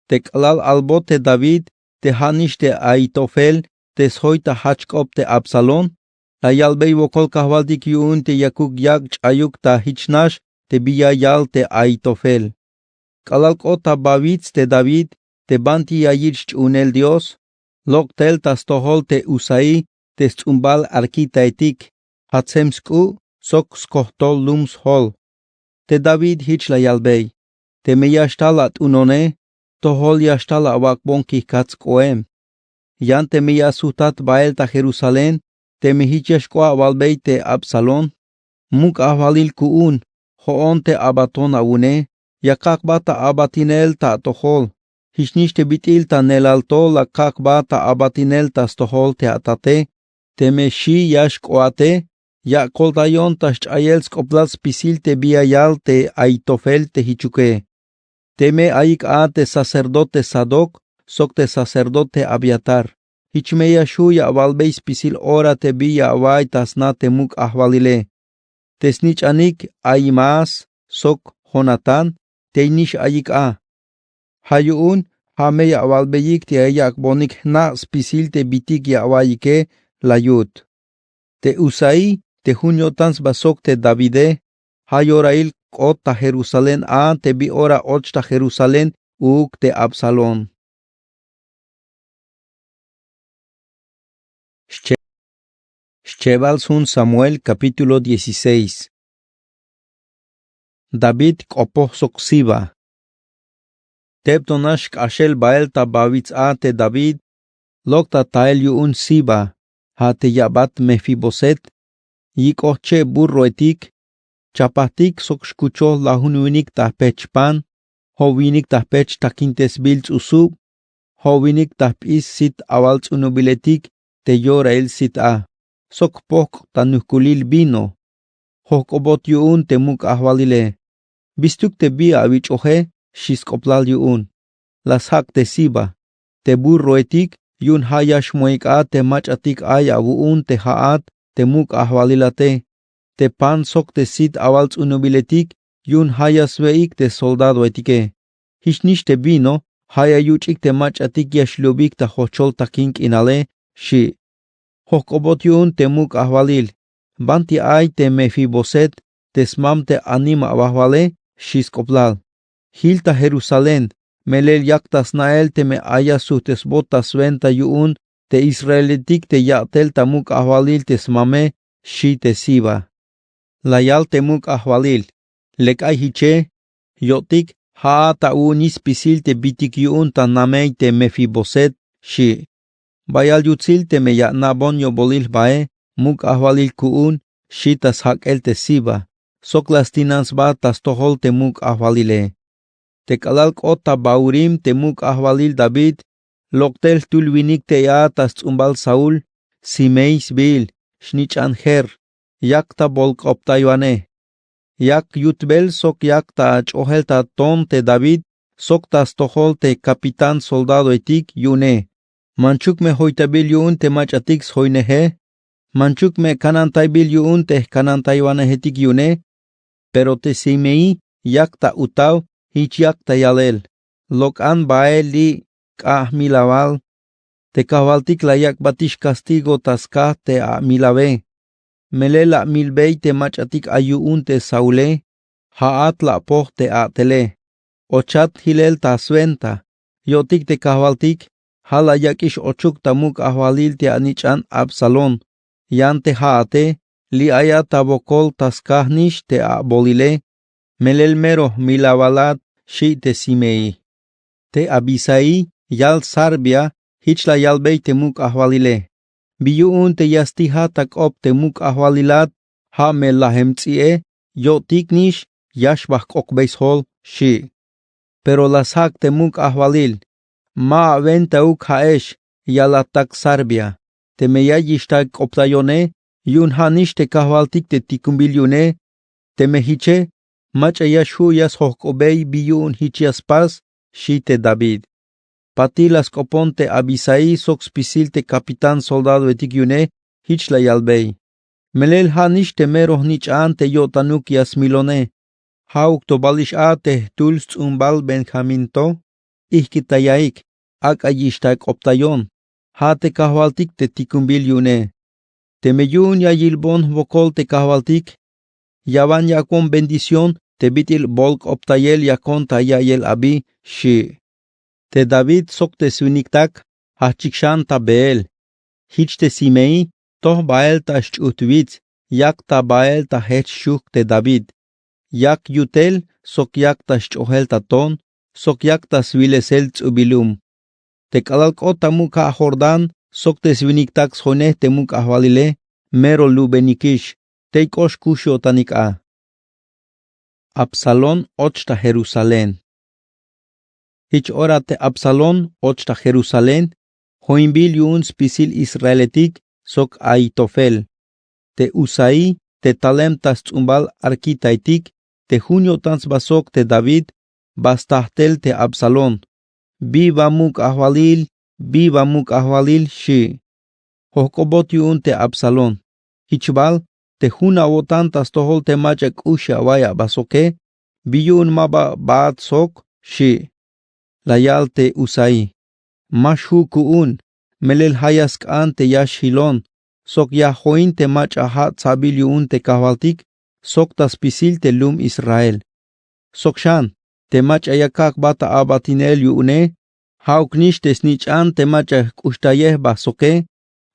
Te k'alal albot te david te ja'nix te ahitofel te sjoy ta jajch k'op te absalón, la yalbey wokol kajwaltik yu'un te yakuk yak' ch'ayuk ta jich nax te bi ya yal te ahitofel. K'alal k'ot ta bawits te david te banti ya yich' ch'uunel dios, lok' tel ta stojol te usaí te sts'umbal arkitaetik, jatsem sk'u' sok skojtol lum sjol. Te david jich la yalbey. Teme ya xtal at'unone, tojol ya xtal awak'bon kijkats k'oem. Yan teme ya sujtat bael ta jerusalén, teme jich ya xk'o awalbey te absalón. Muk' ajwalil ku'un, jo'on te abaton awu'une. Ya kak' jba ta abatinel ta atojol. Jich nix te bit'il ta nelal to la kak' jba ta abatinel ta stojol te atate. Teme xi ya xk'oate, ya akoltayon ta xch'ayel sk'oplal spisil te bi ya yal te ahitofel te jichuke. Teme ayik a te sacerdote Sadoc sok te sacerdote Abiatar, jich me ya xju' ya awalbey spisil ora te bi ya awa'iy ta sna te muk' ajwalile. Te snich'anik Ahimaas sok Jonatán tey nix ayik a. Ja' yu'un ja' me ya awalbeyik te ya yak'bonik jna' spisil te bitik ya awa'iyike la yut. Te Usaí te jun yo'tan sba sok te Davide, ja' yorahil k'ot ta Jerusalén a te bi ora och ta Jerusalén uuk te Absalón. Xchebal sjun Samuel capítulo dieciséis. David k'opoj sok Siba. Teb to nax xk'axel bael ta bawits a te David, lok' ta tael yu'un Siba, ja' te ya'bat Mefiboset, yik'oj che' burroetik, chapajtik sok xkuchoj lajun winik ta jpejch-pan, jo'winik ta jpejch takintesbil ts'usub, jo'winik ta jp'is sit awal ts'unubiletik te yorahil sit a, sok jpojk' ta nujkulil vino. Jojk'obot yu'un te muk' ajwalile: ¿Bistuk te bi awich'oje? Xi sk'oplal yu'un. La sjak' te Siba: Te burroetik yu'un ja' ya xmoik a te mach'atik ay awu'un te ja'at te muk' ajwalilate, te pan sok te sit awal ts'unubiletik yu'un ja' ya swe'ik te soldadoetike. Jich nix te vino ja' ya yuch'ik te mach'atik ya xlubik ta jojchol takin k'inale, xi'. Jojk'obot yu'un te muk' ajwalil: ¿Banti ay te Mefiboset, te smam te anima awajwale? Xi sk'oplal. Jil ta Jerusalén, melel yak ta sna'el teme ay ya sujtesbot ta swenta yu'un te israeletik te ya'tel ta muk' ajwalil te smame, xi te Siba. La yal te muk' ajwalil: Lek ay jiche, yo'tik ja'at awu'unix spisil te bitik yu'un ta namey te Mefiboset, xi'. Bayal yutsil teme ya ana'bon yo'bolil jbae muk' ajwalil ku'un, xi ta sjak'el te Siba, sok la stinan sba ta stojol te muk' ajwalile. Te k'alal k'ot ta Bahurim te muk' ajwalil David, lok' tel jtul winik tey a ta sts'umbal Saúl, Simeí sbiil, snich'an Jer, yak ta bolk'optaywanej. Yak yutbel sok yak ta ach'ojel ta ton te David sok ta stojol te capitán soldadoetik yu'une: ¿Manchuk me joytabil yu'un te mach'atik sjoyneje? ¿Manchuk me kanantaybil yu'un te jkanantaywanejetik yu'une? Pero te Simeí yak ta utaw, jich yak ta yalel: Lok'an bael li' k'a'jmilawal. Te kajwaltik la yak'batix castigo ta skaj te a'milawe. Melel la amilbey te mach'atik ay yu'un te Saule, ja'at la apoj te a'tele. Ochat jilel ta swenta. Yo'tik te kajwaltik ja' la yak'ix ochuk ta muk' ajwalil te anich'an Absalón. Yan te ja'ate li' ayat ta wokol ta skaj nix te abolile, melel mero jmilawalat, xi' te Simeí. Te Abisaí yal Sarbia: Jich la yalbey te muk' ajwalile: Bi yu'un te ya stijat ta k'op te muk' ajwalilat, ja' me lajem ts'i'e, yo'tik nix ya xba jk'okbey sjol, xi'. Pero la sjak' te muk' ajwalil: Ma awentauk ja'ex, yalat tak Sarbia. Teme ya yixtakk'optayone, yu'un ja' nix te kajwaltik te tikunbil yu'une. Teme jiche, mach'a ya xju' ya sjojk'obey bi yu'un jich ya spas, xi te David. Patil la sk'opon te Abisaí sok spisil te capitán soldadoetik yu'une, jich la yalbey: Melel ja' nix te mero jnich'an te yo'tanuk ya smilone. Ja'uk to balix a te jtul sts'umbal Benjamín to. Ijk'itayaik, ak'a yixtakk'optayon, ja' te kajwaltik te tikunbil yu'une. Teme yu'un ya yilbon jwokol te kajwaltik, yawan yak'bon bendición te bit'il bolk'optayel yakon ta ya'iyel abi, xi'. Te David sok te swiniktak jajchik xan ta beel. Jich te Simeí toj bael ta xch'ujt wits, yak ta bael ta jejch xujk te David. Yak yutel sok yak ta xch'ojel ta ton sok yak ta swilesel ts'ubilum. Te k'alal k'ot ta muk' ja' Jordán sok te swiniktak sjoynej te muk' ajwalile, mero lubenikix, tey k'ox kux yo'tanik a. Absalón och ta Jerusalén. Jich ora te Absalón och ta Jerusalén, joinbil yu'un spisil israeletik sok Ahitofel. Te Usaí te talem ta sts'umbal arkitaetik, te jun yo'tan sba sok te David, ba sta jtel te absalón. Bi ba muk' ajwalil? Bi ba muk' ajwalil? Xchi'. Jojk'obot yu'un te absalón. Jich bal te jun awo'tan ta stojol te mach'a k'ux ya awa'iy aba soke? Bi yu'un ma ba abaat sok? Xchi'. La yal te usaí. Ma xju' ku'un. Melel ja' ya sk'an te ya xjilon sok ya join te mach'a ja' tsabil yu'un te kajwaltik sok ta spisil te lum israel. Sok xan te mach'a ya ka'akbat ta abatinel yu'une. Ja'uk nix te snich'an te mach'a jk'uxtayej ba soke.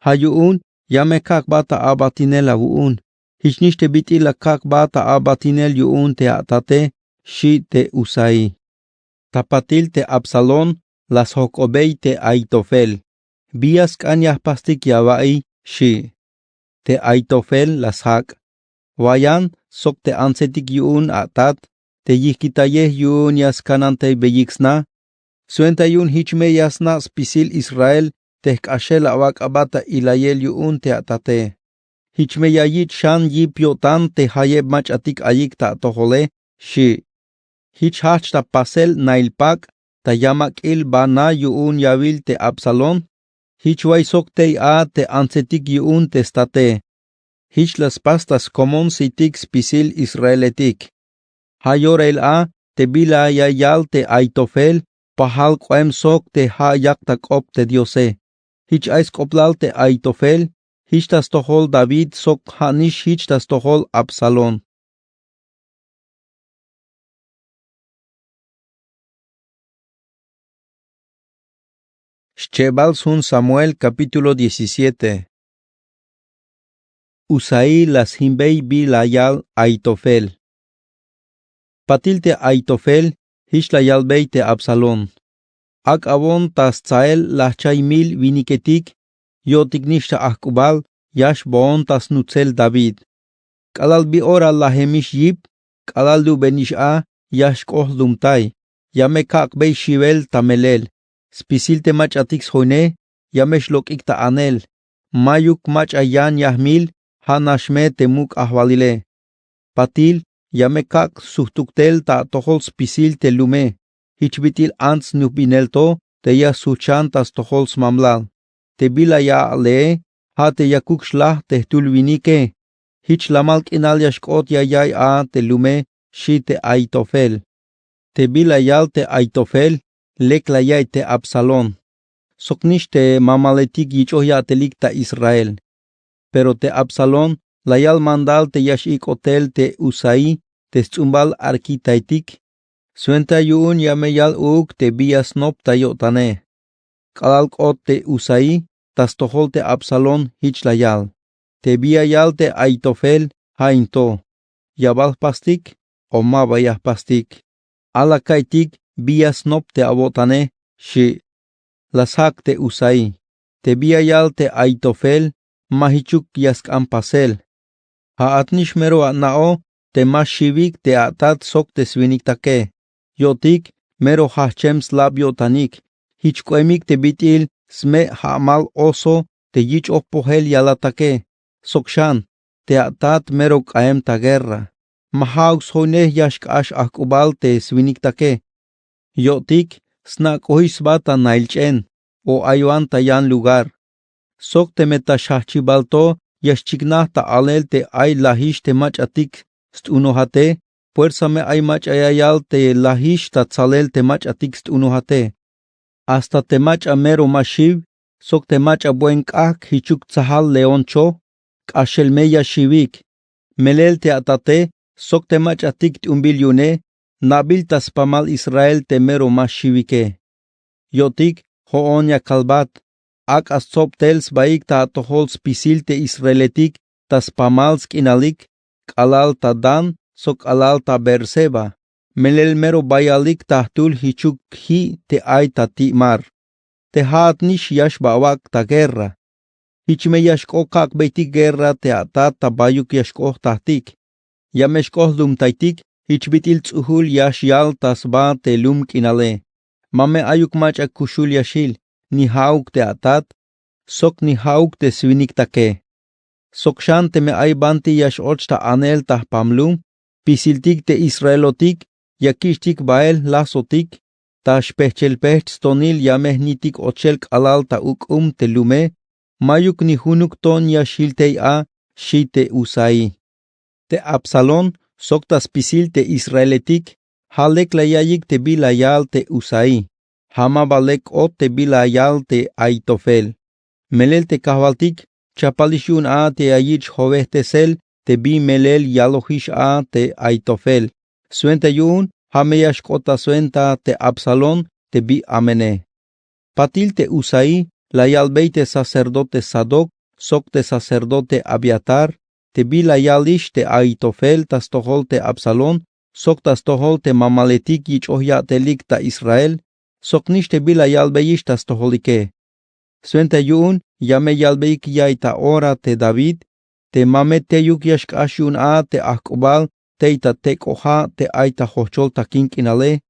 Ja' yu'un ya me ka'akbat ta abatinel awu'un. Jich nix te bit'il la ka'akbat ta abatinel yu'un te atate. Xchi' te usaí. Ta patil te absalón la sjok'obey te aitofel. Bi ya sk'an ya jpastik ya awa'iy? Xchi'. Te aitofel la sjak'. Wayan sok te antsetik yu'un atat te yijkitayej yu'un ya skanantaybeyik sna. Swenta yu'un jich me ya sna' spisil israel te jk'axel awak' aba ta ilayel yu'un te atate. Jich me ya yich' xan yip yo'tan te jayeb mach'atik ayik ta atojole. Xchi'. Jich jajch ta pasel nail pak' ta yamak'il ba na yu'un yawil te absalón. Jich way sok tey a te antsetik yu'un te state. Jich la spas ta skomon sitik spisil israeletik. Ja' yorail a te bila ya yal te aitofel pajal k'oem sok te ja' yak ta k'op te diose. Jich ay sk'oplal te aitofel jich ta stojol david sok ja' nix jich ta stojol absalón. Xchebal sjun samuel kapítulo diecisiete. Usaí la sjimbey bi la yal aitofel. Patil te aitofel jich la yalbey te absalón. Ak'awon ta stsael lajchay mil winiketik yo'tik nix ta ajk'ubal ya xboon ta snutsel david. K'alal bi ora lajemix yip k'alal lubenix a ya xk'o jlumtay. Ya me kak'bey xiwel ta melel spisil te mach'atik sjoynej. Ya me xlok'ik ta anel mayuk mach'a yan yajmil. Ja' nax me te muk' ajwalile. Patil ya me kak' sujtuk tel ta atojol spisil te lume. Jich bit'il ants nujbinel to te ya sujchan ta stojol smamlal. Te bila ya a'lee ja' te yakuk xlaj te jtul winike. Jich lamal k'inal ya xk'ot ya ya'iy a te lume. Xchi' te aitofel. Te bila yal te aitofel lek la ya'iy te absalón. Sok nix te mamaletik yich'oj ya'telik ta israel. Pero te absalón la yal mandal te ya x'ik'ot tel te usaí te sts'umbal arkitaytik. Swenta yu'un ya me yal uuk te bi ya snop ta yo'tane. K'alal k'ot te usaí ta stojol te absalón jich la yal. Te bi ya yal te aitofel ja' in to. Ya bal jpastik o ma ba ya jpastik? Ala ka'iytik bi ya snop te awo'tane. Xchi'. La sjak' te usaí. Te bi ya yal te aitofel ma jichuk ya sk'an pasel. Ja'at nix mero ana'oj te ma xiwik te atat sok te swiniktake. Yo'tik mero jajchem slab yo'tanik. Jich k'oemik te bit'il sme' ja'mal oso te yich'oj pojel yalatake. Sok xan te atat mero k'aem ta guerra. Ma ja'uk sjoynej ya xk'ax ajk'ubal te swiniktake. Yo'tik sna' k'ojix sba ta nail ch'en o aywan ta yan lugar. Sok teme ta xjajchibal to ya xchiknaj ta alel te ay lajix te mach'atik st'unojate. Puersa me ay mach'a ya yal te lajix ta tsalel te mach'atik st'unojate. Hasta te mach'a mero ma xiw sok te mach'a buen k'ajk' jichuk tsajal león choj. K'axel me ya xiwik. Melel te atate sok te mach'atik t'umbil yu'une. Nabil ta spamal israel te mero ma xiwike. Yo'tik jo'on ya kalbat. Ak'a stsob tel sbaik ta atojol spisil te israeletik ta spamal sk'inalik k'alal ta dan sok k'alal ta beerseba. Melel mero bayalik ta jtul jichuk ji' te ay ta ti' mar. Te ja'at nix ya xba awak' ta guerra. Jich me ya xk'o kak'beytik guerra te atat ta bayuk ya xk'o jtajtik. Ya me xk'o jlumtaytik jich bit'il ts'ujul ya xyal ta sba te lum k'inale. Ma me ayuk mach'a kuxul ya xjil ni ja'uk te atat sok ni ja'uk te swiniktake. Sok xan teme ay banti ya x-och ta anel ta jpam lum spisiltik te israelotik ya kich'tik bahel lazotik. Ta xpejchel-pejch' stonil ya me jnitik ochel k'alal ta uk'um te lume. Mayuk ni junuk ton ya xjil tey a, xi' te usaí. Te absalón sok ta spisil te israeletik ja' lek la ya'iyik te bila yal te usaí. Ja' ma ba lek k'ot te bila yal te aitofel. Melel te kajwaltik chapalix yu'un a te ya yich' jowejtesel te bin melel yalojix a te aitofel. Swenta yu'un ja' me ya xk'ot ta swenta te absalón te bi amene. Patil te usaí la yalbey te sacerdote sadoc sok te sacerdote abiatar te bila yalix te aitofel ta stojol te absalón sok ta stojol te mamaletik yich'oj ya'telik ta israel, soknix te bila yalbeyix ta stojolike. Swenta yu'un ya me yalbeyik ya'iy ta ora te david te ma me teyuk ya xk'ax yu'un a te ajk'ubal tey ta tek'oja' te ay ta jojchol takin k'inale.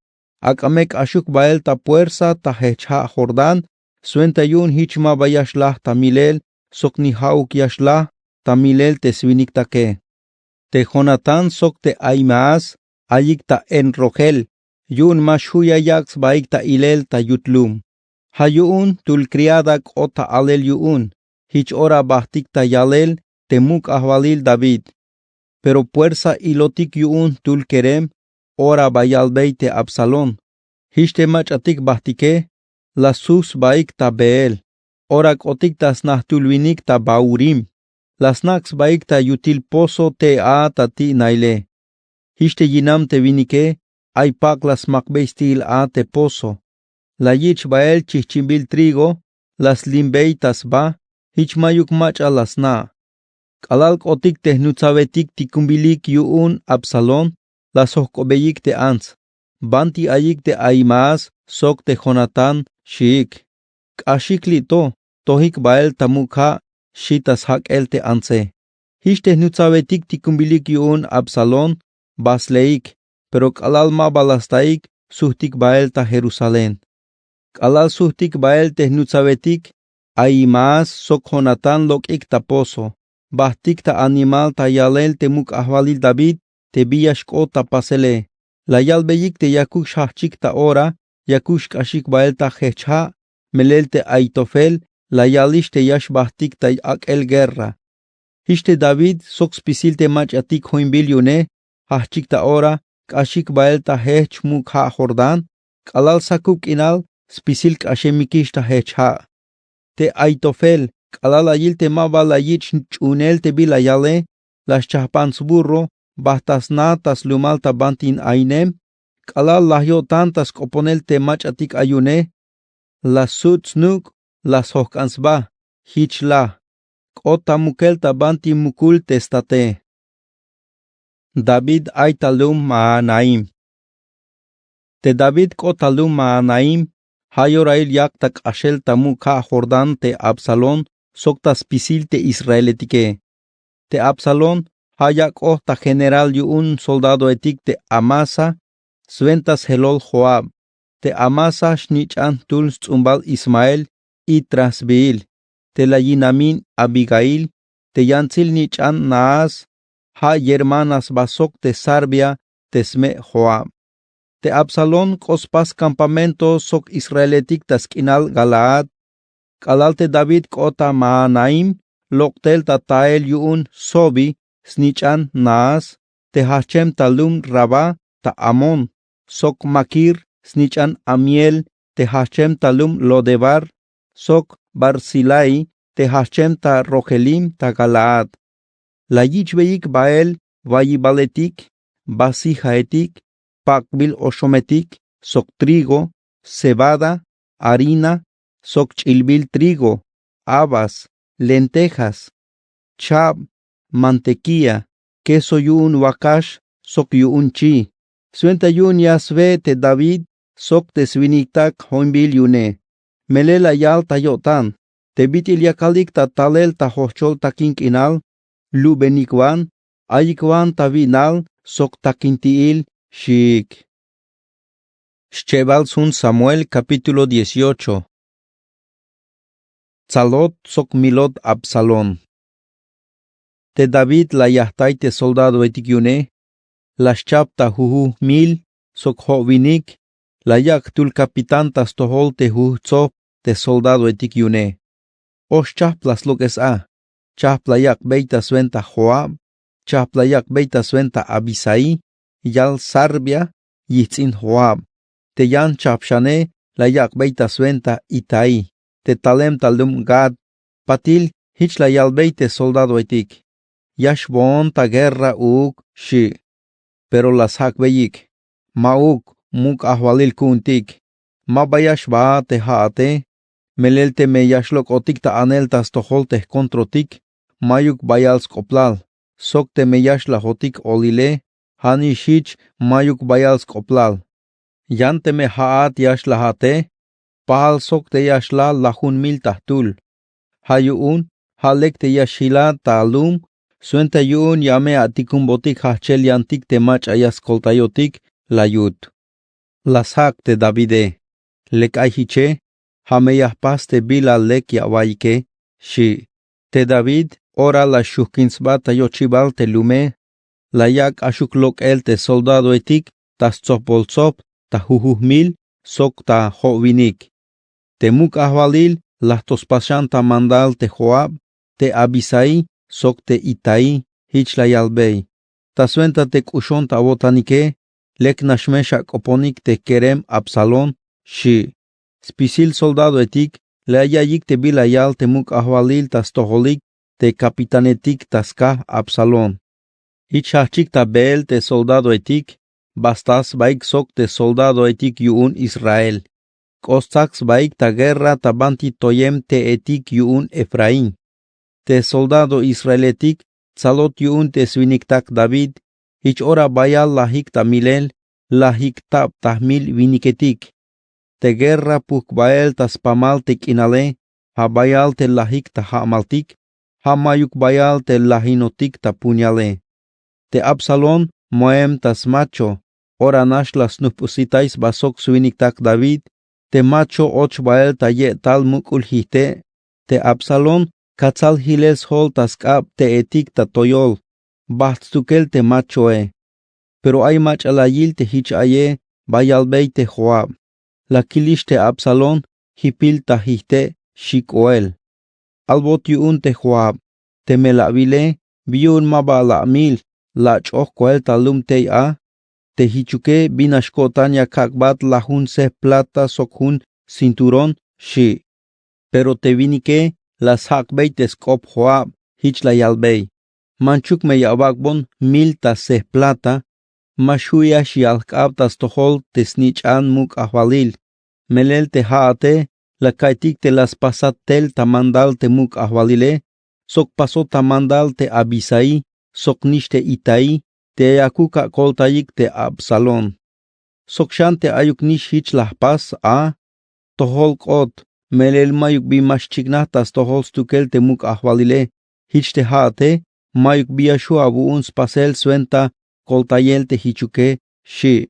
Ak'a me k'axuk bahel ta puersa ta jejch ja' jordán. Swenta yu'un jich ma ba ya xlaj ta milel sok ni ja'uk ya xlaj ta milel te swinik take. Te jonatán sok te ahimaas ayik ta enrogel yu'un ma xju' ya yak' sbahik ta ilel ta yut lum. Ja' yu'un jtul kriada k'ot ta alel yu'un. Jich ora bajtik ta yalel te muk' ajwalil david. Pero puersa ilotik yu'un jtul kerem ora ba yalbey te absalón. Jich te mach'atik bajtike la sujt' sbahik ta behel. Ora k'otik ta sna jtul winik ta bahurim la snak' sbahik ta yutil pozo tey a ta ti' naile. Jich te yinam te winike ay pak' la smakbey sti'il a te pozo. La yich' bahel chijch'inbil trigo la slimbey ta sba. Jich mayuk mach'a la sna'. K'alal k'otik te jnuts'awetik tikumbilik yu'un absalón la sjojk'obeyik te ants. Banti ayik te ahimaas sok te jonatán xiik. K'axik li' to tojik bahel ta muk' ja', xi' ta sjak'el te antse. Jich te jnuts'awetik tikumbilik yu'un absalón ba slehik. Pero k'alal ma ba la staik sujtik bahel ta jerusalén. K'alal sujtik bahel te jnuts'awetik ahimaas sok jonatán lok'ik ta pozo. Bajtik ta animal ta yalel te muk' ajwalil david te bi ya xk'ot ta pasele. La yalbeyik te yakuk xjajch'ik ta ora yakuk xk'axik bahel ta jejch ja'. Melel te aitofel la yalix te ya xbajtik ta ak'el guerra. Jich te david sok spisil te mach'atik joinbil yu'une jajch'ik ta ora k'axik bahel ta jejch muk' ja' jordán. K'alal sakub k'inal spisil k'axemikix ta jejch ja'. Te aitofel k'alal la yil te ma ba la yich' ch'uhunel te bila yale la xchajpan sburro bajt' ta sna ta slumal ta banti ainem. K'alal la yo'tan ta sk'oponel te mach'atik ayune la sut' snuk' la sjojk'an sba. Jich la k'ot ta mukel ta banti mukul te state. David ay ta lum mahanaim. Te david k'ot ta lum mahanaim ja' yorail yak ta k'axel ta muk' ja' jordán te absalón sok ta spisil te israeletike. Te absalón ja' yak'oj ta general yu'un soldadoetik te amasa swenta sjelol joab. Te amasa xnich'an jtul sts'umbal ismael itra sbihil. Te la yinamin abigail te yantsil nich'an naas ja' yermana sba sok te sarvia te sme' joab. Te absalón k'ot spas kampamento sok israeletik ta sk'inal galaad. K'alal te david k'ot ta mahanaim lok'tel ta tael yu'un sobi snich'an naas te jajchem ta lum rabá ta amón sok makir snich'an amiel te jajchem ta lum lodebar sok barzilai te jajchem ta rogelim ta galaad. La yich'beyik bahel wayibaletik basijaetik pak'bil oxometik sok trigo cebada harina sok ch'ilbil trigo habas lentejas chab mantequilla keso yu'un wakax sok yu'un chi. Swenta yu'un ya swe' te david sok te swiniktak joinbil yu'une. Melel la yal ta yo'tan te bit'il yakalik ta talel ta jojchol takin k'inal lub'enik wan ayik wan ta wi'nal sok takinti'il xiik. Xchebal sjun samuel kapítulo dieciocho. Tsalot sok milot absalón. Te david la yajtay te soldadoetik yu'une la xchap ta jujuj mil sok jo'winik, la yak' jtul capitán ta stojol te jujtsob te soldadoetik yu'une. Ox chajp la slok'es a. Chajp la yak'bey ta swenta Joab. Chajp la yak'bey ta swenta Abisaí, yal Sarbia yijts'in Joab. Te yan chajp xane la yak'bey ta swenta Itaí, te talem ta lum Gat. Patil jich la yalbey te soldadoetik: Ya xboon ta guerra uuk, xi'. Pero la sjak'beyik: Ma'uk, muk' ajwalil ku'untik. Ma ba ya xbaat te ja'ate. Melel teme ya xlok'otik ta anel ta stojol te jkontrotik, mayuk bayal sk'oplal. Sok teme ya xlajotik olile, ja'nix jich mayuk bayal sk'oplal. Yan teme ja'at ya xlajate, pajal sok te ya xlaj lajun mil ta jtul. Ja' yu'un, ja' lek te ya xjilat ta lum, swenta yu'un ya me atikunbotik jajchel yantik te mach'a ya skoltayotik, la yut. La sjak' te Davide: Lek ay jiche, ja' me ya jpas te bila lek ya awa'iyike, xi'. Te David, ora la xujkin sba ta yochibal te lume, la yak' k'axuk lok'el te soldadoetik ta stsopol tsop ta jujuj mil sok ta jo'winik. Te muk' ajwalil la jto spas xan ta mandal te Joab, te Abisaí sok te Itaí. Jich la yalbey: Ta swenta te k'uxon ta awo'tanike, lek nax me xak'oponik te kerem Absalón, xi'. Spisil soldadoetik la ya'iyik te bila yal te muk' ajwalil ta stojolik te capitanetik ta skaj Absalón. Jich jajchik ta beel te soldadoetik, ba sta sbaik sok te soldadoetik yu'un Israel. K'ot stsak sbaik ta guerra ta banti toyem te'etik yu'un Efraín. Te soldado israeletik tsalot yu'un te swiniktak David. Jich ora bayal lajik ta milel, lajik tab ta jmil winiketik. Te guerra pujk' bael ta spamal te k'inale, ja' bayal te lajik ta ja'maltik, ja' mayuk bayal te lajinotik ta puñale. Te Absalón moem ta smacho. Ora nax la snujp'usitay sba sok swiniktak David, te macho och bael ta ye'tal muk'ul jijte'. Te Absalón katsal jilel sjol ta sk'ab te'etik ta toyol, bajt' stukel te machoe. Pero ay mach'a la yil te jich aye ba yalbey te Joab: La kilix te Absalón jipil ta jijte', xi' k'oel. Albot yu'un te Joab: Teme la awile, bi yu'un ma ba la amil, la ach'oj koel ta lum tey a. Te jichuke, bi nax ko'tan ya kak'bat lajun sej plata sok jun cinturón, xi'. Pero te winike la sjak'bey te sk'op Joab, jich la yalbey: Manchuk me ya awak'bon mil ta sej plata. Ma xju' ya xyal-jk'ab ta stojol te snich'an muk' ajwalil. Melel te ja'ate la ka'iytik te la spasat tel ta mandal te muk' ajwalile, sok pasot ta mandal te Abisaí, sok nix te Itaí, te ya yakuk akoltayik te Absalón. Sok xan te ayuk nix jich la jpas a, tojol k'ot, melel mayuk bi ma xchiknaj ta stojol stukel te muk' ajwalile. Jich te ja'ate, mayuk bi ya xju' awu'un spasel swenta koltayel te jichuke, xi'.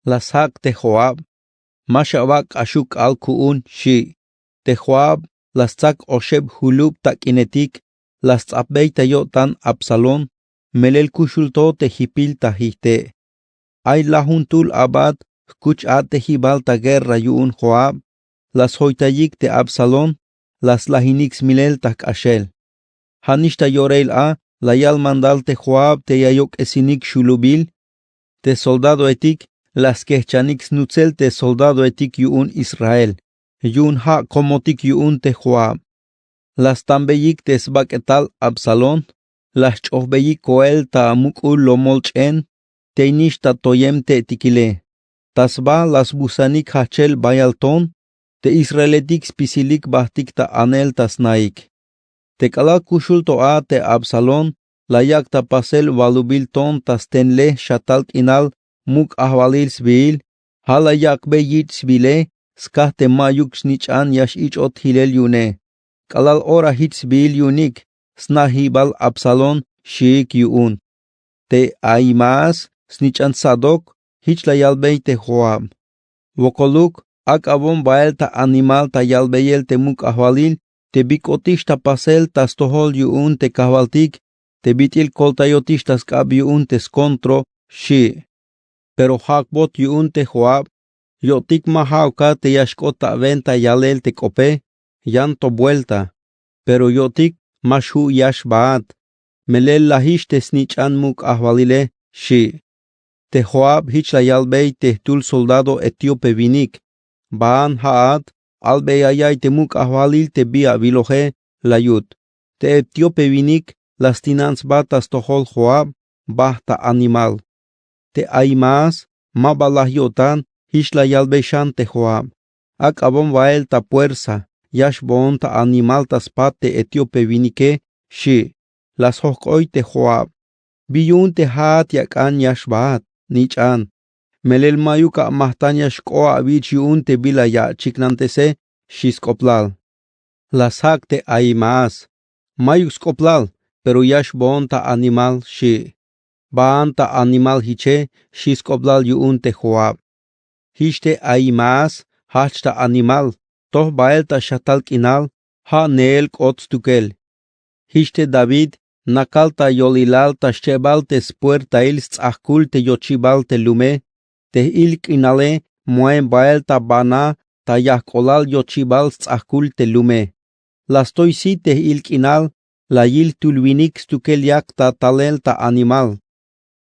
La sjak' te Joab: Ma xawak' k'axuk k'aal ku'un, xi'. Te Joab la stsak oxeb julub tak'inetik, la sts'apbey ta yo'tan Absalón, melel kuxul to te jipil ta jijte'. Ay lajuntul abat jkuch a'tejibal ta guerra yu'un Joab, la sjoytayik te Absalón, la slajinik smilel ta jk'axel. Ja' nix ta yorail a la yal mandal te Joab te ya yok'esinik xulubil. Te soldadoetik la skejchanik snutzel te soldadoetik yu'un Israel, yu'un ja' komotik yu'un te Joab. La stambeyik te sbak'etal Absalón, la xch'ojbeyik koel ta muk'ul lomol ch'en, tey nix ta toyem te'tikile. Ta sba la sbusanik jajchel bayal ton, te israeletik spisilik bajtik ta anel ta snaik. Te k'alal kuxul to a te Absalón, la yak' ta pasel walubil ton ta stenlej xatal k'inal muk' ajwalil sbiil. Ja' la yak'bey yich' sbiile, skaj te ma'yuk snich'an ya x-ich'ot jilel yu'une. K'alal ora jich sbiil yu'unik, sna'jibal Absalón xiik yu'un. Te Ahimaas snich'an Sadoc, jich la yalbey te Joab: Wokoluk ak'abon bael ta animal ta yalbeyel te muk' ajwalil te bi k'otix ta pasel ta stojol yu'un te kajwaltik, te bit'il koltayotix ta sk'ab yu'un te skontroj, xi'. Pero ja'akbot yu'un te Joab, yo'tik ma ja'ukat te ya xk'ot ta wenta yalel te k'ope, yan to buelta. Pero yo'tik ma xju' ya xbaat. Melel lajix te snich'an muk' ajwalile, xi'. Te Joab jich la yalbey te jtul soldado etíope winik: Baan ja'at albey aya'ay te muk' ajwalil te bi awiloje, la yut. Te etíope winik la stinan sba ta stojol Joab, bajt' ta animal. Te Ahimaas, ma ba laj yo'tan, jich la yalbey xan te Joab: Ak'a boon bael ta puersa, ya xboon ta animal ta spat te etíope winike, xi'. La sjok'oy te Joab: Bi yu'un te ja'at ya k'an ya xbaat, nich'an. Melel ma'yuk amajtan ya xk'o awich yu'un te bila ya achiknantese, xi' sk'oplal. La sjak' te Ahimaas: Ma'yuk sk'oplal, pero ya xboon ta animal, xi'. Baan ta animal jiche, xi' sk'oplal yu'un te Joab. Jich te Ahimaas, jajch ta animal, toj bael ta xatal k'inal, ja' neel k'ot stukel. Jich te David, nakal ta yolilal ta xchebal te spuertail sts'ajkul te yochibal te lume, te j'il k'inale, moen bael ta bana ta yajk'olal yochibal sts'ajkul te lume. La stoy sit te j'il k'inal, la yil jtul winik stukel yak ta talel ta animal.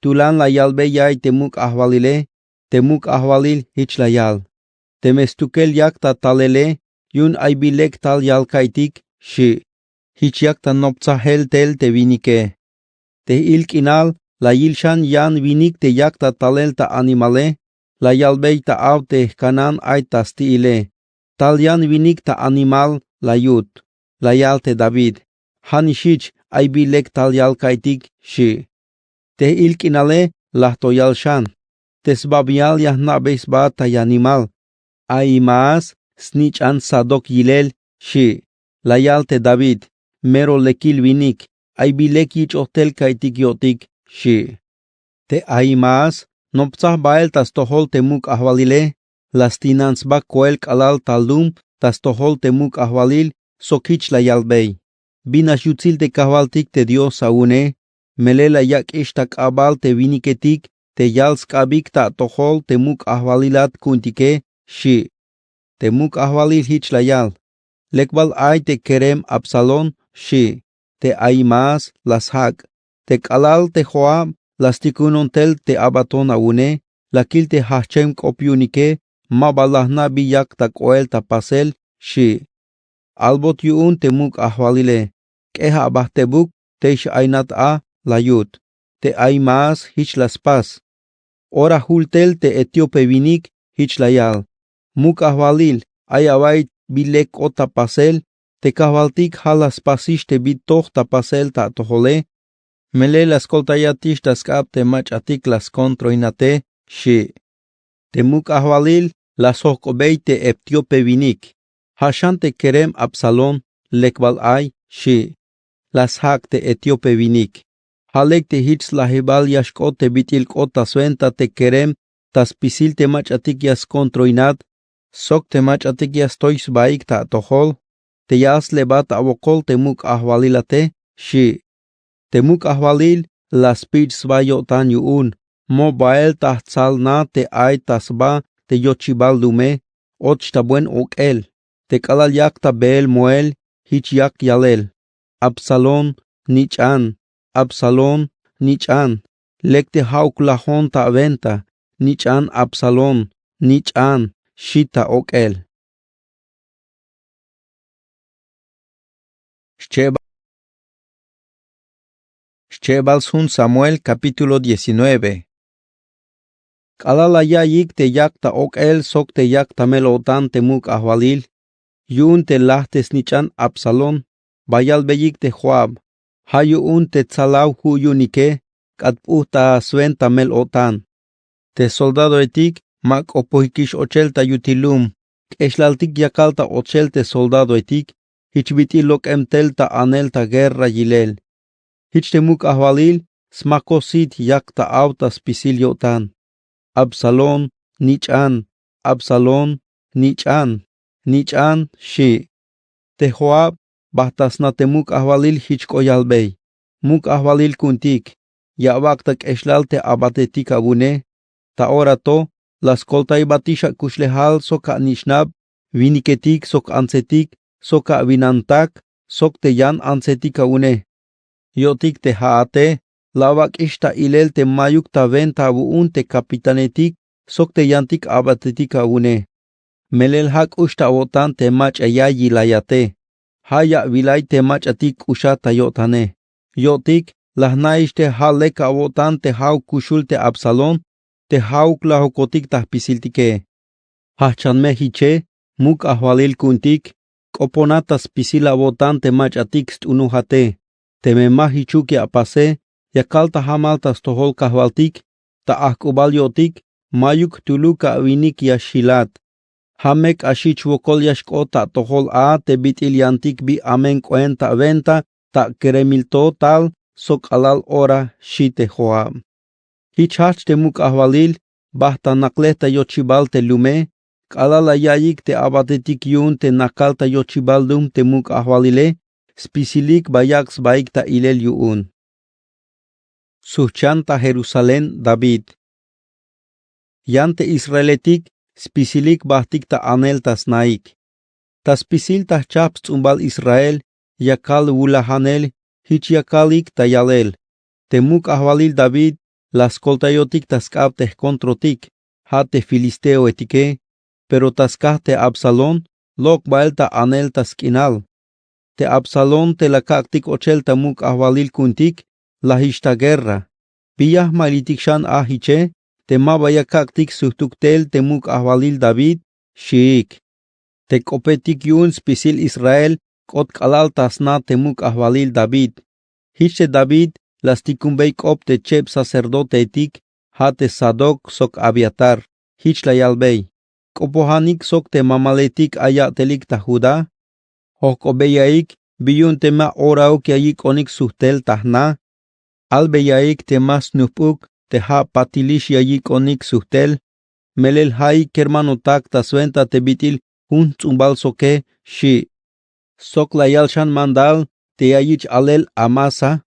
Tulan la yalbey ya'iy te muk' ajwalile, te muk' ajwalil jich la yal: Teme stukel yak ta talele, yu'un ay bi lek tal yal ka'iytik, xi'. Jich yak ta noptsajel tel te winike. Te j'il k'inal la yil xan yan winik te yak ta talel ta animale, la yalbey ta aw te jkanan ay ta sti'ile: Tal yan winik ta animal, la yut. La yal te David: Ja'nix jich, ay bi lek tal yal ka'iytik, xi'. Te j'il k'inale laj to yal xan: Te sbabial ya jna'bey sba ta yanimal, Ahimaas, snich'an Sadoc yilel, xi'. La yal te David: Mero lekil winik, ay bi lek yich'oj tel ka'iytik yo'tik, xi'. Te Ahimaas, noptsaj bael ta stojol te muk' ajwalile, la stinan sba koel k'alal ta lum ta stojol te muk' ajwalil, sok jich la yalbey: Binax yutsil te kajwaltik te Dios awu'une, melel la yak'ix ta k'abal te winiketik te yal sk'abik ta atojol te muk' ajwalilat ku'untike, xi'. Te muk' ajwalil jich la yal: Lek bal ay te kerem Absalón, xi'. Te Ahimaas la sjak': Te k'alal te Joab la stikunon tel te abaton awu'une, la kil te jajchem k'op yu'unike, ma ba la jna' bi yak ta k'oel ta pasel, xi'. Albot yu'un te muk' ajwalile: K'eja aba jtebuk tey x-aynat a, la yut. Te Ahimaas jich la spas. Ora jul tel te etíope winik jich la yal: Muk' ajwalil, ay awa'iy bi lek k'ot ta pasel, te kajwaltik ja' la spasix te bi toj ta pasel ta atojole, melel la skoltayatix ta sk'ab te mach'atik la skontroinate, xi'. Te muk' ajwalil la sjok'obey te etíope winik: Ja' xan te kerem Absalón, lek bal ay, xi'. La sjak' te etíope winik: Ja' lek te jich slajibal ya xk'ot te bit'il k'ot ta swenta te kerem ta spisil te mach'atik ya skontroinat sok te mach'atik ya stoy sbaik ta atojol, te ya slebat awokol te muk' ajwalilate, xi'. Te muk' ajwalil la spich' sba yo'tan yu'un, mo bael ta jtsal na te ay ta sba te yochibal lume, och ta buen ok'el. Te k'alal yak ta beel moel, jich yak yalel: Absalón, nich'an. Absalón, nich'an. Lek te ja'uk lajon ta awenta, nich'an Absalón, nich'an, xi' ta ok'el. Xchebal, xchebal sjun Samuel, capítulo diecinueve. K'alal la ya'iyik te yak ta ok'el sok te yak ta mel-o'tan te muk' ajwalil, yu'un te laj te snich'an Absalón, ba yalbeyik te Joab: Ja' yu'un te tsalaw ju' yu'unike, k'at p'ujt' ta swenta mel-o'tan. Te soldadoetik ma k'opojikix ochel ta yutil lum, k'exlaltik yakal ta ochel te soldadoetik, jich bit'il lok'em tel ta anel ta guerra yilel. Jich te muk' ajwalil smakoj sit yak ta aw ta spisil yo'tan: Absalón, nich'an. Absalón, nich'an, nich'an, xi'. Te Joab, bajt' ta sna te muk' ajwalil jich k'o yalbey: Muk' ajwalil ku'untik, ya awak' ta k'exlal te abatetik awu'une, Ta ora to la skoltaybatix akuxlejal sok anich'nab, winiketik sok antsetik, sok awinantak, sok te yan antsetik awu'une. Yo'tik te ja'ate la awak'ix ta ilel te mayuk ta wenta awu'un te kapitanetik sok te yantik abatetik awu'une. Melel ja' k'ux ta awo'tan te mach'a ya yilayate. Ja' ya awilay te mach'atik k'uxat ta yo'tane. Yo'tik la jna'ix te ja' lek awo'tan te ja'uk kuxul te Absalón, te ja'uk lajukotik ta jpisiltike. Jajch'an me jiche, muk' ajwalil ku'untik, k'oponat ta spisil awo'tan te mach'atik st'unujate. Teme ma jichuk ya apase, ya kal ta jamal ta stojol kajwaltik, ta ajk'ubal yo'tik, mayuk jtuluk awinik ya xjilat. Ja' me k'axich wokol ya xk'ot ta atojol a te bit'il yantik bi amen k'oem ta awenta ta akeremil to tal sok k'alal ora, xi' te Joab. Jich jajch te muk' ajwalil, bajt ta naklej ta yochibal te lume, k'alal la ya'iyik te abatetik yu'un te nakal ta yochibal lum te muk' ajwalile, spisilik ba yak' sbaik ta ilel yu'un. Sujchan ta Jerusalén David. Yan te Israeletik spisilik bajtik ta anel ta snaik. Ta spisil ta jchajp sts'umbal Israel, ya kal wulajanel, jich ya kalik ta yalel. Te muk' ajwalil David la skoltayotik ta sk'ab te jkontrotik, ja' te filisteoetike, pero ta skaj te Absalón, lok' bael ta anel ta sk'inal. Te Absalón te la kak'tik ochel ta muk' ajwalil ku'untik, lajix ta guerra. Bi ya jmalitik xan a jiche, te ma ba ya kak'tik sujtuk tel te muk' ajwalil David, xiik. Te k'opetik yu'un spisil Israel k'ot k'alal ta sna te muk' ajwalil David. Jich te David la stikunbey k'op te cheb sacerdoteetik, ja' te Sadoc sok Abiatar. Jich la yalbey: K'opojanik sok te mamaletik ay ya'telik ta Judá, jojk'obeyaik bi yu'un teme orauk ya yik'onik sujtel ta jna. Albeyaik te ma snujp'uk te ja' patilix ya yik'onik sujtel, melel ja'ik kermanotak ta swenta te bit'il jun jts'umbal soke, xi'. Sok la yal xan mandal te ya yich' alel Amasa,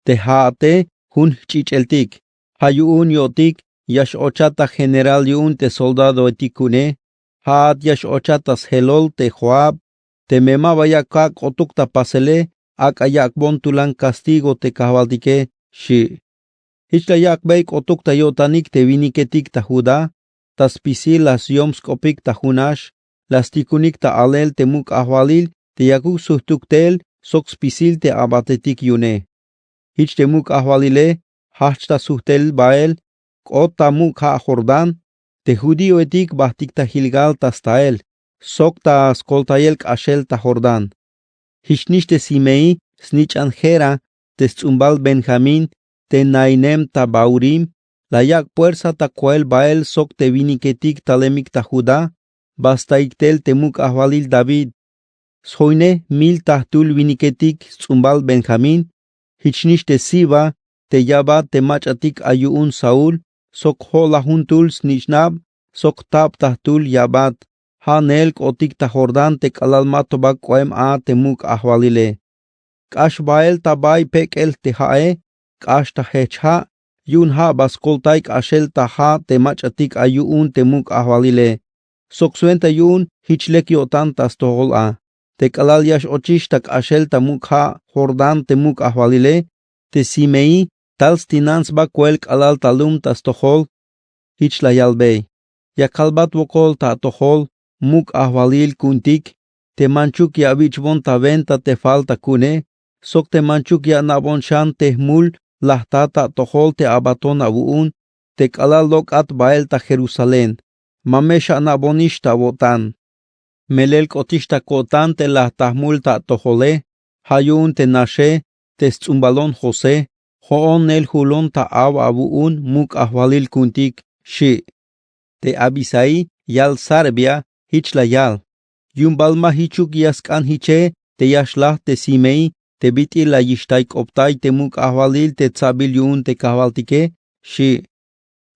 te ja'ate jun jch'ich'eltik. Ja' yu'un yo'tik ya x-ochat ta general yu'un te soldadoetik ku'une, ja'at ya x-ochat ta sjelol te Joab. Teme ma ba ya kak' k'otuk ta pasele, ak'a yak'bon tulan castigo te kajwaltike, xi'. Jich la yak'bey k'otuk ta yo'tanik te winiketik ta Judá, ta spisil la syom sk'opik ta junax, la stikunik ta alel te muk' ajwalil te yakuk sujtuk tel sok spisil te abatetik yu'une. Jich te muk' ajwalile jajch ta sujtel bael k'ot ta muk' ja' Jordán. Te judíoetik bajtik ta Gilgal ta stael, sok ta skoltayel k'axel ta Jordán. Jichnix te Simeí snich'an Gera, te sts'umbal Benjamín, te nainem ta Bahurim, la yak' puersa ta koel bael sok te winiketik talemik ta Judá, ba staik tel te muk' ajwalil David. Sjoine mil ta jtul winiketik sts'umbal Benjamín. Jichnix te Siba, te yabat te mach'atik ay yu'un Saúl, sok jo'la jun tul snich'nab, sok tab ta jtul yabat. Ja' neel k'otik ta Jordán te k'alal ma to ba k'oem a te muk' ajwalile. K'ax bael ta bay pek'el te ja'e, k'ax ta jejch ja', yu'un ja' ba skoltay k'axel ta ja' te mach'atik ay yu'un te muk' ajwalile. Sok swenta yu'un jich lek yo'tan ta stojol a. Te k'alal ya x-ochix ta k'axel ta muk' ja' Jordán te muk' ajwalile, te Simeí tal stinan sba koel k'alal ta lum ta stojol. Jich la yalbey: Ya kalbat wokol ta atojol, muk' ajwalil ku'untik, te manchuk ya awich'bon ta wenta te falta ku'une, sok te manchuk ya ana'bon xan te jmul la jta ta atojol te abaton awu'un, te k'alal lok'at bael ta Jerusalén. Ma me x-ana'bonix ta awo'tan. Melel k'otix ta ko'tan te la jta jmul ta atojole, ja' yu'un te naxe te sts'umbalon José, jo'on neel julon ta aw awu'un muk' ajwalil ku'untik, xi'. Te Abisaí yal Sarbia, jich la yal: Yu'un bal ma jichuk ya sk'an jiche te ya xlaj te Simeí te bit'il la yixtayk'optay te muk' ajwalil te tsabil yu'un te kajwaltike, xi'.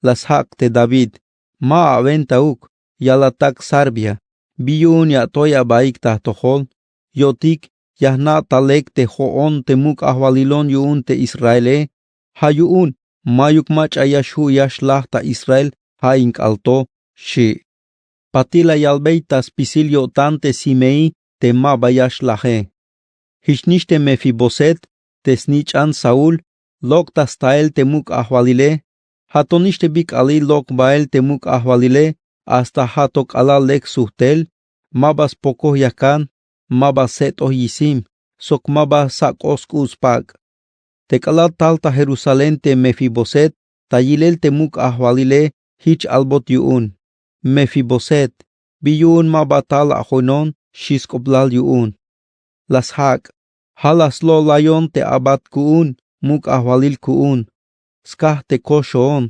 La sjak' te David: Ma awentauk, yalatak Sarbia, bi yu'un ya atoy abaik ta atojol. Yo'tik ya jna' ta lek te jo'on te muk' ajwalilon yu'un te Israele. Ja' yu'un mayuk mach'a ya xju' ya xlaj ta Israel ha in k'al to, xchi'. Patil la yalbey ta spisil yo'tan te simei te ma ba ya xlaje. Jich nix te mefiboset te snich'an saúl lok' ta stael te muk' ajwalile. Ja' to nix te bi k'alil lok' bael te muk' ajwalile, hasta ja' to k'alal lek sujtel. Ma ba spokoj yakan, ma ba set'oj yisim, sok ma ba sak'oj sk'u' spak'. Te k'alal tal ta jerusalén te mefiboset ta yilel te muk' ajwalile, jich albot yu'un: —Mefiboset, bi yu'un ma ba tal ajoynon? —xchi sk'oplal yu'un. La sjak': —Ja' la slo'layon te abat ku'un, muk' ajwalil ku'un. Skaj te koxoon,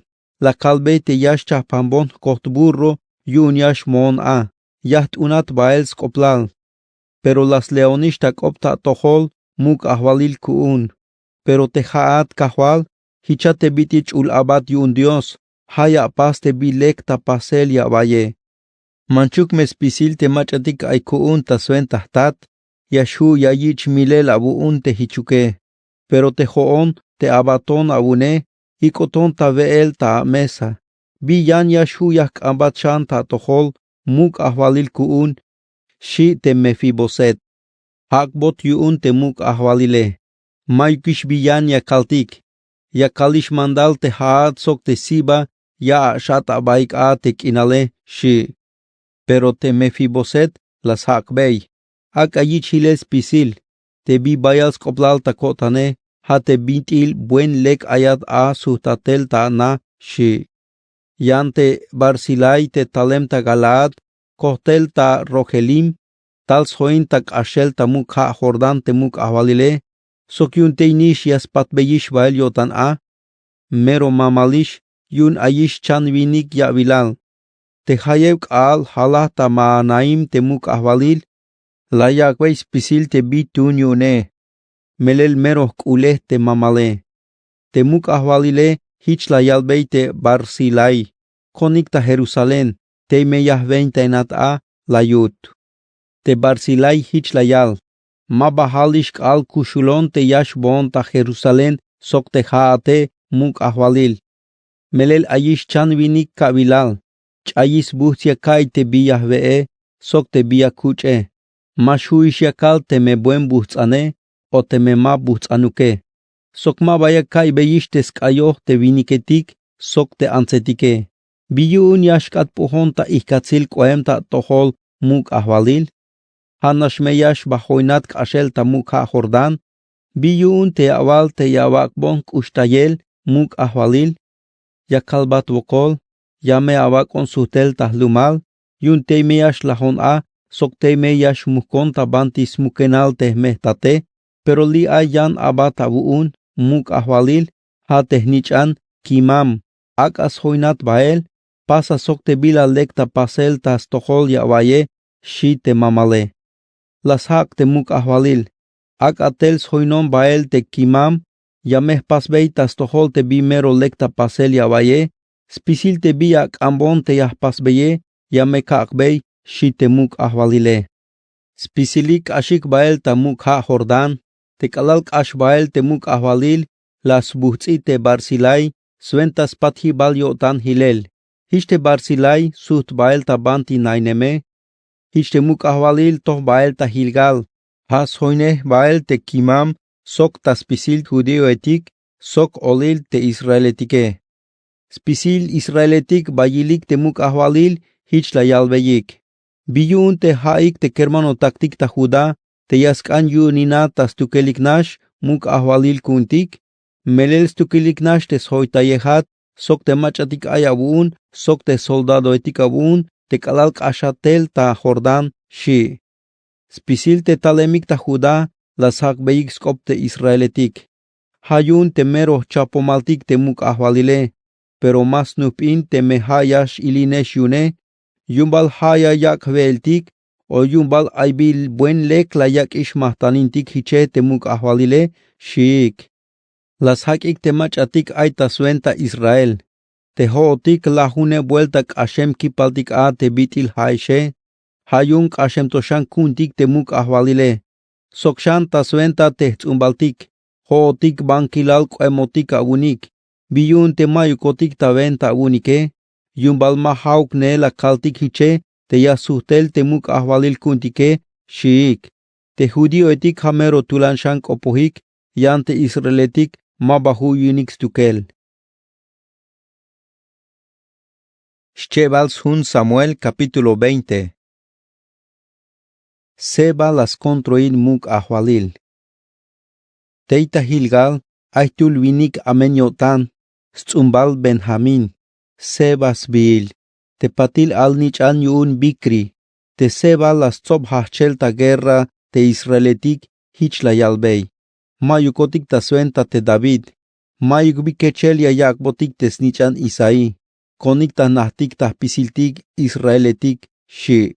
la kalbey te ya xchajpanbon jkojt burro yu'un ya xmoon a, ya jt'unat bael sk'oplal. Pero la sleonix ta k'op ta atojol, muk' ajwalil ku'un. Pero te ja'at kajwal, jicha te bit'il ch'ul abat yu'un dios, ja' ya apas te bi lek ta pasel ya awa'iye. Manchuk me spisil te mach'atik ay ku'un ta swenta jtat, ya xju' ya yich' milel awu'un te jichuke. Pero te jo'on te abaton awu'une, ik'oton ta we'el ta amesa. Bi yan ya xju' ya jk'ambat xan ta atojol, muk' ajwalil ku'un? —xchi' te mefiboset. Jak'bot yu'un te muk' ajwalile: —Ma'yukix bi yan ya kaltik. Ya kalix mandal te ja'at sok te siba ya axat abaik a te k'inale, xchi'. Pero te mefiboset la sjak'bey: —Ak'a yich' jilel spisil. Te bi bayal sk'oplal ta ko'tane, ja' te bit'il buen lek ayat a sujtatel ta ana, xchi'. Yan te barsilai te talem ta galaad, kojtel ta rogelim, tal sjoin ta k'axel ta muk' ja' jordán te muk' ajwalile, sok yu'un tey nix ya spatbeyix bael yo'tan a. Mero mamalix yu'un ayix chan winik ya'wilal. Te jayeb k'aal jalaj ta mahanaim te muk' ajwalil, la yak'bey spisil te bi tuun yu'une. Melel mero jk'ulej te mamale. Te muk' ajwalile jich la yalbey te barsilai: —Konik ta jerusalén, tey me ya jwentainat a. La yut. Te barsilai jich la yal: —Ma ba jalix k'aal kuxulon te ya xboon ta jerusalén sok te ja'ate, muk' ajwalil. Melel ayix chan winik ka'wilal. Ch'ayix sbujts' ya ka'iy te bi ya jwe'e sok te bi ya kuch'e. Ma xju'ix ya kal teme buen bujts'ane o teme ma bujts'anuke. Sok ma ba ya ka'ibeyix te sk'ayoj te winiketik sok te antsetike. ¿Bi yu'un ya xk'atp'ujon ta ijkatsil k'oem ta atojol, muk' ajwalil? ¿Ja' nax me ya xbajoinat k'axel ta muk' ja' jordán? ¿Bi yu'un te awal te ya awak'bon jk'uxtayel, muk' ajwalil? Ya kalbat wokol, ya me awak'on sujtel ta jlumal, yu'un tey me ya xlajon a sok tey me ya xmujkon ta banti smukenal te jme jtate. Pero li' ay yan abat awu'un, muk' ajwalil, ja' te jnich'an kimam. Ak'a sjoinat bael, pasa sok te bila lek ta pasel ta stojol ya awa'iye, xchi te mamale. La sjak' te muk' ajwalil: —Ak'a tel sjoinon bael te kimam, ya me jpasbey ta stojol te bi mero lek ta pasel ya awa'iye. Spisil te bi ak'ambon te ya jpasbeye, ya me kak'bey, xchi te muk' ajwalile. Spisilik k'axik bael ta muk' ja' jordán. Te k'alal k'ax bael te muk' ajwalil, la sbujts'i te barsilai swenta spatjibal yo'tan jilel. Jich te barsilai sujt bael ta banti naineme. Jich te muk' ajwalil toj bael ta jilgal. Ja' sjoinej bael te kimam sok ta spisil judíoetik sok olil te israeletike. Spisil israeletik ba yilik te muk' ajwalil, jich la yalbeyik: —¿Bi yu'un te ja'ik te kermanotaktik ta judá te ya sk'an yu'unina ta stukelik nax, muk' ajwalil ku'untik? Melel stukelik nax te sjoytayejat sok te mach'atik ay awu'un sok te soldadoetik awu'un te k'alal k'axat tel ta jordán, xchi'. Spisil te talemik ta judá la sjak'beyik sk'op te israeletik. Ja' yu'un te mero jchapomaltik te muk' ajwalile. Pero ma snujbin teme ja' ya x'ilinex yu'une, yu'un bal ja' ya yak' jwe'eltik o yu'un bal ay bi buen lek la yak'ix majtanintik jiche te muk' ajwalile, xiik. La sjak'ik te mach'atik ay ta swenta israel. Te jo'otik lajuneb buelta k'axem kipaltik a te bit'il ja'exe. Ja' yu'un k'axem to xan ku'untik te muk' ajwalile. Sok xan ta swenta te jts'umbaltik. Jo'otik bankilal k'oemotik awu'unik. ¿Bi yu'un te ma'yukotik ta wenta awu'unike? Yu'un bal ma ja'uk neel la kaltik jiche te ya sujtel te muk' ajwalil ku'untike, xiik. Te judioetik ja' mero tulan xan k'opojik yan te israeletik ma ba ju' yu'unik stukel. Xchebal sjun Samuel, capítulo veinte. Seba la skontroil muk' ajwalil. Tey ta Gilgal ay jtul winik amen yo'tan, sts'umbal Benjamín, Seba sbiil, te patil alnich'an yu'un Bikri. Te Seba la stsob jajchel ta guerra te israeletik jich la yalbey: Ma'yukotik ta swenta te David, ma'yuk bi kechel ya yak'botik te snich'an Isaí, konik ta jnajtik ta jpisiltik israeletik, xi'.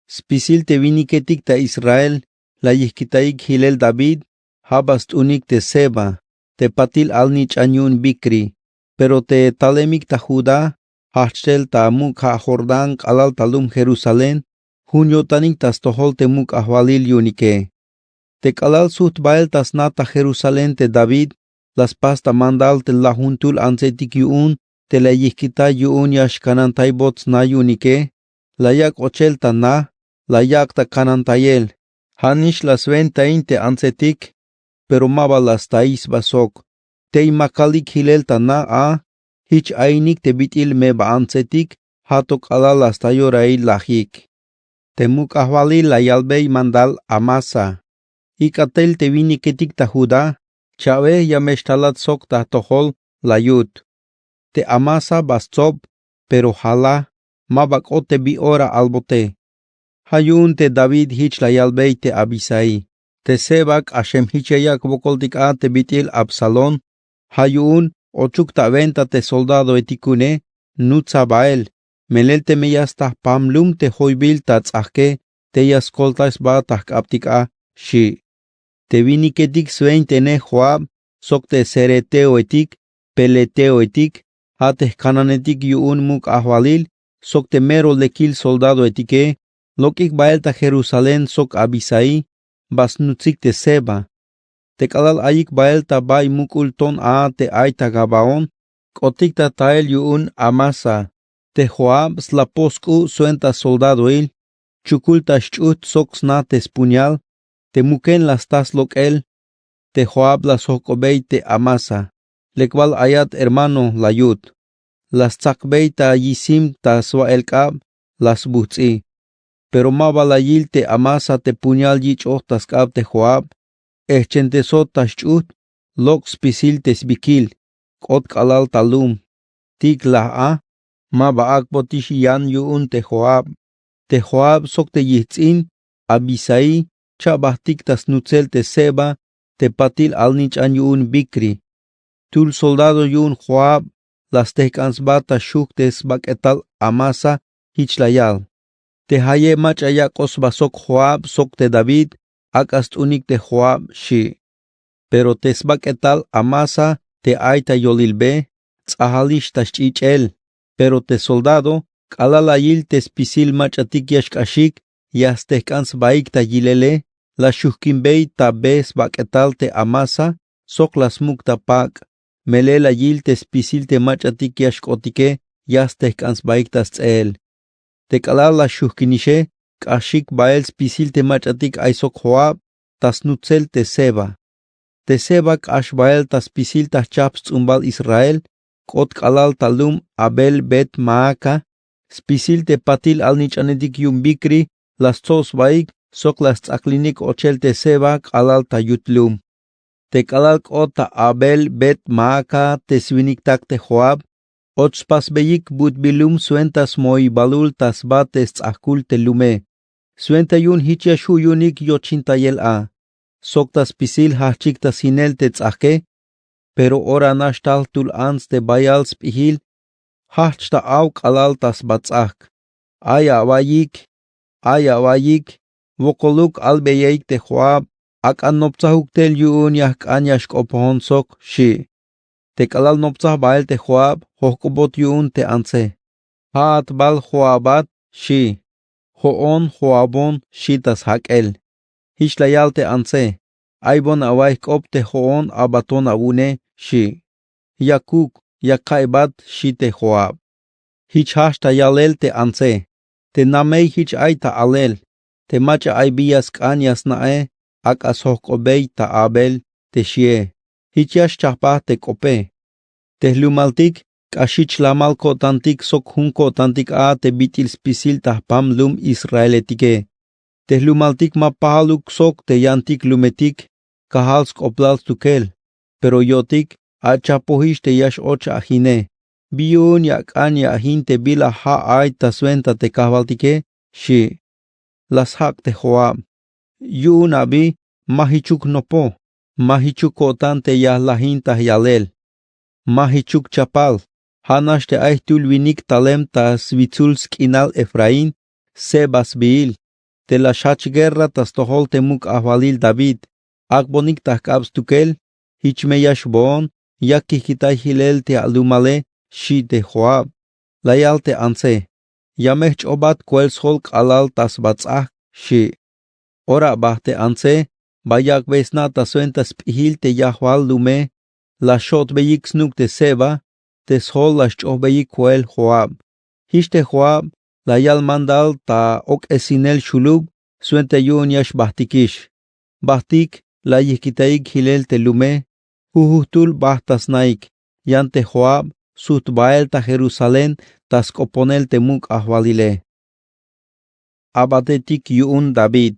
Spisil te winiketik ta Israel la yijkitayik jilel David, ja' ba st'unik te Seba, te patil alnich'an yu'un Bikri. Pero te talemik ta Judá, jajchel ta muk' ja' Jordán k'alal ta lum Jerusalén, jun yo'tanik ta stojol te muk' ajwalil yu'unike. Te k'alal sujt bael ta sna ta Jerusalén te David, la spas ta mandal te lajuntul antsetik yu'un te la yijkitay yu'un ya xkanantaybot sna yu'unike, la yak' ochel ta na, la yak' ta kanantayel. Ja'nix la swentain te antsetik, pero ma ba la sta'iy sba sok. Tey makalik jilel ta na a, jich ainik te bit'il me ba antsetik, ja' to k'alal la sta yorail lajik. Te muk' ajwalil la yalbey mandal Amasa: Ik'atel te winiketik ta Judá, cha'be ya me xtalat sok ta jtojol, la yut. Te Amasa ba stsob, pero jala, ma ba k'ot te bi ora albote. Ja' yu'un te David jich la yalbey te Abisaí: Te Seba k'axem jich ya yak' wokoltik a te bit'il Absalón, ja' yu'un ochuk ta wenta te soldadoetik ku'une, nutsa bael, melel teme ya sta jpam lum te joybil ta ts'ajke, tey ya skoltay sba ta jk'abtik a, xi'. Te winiketik swentaine Joab sok te cereteoetik, peleteoetik, ja' te jkananetik yu'un muk' ajwalil, sok te mero lekil soldadoetike, lok'ik bael ta Jerusalén sok Abisaí, ba snutsik te Seba. Te k'alal ayik bael ta bay muk'ul ton a te ay ta Gabaón, k'otik ta tael yu'un Amasa. Te Joab slapoj sk'u' swenta soldadoil, chukul ta xch'ujt sok sna te spuñal, te muken la sta slok'el. Te Joab la sjojk'obey te Amasa: Lek bal ayat hermano, la yut. La stsakbey ta yisim ta swa'el k'ab, la sbujts'i. Pero ma ba la yil te Amasa te puñal yich'oj ta sk'ab te Joab, ejchentesot ta xch'ujt, lok' spisil te sbikil, k'ot k'alal ta lum. Tik laj a, ma ba ak'botix yan yu'un te Joab. Te Joab sok te yijts'in Abisaí cha'bajtik ta snutsel te Seba, te patil alnich'an yu'un Bikri. Jtul soldado yu'un Joab la stejk'an sba ta xujk te sbak'etal Amasa, jich la yal: Te jayeb mach'a ya k'ot sba sok Joab sok te David, ak'a st'unik te Joab, xi'. Pero te sbak'etal Amasa te ay ta yolilbe, ts'ajalix ta xch'ich'el. Pero te soldado, k'alal la yil te spisil mach'atik ya xk'axik, ya stejk'an sbaik ta yilele, la xujkinbey ta be sbak'etal te Amasa, sok la smuk' ta pak', melel la yil te spisil te mach'atik ya xk'otike, ya stejk'an sbaik ta sts'eel. Te k'alal la xujkinixe, k'axik bael spisil te mach'atik ay sok Joab ta snutsel te Seba. Te Seba k'ax bael ta spisil ta jchajp sts'umbal Israel, k'ot k'alal ta lum Abel Bet Maaca, spisil te patil alnich'anetik yu'un Bikri, la stso' sbaik sok la sts'aklinik ochel te Seba k'alal ta yut lum. Te k'alal k'ot ta Abel Bet Maaca te swiniktak te Joab, och spasbeyik butbil lum swenta smoibalul ta sba te sts'ajkul te lume. Swenta yu'un jich ya xju' yu'unik yochintayel a. Sok ta spisil jajchik ta sinel te ts'ajke, pero ora nax tal jtul ants te bayal sp'ijil, jajch ta aw k'alal ta sba ts'ajk. Ay awa'iyik, ay awa'iyik, wokoluk albeyeik te Joab, ak'a noptsajuk tel yu'un ya jk'an ya xk'opojon sok, xi'. Te k'alal noptsaj bael te Joab, jojk'obot yu'un te antse: Ja'at bal Joabat, xi'. Jo'on Joabon, xi' ta sjak'el. Jich la yal te antse: Aybon awa'iy jk'op te jo'on abaton awu'une, xi'. Yakuk, ya ka'iybat, xi' te Joab. Jich jajch ta yalel te antse. Te namey jich ay ta alel. Te mach'a ay bi ya sk'an ya sna'e, ak'a sjojk'obey ta abel te xie. Jich ya xchajpaj te k'ope. Te jlumaltik k'ax jich lamal ko'tantik sok jun ko'tantik a te bit'il spisil ta jpam lum israeletike. Te jlumaltik ma pajaluk sok te yantik lumetik kajal sk'oplal stukel. Pero yo'tik achapojix te ya x-och ajine. Bi yu'un ya ak'an ya ajin te bila ja' ay ta swenta te kajwaltike? Xi'. La sjak' te joab. Yu'un abi ma jichuk nopo. Ma jichuk ko'tan te ya jlajin ta jyalel. Ma jichuk chapal. Ja' nax te ay jtul winik talem ta switsul sk'inal efraín, seba sbiil. Te la xjach guerra ta stojol te muk' ajwalil david. Ak'bonik ta jk'ab stukel. Jich me ya xboon. Ya kijkitay jilel te alumale. Xi' te joab. La yal te antse. Ya me jch'obat koel sjol k'alal ta sba ts'ajk. Xi'. Ora ba te antse ba yak'bey sna' ta swenta sp'ijil te yajwal lume. La xo'tbeyik snuk' te seba. Te sjol la xch'ojbeyik koel joab. Jich te joab la yal mandal ta ok'esinel xulub. Swenta yu'un ya xbajtikix. Bajtik la yijkitayik jilel te lume. Jujujtul bajt ta snaik. Yan te joab sujt bael ta jerusalén ta sk'oponel te muk' ajwalile. Abatetik yu'un david.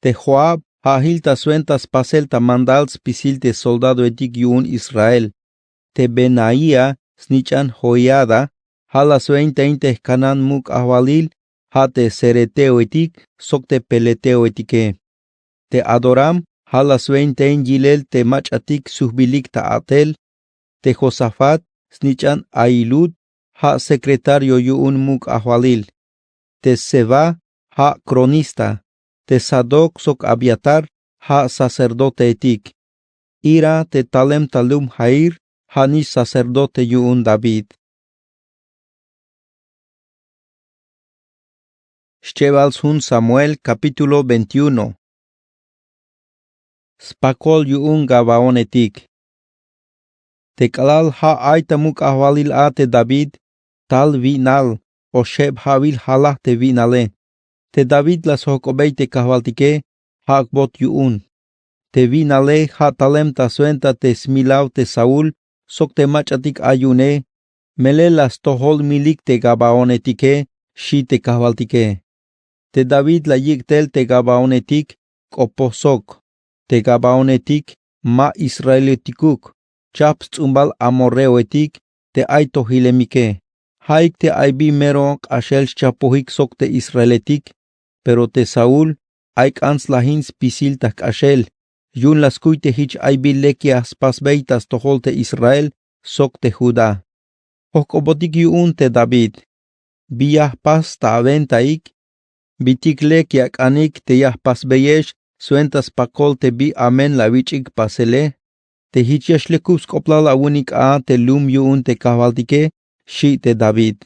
Te joab ja' jil ta swenta spasel ta mandal spisil te soldadoetik yu'un israel. Te benaía snich'an joiada ja' la swein tein te jkanan muk' ajwalil. Ja' te cereteoetik sok te peleteoetike. Te adoram ja' la swein tein yilel te mach'atik sujbilik ta a'tel. Te josafat snich'an ahilud ja' sekretario yu'un muk' ajwalil. Te seba ja' kronista. Te sadok sok abiatar ja' sacerdoteetik. Ira te talem ta lum jair ja' nix sacerdote yu'un david. Xchebal sjun samuel kapítulo veintiuno. Spakol yu'un gabaonetik. Te k'alal ja' ay ta muk' ajwalil a te david tal wi'nal oxeb ja'wil jalaj te wi'nale. Te david la sjojk'obey te kajwaltike. Jak'bot yu'un te wi'nale ja' talem ta swenta te smilaw te saúl sok te mach'atik ay yu'une. Melel la stojol milik te gabaonetike. Xi' te kajwaltike. Te david la yik' tel te gabaonetik k'opoj sok. Te gabaonetik ma israeletikuk. Chajp sts'umbal amorreoetik te ay to jilemike. Ja'ik te ay bi mero k'axel xchapojik sok te israeletik. Pero te saúl ay k'an slajin spisil ta jk'axel. Yu'un la skuy te jich ay bi lek ya jspasbey ta stojol te israel sok te judá. Jojk'obotik yu'un te david. Bi ya jpas ta awentaik? Bitik lek ya ak'anik te ya jpasbeyex swenta spakol te bi amen la awich'ik pasele? Te jich ya xlekub sk'oplal awu'unik a te lum yu'un te kajwaltike. Xi' te david.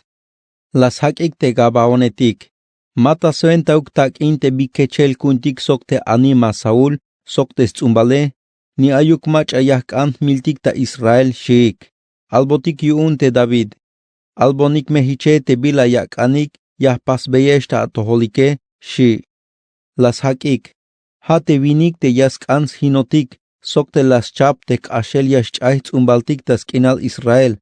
La sjak'ik te gabaonetik. Ma ta swentauk tak'in te bi kechel ku'untik sok te anima saúl sok te sts'umbale. Ni ayuk mach'a ya jk'an jmiltik ta israel xiik. Albotik yu'un te david. Albonik me jiche te bila ya ak'anik ya jpasbeyex ta atojolike. Xi'. La sjak'ik. Ja' te winik te ya sk'an sjinotik sok te la schap te jk'axel ya xch'ay jts'umbaltik ta sk'inal israel.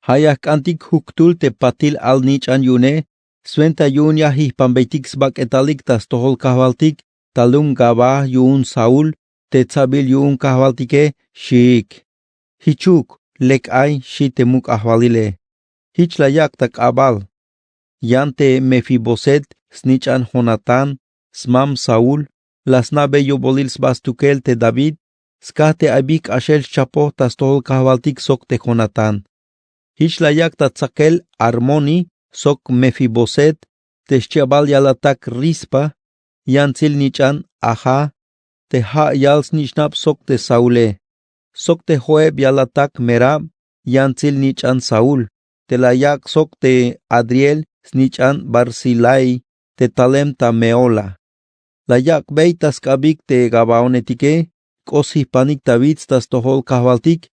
Ja' ya jk'antik juktul te patil al-nich'an yu'une. Swenta yu'un ya jijpambeytik sbak'etalik ta stojol kajwaltik ta lum gabaa yu'un saúl te tsabil yu'un kajwaltike. Xiik. Jichuk lek ay. Xi' te muk' ajwalile. Jich la yak' ta k'abal. Yan te mefiboset snich'an jonatán smam saúl la sna'bey yo'bolil sba stukel te david. Skaj te ay bi jk'axel xchapoj ta stojol kajwaltik sok te jonatán. Jich la yak' ta tsakel armoni sok mefiboset te xchebal yalatak rispa. Yan tsil nich'an aja te ja' yal snich'nab sok te saule. Sok te jo'eb yalatak merab yan tsil nich'an saúl. Te la yak' sok te adriel snich'an barzilai te talem ta mehola. La yak'bey ta sk'abik te gabaonetike. K'o sjijpanik ta wits ta stojol kajwaltik.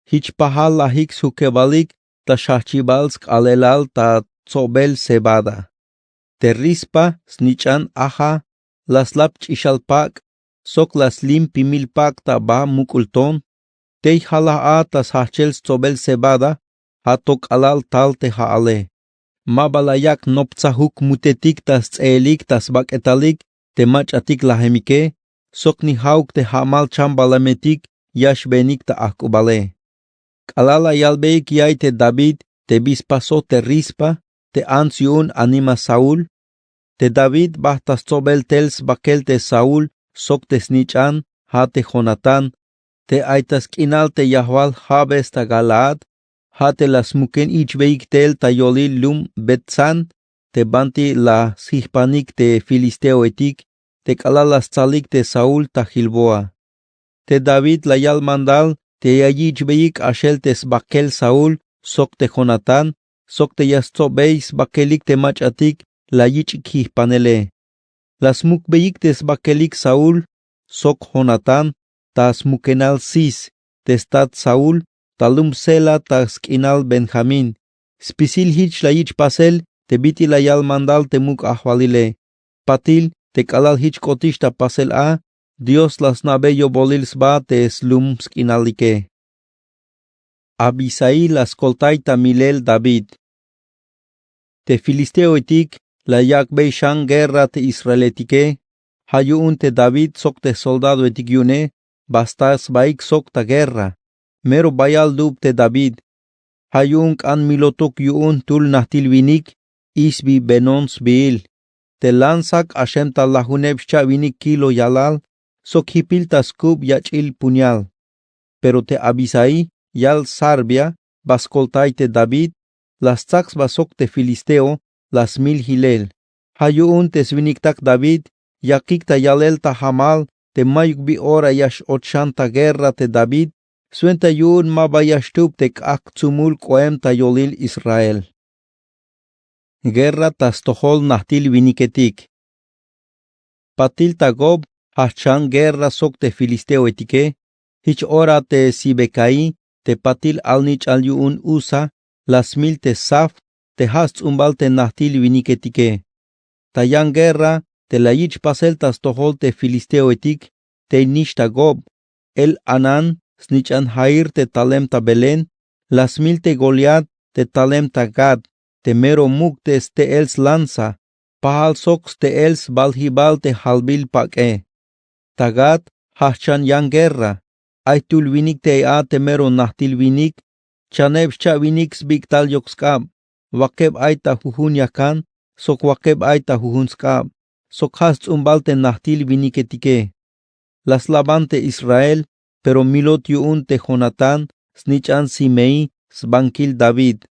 Jich pajal lajik sjukebalik ta xjajchibal sk'aalelal ta tsobel cebada. Te rispa snich'an aja la slap ch'ixal pak' sok la slim pimil pak' ta ba muk'ul ton. Tey ja' laj a ta sjajchel stsobel cebada, ja' to k'alal tal te ja'ale. Ma ba la yak' noptsajuk mutetik ta sts'eelik ta sbak'etalik te mach'atik lajemike, sok ni ja'uk te ja'mal chambalametik ya xbeenik ta ajk'ubale. K'alal la yalbeyik ya'iy te David te bi spasoj te rispa te ants yu'un anima Saúl, te David bajt' ta stsobel tel sbakel te Saúl sok te snich'an, ja' te Jonatán, te ay ta sk'inal te yajwal Jabes ta Galaad, ja' te la smuken ich'beyik tel ta yolil lum Bet-san, te banti la sjijpanik te filisteoetik te k'alal la stsalik te Saúl ta Gilboa. Te David la yal mandal te ya yich'beyik k'axel te sbakel Saúl sok te Jonatán, sok te ya stsobey sbakelik te mach'atik la yich'ik jijpanele. La smukbeyik te sbakelik Saúl sok Jonatán ta smukenal Cis te stat Saúl ta lum Sela ta sk'inal Benjamín. Spisil jich la yich' pasel te bit'il la yal mandal te muk' ajwalile. Patil te k'alal jich k'otix ta pasel a, Dios la sna'be yobolil sba te slum sk'inalike. Abisaí la skoltay ta milel David. Te filisteoetik la yak'bey xan guerra te israeletike. Ja' yu'un te David sok te soldadoetik yu'une ba sta sbaik sok ta guerra. Mero bayal lub te David. Ja' yu'un k'an milotuk yu'un jtul najtil winik, isbibenon sbiil. Te lanza k'axem ta lajuneb xcha'winik kilo yalal, sok jipil ta skub yach'il puñal. Pero te Abisaí yal Sarbia ba skoltay te David, la stsak sba sok te filisteo, la smil jilel. Ja' yu'un te swiniktak David yakik ta yalel ta jamal te mayuk bi ora ya x-och xan ta guerra te David, swenta yu'un ma ba ya xtub te k'ajk' tsumul k'oem ta yolil Israel. Guerra ta stojol najtil winiketik. Patil ta Gob jajch' xan guerra sok te filisteoetike. Jich ora te Sibecaí te patil alnich'al yu'un Usa la smil te Saf te ja' sts'umbal te najtil winiketike. Ta yan guerra te la yich' pasel ta stojol te filisteoetik, tey nix ta Gob, Elhanán snich'an Jaír te talem ta Belén, la smil te Goliat te talem ta Gat, te mero muk' te ste'el slanza, pajal sok ste'el sbaljibal te jalbil pak'e. Ta Gat jajch' xan yan guerra. Ay jtul winik tey a te mero najtil winik, chaneb xcha'winik sbik'tal yok sk'ab. Wakeb ay ta jujun yakan sok wakeb ay ta jujun sk'ab, sok ja' sts'umbal te najtil winiketike. La slaban te Israel, pero milot yu'un te Jonatán snich'an Simeí sbankil David.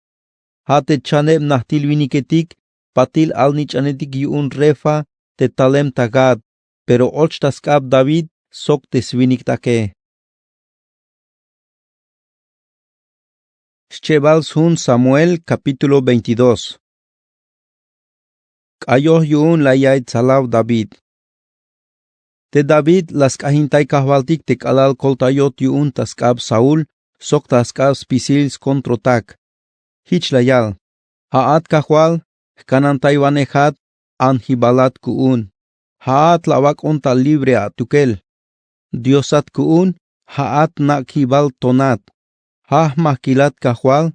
Ja' te chaneb najtil winiketik patil alnich'anetik yu'un Refa te talem ta Gat, pero och ta sk'ab David sok te swiniktake. Xchebal sjun Samuel, capítulo veintidós. K'ayoj yu'un la ya'iy tsalaw David. Te David la sk'ajintay kajwaltik te k'alal koltayot yu'un ta sk'ab Saúl sok ta sk'ab spisil skontrotak. Jich la yal: Ja'at Kajwal, jkanantaywanejat anjibalat ku'un. Ja'at la awak'on ta libre atukel. Diosat ku'un, ja'at nak'jibal tonat. Ja' jmajkilat Kajwal,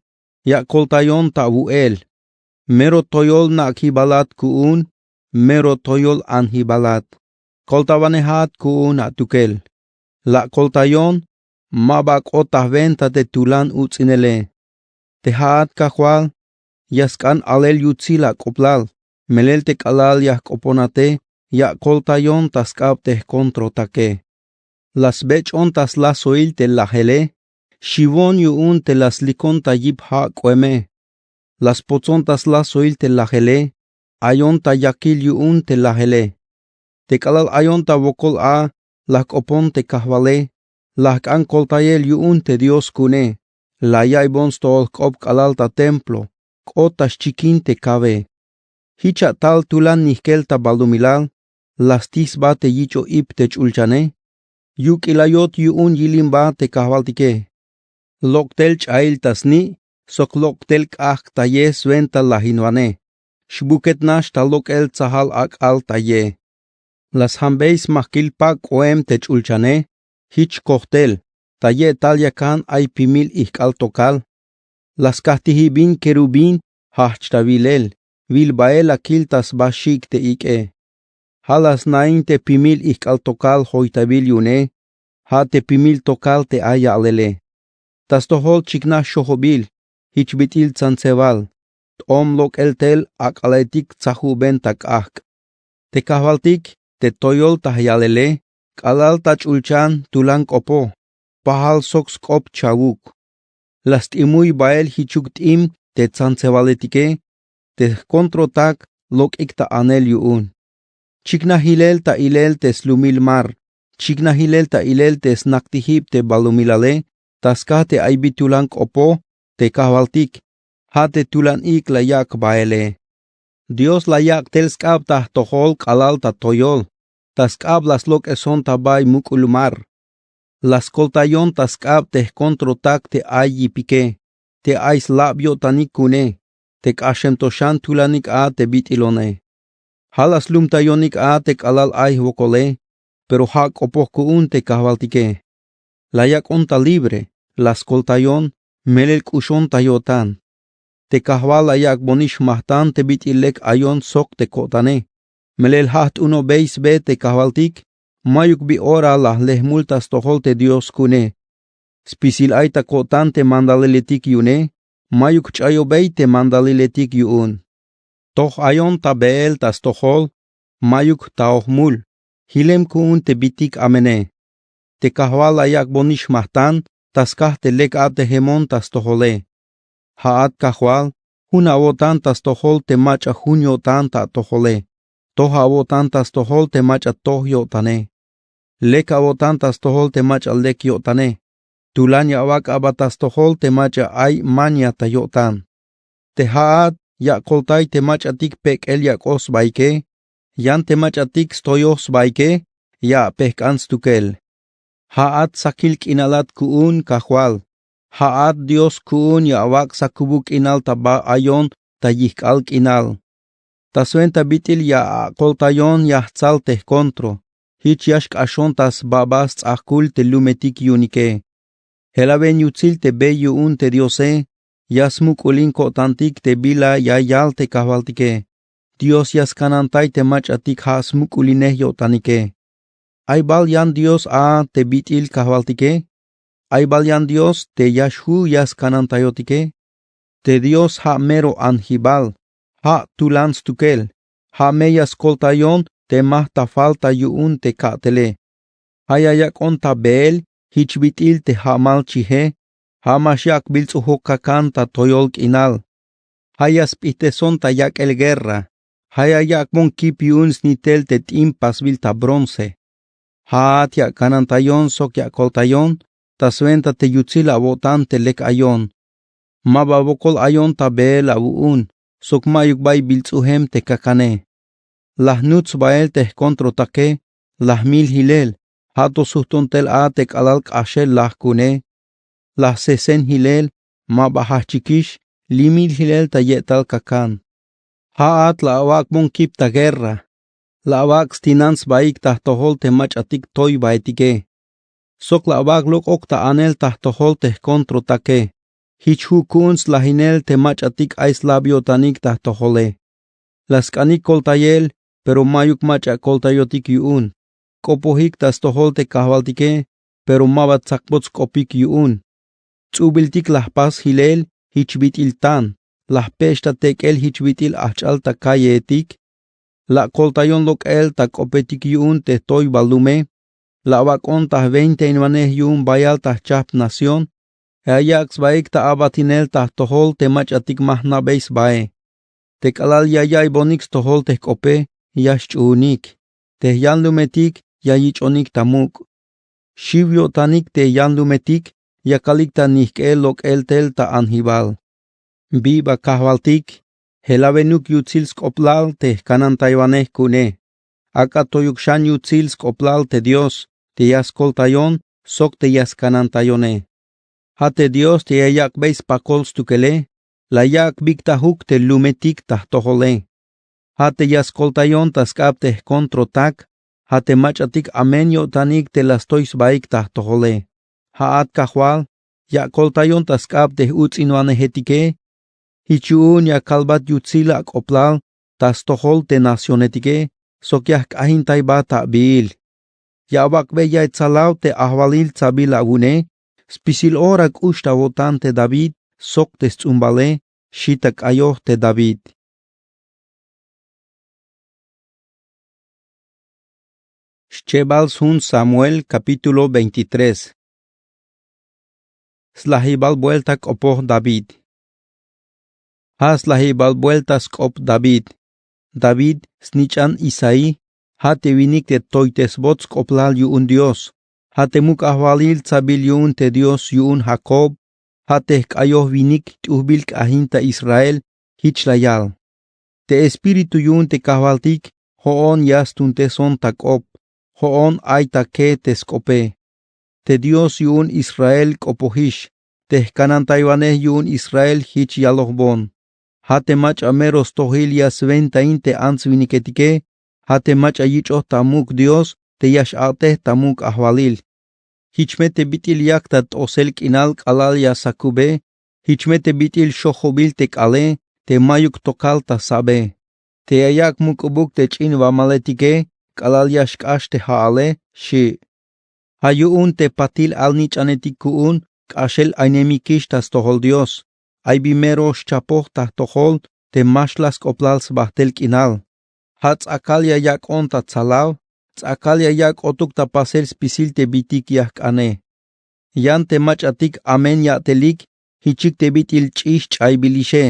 ya koltayon ta awu'el. Mero toyol nak'jibalat ku'un, mero toyol anjibalat. Koltawanejat ku'un atukel. La akoltayon, ma ba k'ot ta jwenta te tulan uts'inele. Te ja'at Kajwal, ya sk'an alel yutsil ak'oblal, melel te k'alal ya jk'oponate ya akoltayon ta sk'ab te jkontrotake. La sbech'on ta slasoil te lajele, xiwon yu'un te la slikon ta yip ja' k'oeme. La spotzon ta slasoil te lajele, ayon ta yakil yu'un te lajele. Te k'alal ayon ta wokol a la jk'opon te Kajwale, la jk'an koltayel yu'un te Dios ku'une. La yaiybon stojol jk'op k'alal ta templo, k'ot ta xchikin te kawe. Jich a tal tulan nijk'el ta balumilal, la stij sba te yich'o ip te ch'ulchane. Yuk'ilayot yu'un yilimba te kajwaltike. Lok' tel ch'ail ta sni', sok lok' tel k'ajk' ta ye swenta lajinwanej. Xbuket nax ta lok'el tsajal ak'al ta ye. La sjambey smajkil pak' k'oem te ch'ulchane. Jich kojtel ta ye'tal yakan ay pimil ijk'al tokal. La skajtijibin kerubín jajch ta wilel. Wil bael la kil ta sba xik' te ik'e. Ja' la sna'in te pimil ijk'al tokal joytabil yu'une. Ja' te pimil tokal te ay ya'lele. Ta stojol chiknaj xojobil jich bit'il tsantsebal. T'om lok'el tel ak'alaetik tsajuben ta k'ajk'. Te kajwaltik te toyol ta jyalele k'alal ta ch'ulchan tulan k'opo. Pajal sok sk'op chawuk. La st'imuy bael jichuk t'im te tsantsebaletike. Te jkontrotak lok'ik ta anel yu'un. Chiknaj jilel ta ilel te slumil mar. Chiknaj jilel ta ilel te snaktijib te balumilale. Ta skaj te ay bi tulan k'opo te kajwaltik. Ja' te tulan ik' la yak' baele. Dios la yak' tel sk'ab ta jtojol k'alal ta toyol. Ta sk'ab la slok'eson ta bay muk'ul mar. La skoltayon ta sk'ab te jkontrotak te ay yipike. Te ay slab yo'tanik ku'une. Te k'axem to xan tulanik a te bit'ilone. Ja' la slumtayonik a te k'alal ay jwokole. Pero ja' k'opoj ku'un te kajwaltike. La yak'on ta libre. La skoltayon. Melel k'uxon ta yo'tan. Te kajwal la yak'bonix jmajtan te bit'il lek ayon sok te ko'tane. Melel ja' jt'unobey sbe te kajwaltik. Mayuk bi ora la jlejmul ta stojol te Dios ku'une. Spisil ay ta ko'tan te mandaliletik yu'une. Mayuk jch'ayobey te mandaliletik yu'un. Toj ayon ta beel ta stojol. Mayuk jtaoj mul. Jilem ku'un te bitik amene. Te kajwal la yak'bonix jmajtan ta skaj te lek a'tejemon ta stojole. Ja'at kajwal jun awo'tan ta stojol te mach'a jun yo'tan ta atojole. Toj awo'tan ta stojol te mach'a toj yo'tane. Lek awo'tan ta stojol te mach'a lek yo'tane. Tulan ya awak' aba ta stojol te mach'a ay manya ta yo'tan. Te ja'at ya akoltay te mach'atik pek'el ya ak'oj sbaike. Yan te mach'atik stoyoj sbaike. Ya apejk'an stukel. Ja'at sakil k'inalat ku'un kajwal. Ja'at Dios ku'un ya awak' sakubuk k'inal ta ba ayon ta yijk'al k'inal. Ta swenta bit'il ya akoltayon ya jtsal te jkontro. Jich ya xk'axon ta sbaba sts'ajkul te lumetik yu'unike. Jelawen yutsil te be yu'un te Diose. Ya smuk'ulin ko'tantik te bila ya yal te kajwaltike. Dios ya skanantay te mach'atik ja' smuk'ulinej yo'tanike. Ay bal yan Dios a te bit'il kajwaltike. Ay bal yan Dios te ya xju' ya skanantayotike. Te Dios ja' mero anjibal. Ja' tulan stukel. Ja' me ya skoltayon te ma jta falta yu'un te ka'tele. Ja' ya yak'on ta beel jich bit'il te ja'mal chije. Ja' ma xyak' bilts'ujok kakan ta toyol k'inal. Ja' ya sp'ijteson ta yak'el guerra. Ja' ya yak'bon kip yu'un snitel te t'in pasbil ta bronce. Ja'at ya akanantayon sok ya akoltayon ta swenta te yutsil awo'tan te lek ayon. Ma ba wokol ayon ta beel awu'un sok mayuk bay bilts'ujem te kakane. La jnuts bael te jkontrotake. La jmil jilel. Ja' to sujton tel a te k'alal k'axel laj ku'une. La jsesen jilel. Ma ba jajchikix. Limil jilel ta ye'tal kakan. Ja'at la awak'bon kip ta guerra. La awak' stinan sbaik ta jtojol te mach'atik toybaetike. Sok la awak' lok'ok ta anel ta jtojol te jkontrotake. Jich ju' ku'un slajinel te mach'atik ay slab yo'tanik ta jtojole. La sk'anik koltayel. Pero mayuk mach'a koltayotik yu'un. K'opojik ta stojol te kajwaltike. Pero ma ba tsakbot sk'opik yu'un. Ts'ubiltik la jpas jilel jich bit'il tan. La jpe'x ta tek'el jich bit'il ajch'al ta calleetik. La akoltayon lok'el ta k'opetik yu'un te jtoybal lume. La awak'on ta jwentainwanej yu'un bayal ta jchajp nación. Ya ayak' sbaik ta abatinel ta jtojol te mach'atik ma jna'bey sbae. Te k'alal ya ya'iybonik stojol te jk'ope ya xch'uunik. Te jyanlumetik ya yich'onik ta muk'. Xiw yo'tanik te jyanlumetik yakalik ta nijk'el lok'el tel ta anjibal. Bi ba kajwaltik. Jelawenuk yutsil sk'oblal te jkanantaywanej ku'une. Ak'a toyuk xan yutsil sk'oblal te Dios te ya skoltayon sok te ya skanantayone. Ja' te Dios te ya yak'bey spakol stukele, la yak' bik'tajuk te lumetik ta jtojole. Ja' te ya skoltayon ta sk'ab te jkontrotak, ja' te mach'atik amen yo'tanik te la stoy sbaik ta jtojole. Ja'at Kajwal, ya koltayon ta sk'ab te j-uts'inwanejetike. Jich yu'un ya kalbat yutsil ak'oblal ta stojol te nacionetike sok ya jk'ajintaybat abiil. Ya awak'bey ya'iy tsalaw te ajwalil tsabil awu'une. Spisil ora k'ux ta awo'tan te David sok te sts'umbale, xi ta k'ayoj te David. Xchebal sjun Samuel, kapítulo veintitrés. Slajibal buelta k'opoj David. Ja' slajibal buelta sk'op David. David, snich'an Isaí, ja' te winik te toytesbot sk'oblal yu'un Dios. Ja' te muk' ajwalil tsabil yu'un te Dios yu'un Jacob, ja' te jk'ayoj winik t'ujbil k'ajin ta Israel. Jich la yal: Te espíritu yu'un te Kajwaltik jo'on ya stunteson ta k'op, jo'on ay ta ke te sk'ope. Te Dios yu'un Israel k'opojix, te jkanantaywanej yu'un Israel jich yalojbon: Ja' te mach'a mero stojil ya swentain te ants winiketike, ja' te mach'a yich'oj ta muk' Dios te ya x-a'tej ta muk' ajwalil. Jich me te bit'il yak ta t'osel k'inal k'alal ya sakube, jich me te bit'il xojobil te k'aale te mayuk tokal ta sabe. Te ya yak' muk'ubuk te ch'in wamaletike k'alal ya xk'ax te ja'ale, xi'. Ja' yu'un te patil alnich'anetik ku'un k'axel aynemikix ta stojol Dios, ay bi mero xchapoj ta jtojol te ma xlaj sk'oblal sbajtel k'inal. Ja' ts'akal ya yak'on ta tsalaw, ts'akal ya yak'otuk ta pasel spisil te bitik ya jk'ane. Yan te mach'atik amen ya'telik, jichik te bit'il ch'ix ch'aybalixe,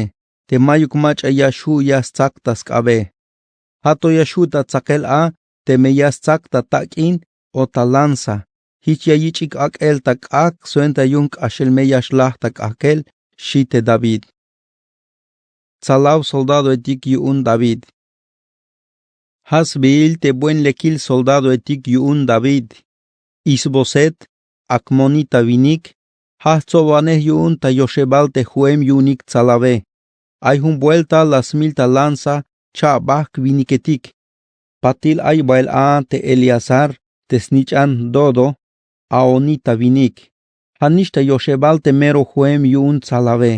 te mayuk mach'a ya xju' ya stsak ta sk'abe. Ja' to ya xju' ta tsakel a teme ya stsak ta tak'in o ta lanza, jich ya yich'ik ak'el ta k'ajk' swenta yu'un k'axel me ya xlaj ta k'ajk'el, xi te David. Tsalaw soldadoetik yu'un David. Ja' sbiil te buen lekil soldadoetik yu'un David. Isboset, akmonita winik, ja' jtsobanej yu'un ta yoxebal te ju'em yu'unik tsalawe. Ay jun buelta la smil ta lanza cha'bajk' winiketik. Patil ay bael a te Eleazar, te snich'an Dodo, aonita winik. Ja' nix ta yoxebal te mero ju'em yu'un tsalawe.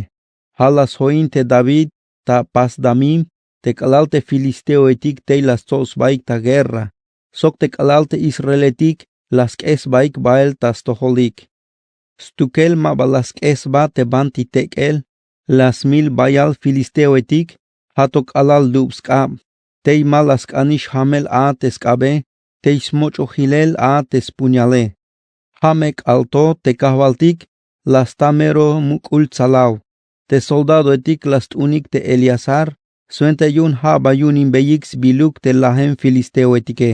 Ja' la sjoin te David ta Pas-damim, te k'alal te filisteoetik tey la stsob sbaik ta guerra, sok te k'alal te israeletik la sk'ex sbaik bael ta stojolik. Stukel ma ba la sk'ex sba te banti tek'el, la smil bayal filisteoetik, ja' to k'alal lub sk'ab. Tey ma la sk'anix jamel a te sk'abe, tey smoch'ojilel a te spuñale. Ja' me k'aal to te kajwaltik la sta mero muk'ul tsalaw. Te soldadoetik la st'unik te Eleazar swenta yu'un ja' ba yu'unimbeyik sbiiluk te lajem filisteoetike.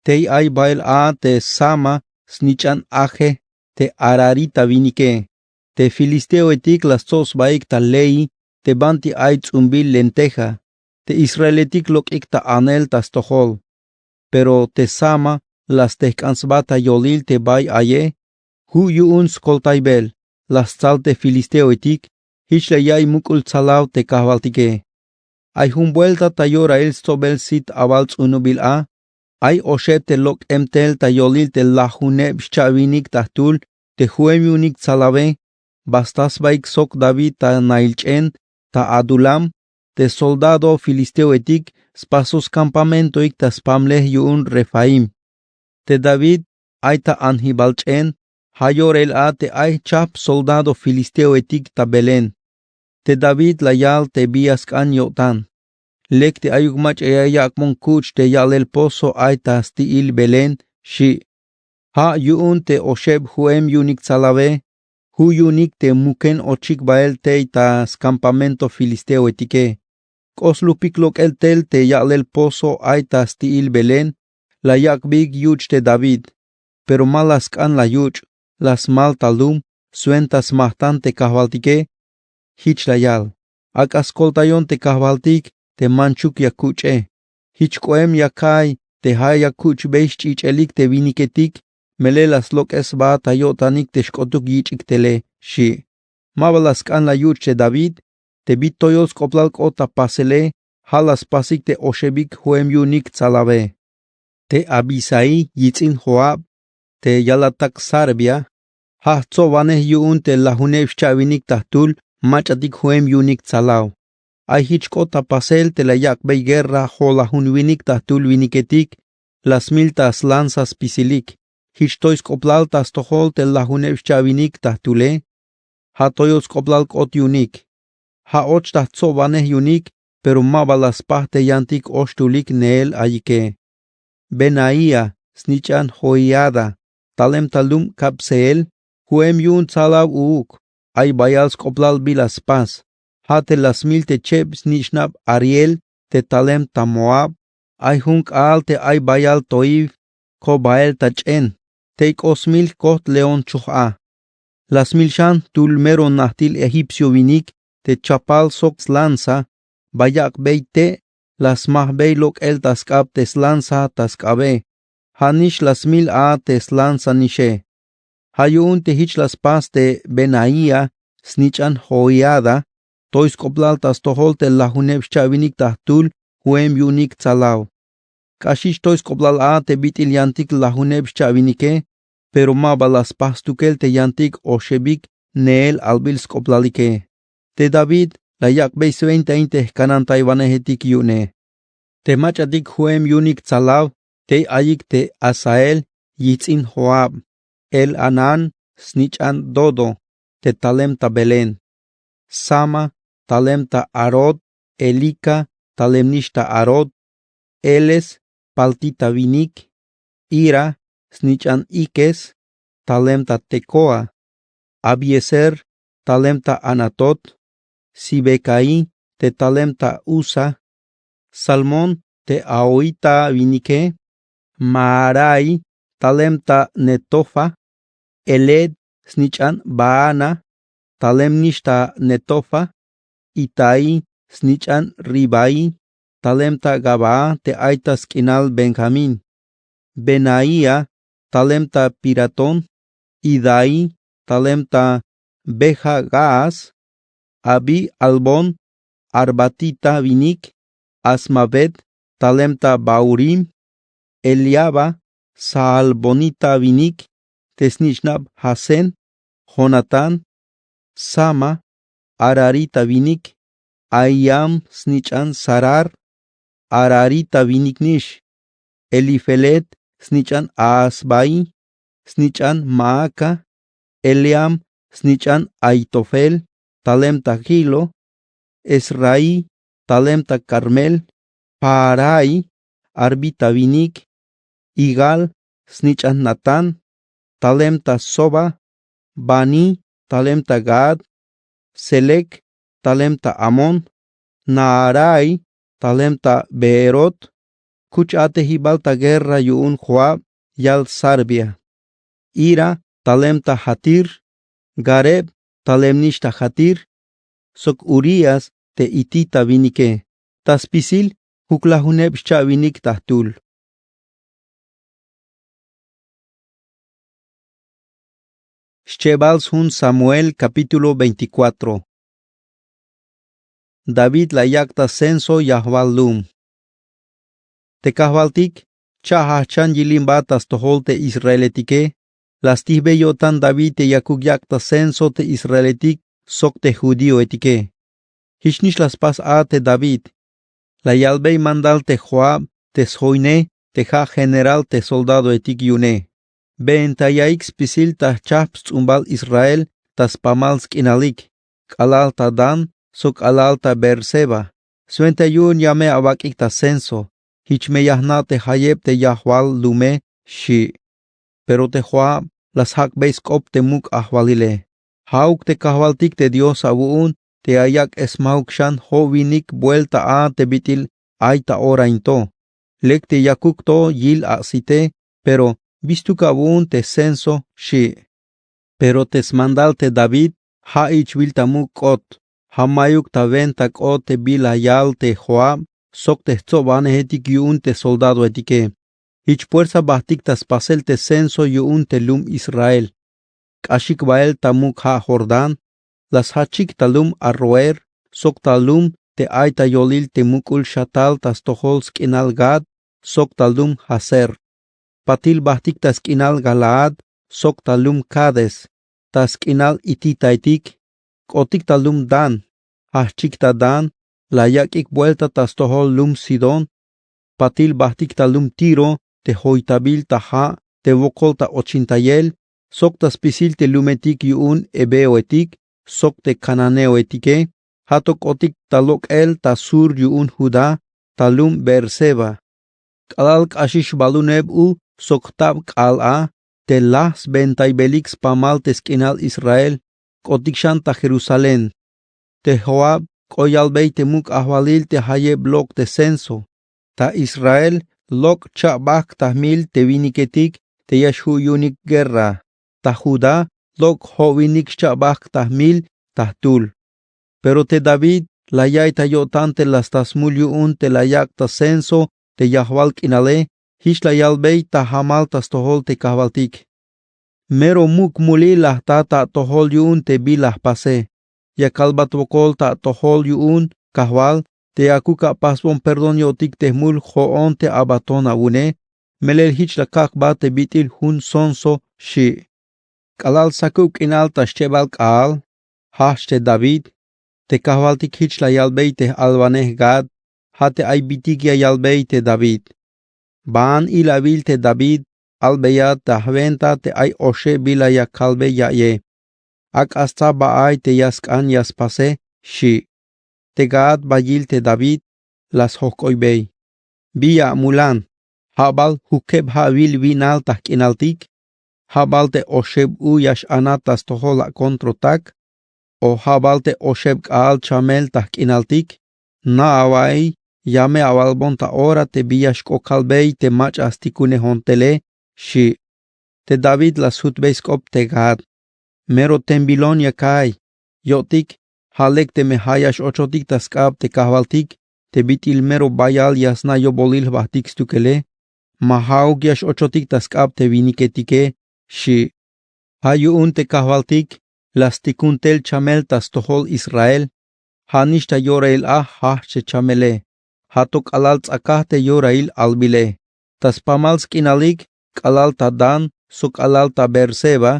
Tey ay bael a te Sama snich'an Aje, te hararita winike. Te filisteoetik la stsob sbaik ta Lehi, te banti ay ts'umbil lenteja. Te israeletik lok'ik ta anel ta stojol. Pero te Sama la stejk'an sba ta yolil te bay aye. Ju' yu'un skoltaybel la stsal te filisteoetik. Jich la ya'iy muk'ul tsalaw te kajwaltike. Ay jun buelta ta yorail stsobel sit awal ts'unubil a, ay oxeb te lok'em tel ta yolil te lajuneb xcha'winik ta jtul te ju'em yu'unik tsalawe. Ba sta sbaik sok David ta nail ch'en, ta Adulam, te soldado filisteoetik spasoj skampamentoik ta spamlej yu'un Refaim. Te David ay ta anjibal ch'en, ja' yorail a te ay jchajp soldado filisteoetik ta Belén. Te David la yal te bi ya sk'an yo'tan: Lek te ayuk mach'a ya yak'bon kuch' te ya'lel pozo ay ta sti'il Belén, xi'. Ja' yu'un te oxeb ju'em yu'unik tsalawe, ju' yu'unik te muken ochik bael tey ta skampamento filisteoetike. K'oslupik lok'el tel te ya'lel pozo ay ta sti'il Belén, la yak'beyik yuch' te David. Pero ma la sk'an la yuch', la smal ta lum swenta smajtan te kajwaltike. Jich la yal: Ak'a skoltayon te kajwaltik te manchuk ya kuch'e. Jich k'oem ya ka'iy te ja' ya kuch'bey xch'ich'elik te winiketik Melel la slok'es sba ta yo'tanik te xk'otuk yich'ik tele, xchi'. Ma ba la sk'an la yuch' te David. Te bit'il toyol sk'oplal k'ot ta pasele, ja' la spasik te oxebik ju'em yu'unik tsalawe. Te Abisai yits'in Joab, te yalatak Sarbia, ja' jtsobanej yu'un te lajuneb xcha'winik ta jtul mach'atik ju'em yu'unik tsalaw. Ay jich k'ot ta pasel te la yak'bey guerra jolajun winik ta jtul winiketik. La smil ta slanza spisilik. Jich toy sk'oplal ta stojol te lajuneb xcha'winik ta jtule. Ja' toyol sk'oplal k'ot yu'unik. Ja' och ta jtsobanej yu'unik, pero ma ba la spaj te yantik oxtulik neel ayike. Benaía snich'an Joiada, talem ta lum Cabseel, ju'em yu'un tsalaw uuk. Ay bayal sk'oplal bila spas. Ja' te la smil te cheb snich'nab Ariel, te talem ta Moab. Ay jun k'aal te ay bayal toiw ko bael ta ch'en, tey k'o smil jkojt león choj a. La smil xan jtul mero najtil egipcio winik te chapal sok slanza, ba yak'bey te' la smajbey lok'el ta sk'ab te slanza ta sk'abe. Ja' nix la smil a te slanza nixe. Ja' yu'un te jich la spas te Benaía snich'an Joiada, toy sk'oplal ta stojol te lajuneb xcha'winik ta jtul ju'em yu'unik tsalaw. K'axix toy sk'oplal a te bit'il yantik lajuneb xcha'winike, pero ma ba la spaj stukel te yantik oxebik neel albil sk'oplalike. Te David la yak'bey swentain te jkanantaywanejetik yu'une. Te mach'atik ju'em yu'unik tsalaw tey ayik te Asael yits'in Joab, Elhanán snich'an Dodo, te talem ta Belén, Sama talem ta Arod, Elica talem nix ta Arod, Eles paltita winik, Ira snich'an Iques talem ta Tecoa, Abiezer talem ta Anatot, Sibecaí te talem ta Usa, Salmón te ahohita winike, Maharai talem ta Netofa, Eled snich'an Baana talem nix ta Netofa, Itaí snich'an Ribai talem ta Gabaa te ay ta sk'inal Benjamín, Benaía talem ta Piratón, Idaí talem ta Beja-gaas, Abi-albón arbatita winik, Asmavet talem ta Bahurim, Eliaba saalbonita winik te snich'nab Jasén, Jonatán, Sama ararita winik, Ahiam snich'an Sarar ararita winik nix, Elifelet snich'an Aasbaí snich'an Maaca, Eliam snich'an Ahitofel talem ta Gilo, Esraí talem ta Carmel, Paarai arbita winik, Igal snich'an Natán talem ta Soba, Baní talem ta Gad, Selec talem ta Amón, Naharai talem ta Beerot. Kuch a'tejibal ta guerra yu'un Joab yal Sarbia, Ira talem ta Jatir, Gareb talem nix ta Jatir, sok Urías te hitita winike. Ta spisil juklajuneb xcha'winik ta jtul. Xchebal sjun Samuel capítulo veinticuatro. David la yak' ta censo yajwal lum. Te kajwaltik cha' jajchan yilimba ta stojol te israeletike. La stijbey yo'tan David te yakuk yak' ta censo te israeletik sok te judíoetike. Jich nix la spas a te David. La yalbey mandal te Joab te sjoyne te ja' general te soldadoetik yu'une. Beenta yaik spisil ta jchajp sts'umbal Israel ta spamal sk'inalik, k'alal ta Dan sok k'alal ta Beerseba. Swenta yu'un ya me awak'ik ta censo, jich me ya jna' te jayeb te yajwal lume, xchi'. Pero te Joab la sjak'bey sk'op te muk' ajwalile. Ja'uk te kajwaltik te Dios awu'un te ya yak' smajuk xan jo'winik buelta a te bit'il ay ta ora in to. Lek te yakuk to yil asite, pero bistuk awu'un te censo, xchi'. Pero te smandal te David ja' ichwil ta muk' k'ot, ja' mayuk ta wenta k'ot te bila yal te Joab sok te jtsobanejetik yu'un te soldadoetike. Jich puersa bajtik ta spasel te censo yu'un te lum Israel. K'axik bael ta muk' ja' Jordán, la sjachik ta lum Aroer sok ta lum te ay ta yolil te muk'ul xatal ta stojol sk'inal Gad sok ta lum Jaser. Patil bajtik ta sk'inal Galaad sok ta lum Cades, ta sk'inal hititaetik, k'otik ta lum Dan, jajchik ta Dan, la yak'ik buelta ta stojol lum Sidón. Patil bajtik ta lum Tiro te joytabil ta ja' te wokol ta ochintayel, sok ta spisil te lumetik yu'un heveoetik sok te cananeoetike. Ja' to k'otik ta lok'el ta sur yu'un Judá, ta lum Beerseba. K'alal k'axix baluneb u sok jtab k'aal a, te laj sbentaybelik spamal te sk'inal Israel, k'otik xan ta Jerusalén. Te Joab k'o yalbey te muk' ajwalil te jayeb lok' te censo. Ta Israel lok' cha'bajk' ta jmil te winiketik te ya xju' yu'unik guerra. Ta Judá lok' jo'winik xcha'bajk' ta jmil ta jtul. Pero te David la ya'iy ta yo'tan te la sta smul yu'un te la yak' ta censo te yajwal k'inale. Jich la yalbey ta jamal ta stojol te kajwaltik: Mero muk' mulil la jta ta atojol yu'un te bila jpase. Ya kalbat wokol ta atojol yu'un, kajwal, te yakuk apasbon perdón yo'tik te jmul jo'on te abaton awu'une, melel jich la kak'bat te bit'il jun sonso, xi'. K'alal sakub k'inal ta schebal k'aal, jajch te David: Te kajwaltik jich la yalbey te j'alwanej Gad, ja' te ay bitik ya yalbey te David. Baan ilawil te David albeyat ta jwenta te ay oxeb bila ya kalbey ya'ye. Ak'a sta ba ay te ya sk'an ya spase, xi'. Te Gad ba yil te David, la sjok'oybey: Bi ya amulan? Ja' bal jukeb ja'wil wi'nal ta jk'inaltik? Ja' bal te oxeb u ya x-anat ta stojol akontrotak? O ja' bal te oxeb k'aal chamel ta jk'inaltik? Na awa'iy, ya me awalbon ta ora te bi ya xk'o kalbey te mach'a stikunejon tele, xi'. Te David la sjutbey sk'op te Gad: Mero tembilon ya ka'iy. Yo'tik, ja' lek teme ja' ya x-ochotik ta sk'ab te kajwaltik te bit'il mero bayal ya sna yobolil jbajtik stukele, ma ja'uk ya x-ochotik ta sk'ab te winiketike, xi'. Ja' yu'un te kajwaltik la stikun tel chamel ta stojol Israel. Ja' nix ta yorail a jajch te chamele. Ja' to k'alal ts'akaj te yorail albile. Ta spamal sk'inalik, k'alal ta Dan sok k'alal ta Beerseba,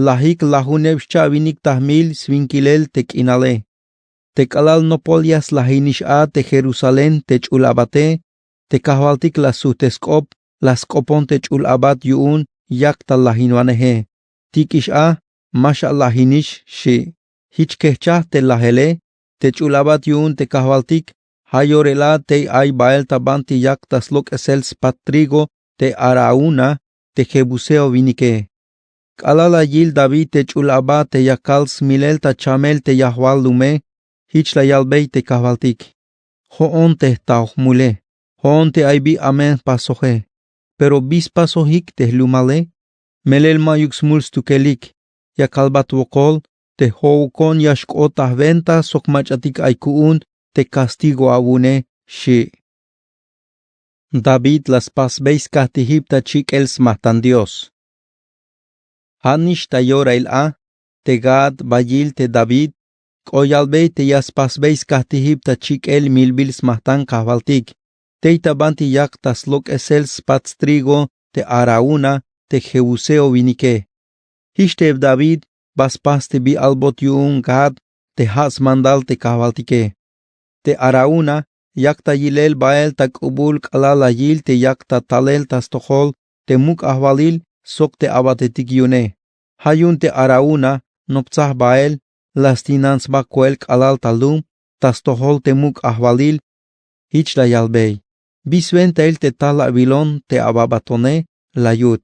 lajik lajuneb xcha'winik ta jmil swinkilel te k'inale. Te k'alal nopol ya slajinix a te Jerusalén te ch'ul abate, te kajwaltik la sujtej sk'op la sk'opon te ch'ul abat yu'un yak ta lajinwaneje. Tik'ix a, ma xalajinix, xi'. Jich kejchaj te lajele. Te ch'ul abat yu'un te kajwaltik ja' yorel a tey ay bael ta banti yak ta slok'esel spat trigo te Arauna te jebuseo winike. K'alal la yil David te ch'ul aba te yakal smilel ta chamel te yajwal lume, jich la yalbey te kajwaltik: Jo'on te jtaoj mule, jo'on te ay bi amen jpasoje. Pero bi spasojik te jlumale? Melel ma'yuk smul stukelik. Ya kalbat wokol te jo'ukon ya xk'ot ta jwenta sok mach'atik ay ku'un te kastigo awu'une, xi'. David la spasbey skajtijib ta chik'el smajtan Dios. Ja' nix ta yorail a te Gad bayil te David k'o yalbey te ya spasbey skajtijib ta chik'el milbil smajtan kajwaltik tey ta banti yak ta slok'esel spat strigo te Arauna te jebuseo winike. Jich te David ba spas te bi albot yu'un Gad te ja' smandal te kajwaltike. Te Arauna yak ta yilel bael ta k'ubul k'alal la yil te yak ta talel ta stojol te muk' ajwalil sok te abatetik yu'une. Ja' yu'un te Arauna noptsaj bael la stinan sba koel k'alal ta lum ta stojol te muk' ajwalil. Jich la yalbey: Bi swentail te tal awilon te ababatone? La yut.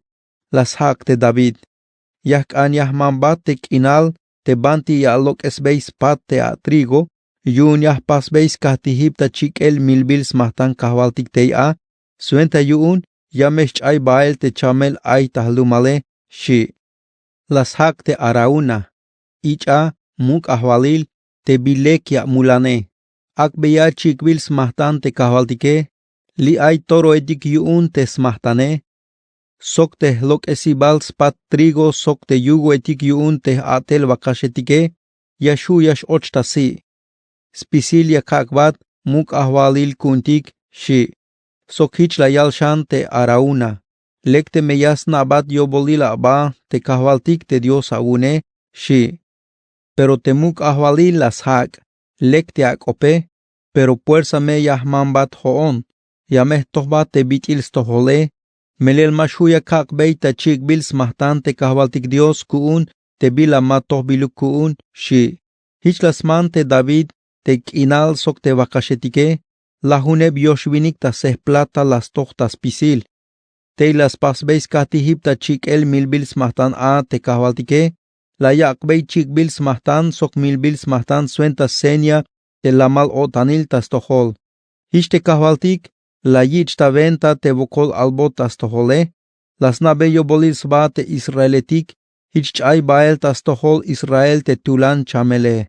La sjak' te David: Ya jk'an ya jmanbat te k'inal te banti ya alok'esbey spat te atrigo yu'un ya jpasbey skajtijib ta chik'el milbil smajtan kajwaltik tey a. Swenta yu'un ya me xch'ay bael te chamel ay ta jlumale, xi'. La sjak' te Arauna: Ich'a, muk' ajwalil, te bi lek ya amulane. Ak'beya chikbil smajtan te kajwaltike. Li' ay toroetik yu'un te smajtane, sok te jlok'esibal spat trigo sok te yugoetik yu'un te j'at'el wakaxetike. Ya xju' ya x'och ta si'. Spisil ya kak'bat muk' ajwalil ku'untik, xi'. Sok jich la yal xan te Arauna: Lek teme ya sna'bat yo'bolil aba te kajwaltik te Dios awu'une, xi'. Pero te muk' ajwalil la sjak': Lek te ak'ope, pero puersa me ya jmanbat jo'on. Ya me jtojbat te bit'il stojole, melel ma xju' ya kak'bey ta chik'bil smajtan te kajwaltik Dios ku'un te bila ma tojbiluk ku'un, xi'. Jich la sman te David te k'inal sok te wakaxetike. Lajuneb yoxwinik ta sej plata la stoj ta spisil. Tey la spasbey skajtijib ta chik'el milbil smajtan a te kajwaltike. La yak'bey chik'bil smajtan sok milbil smajtan swenta seña te lamal-o'tanil ta stojol. Jich te kajwaltik la yich' ta wenta te wokol albot ta stojole. La sna'bey yo'bolil sba te israeletik. Jich ch'ay bael ta stojol Israel te tulan chamele.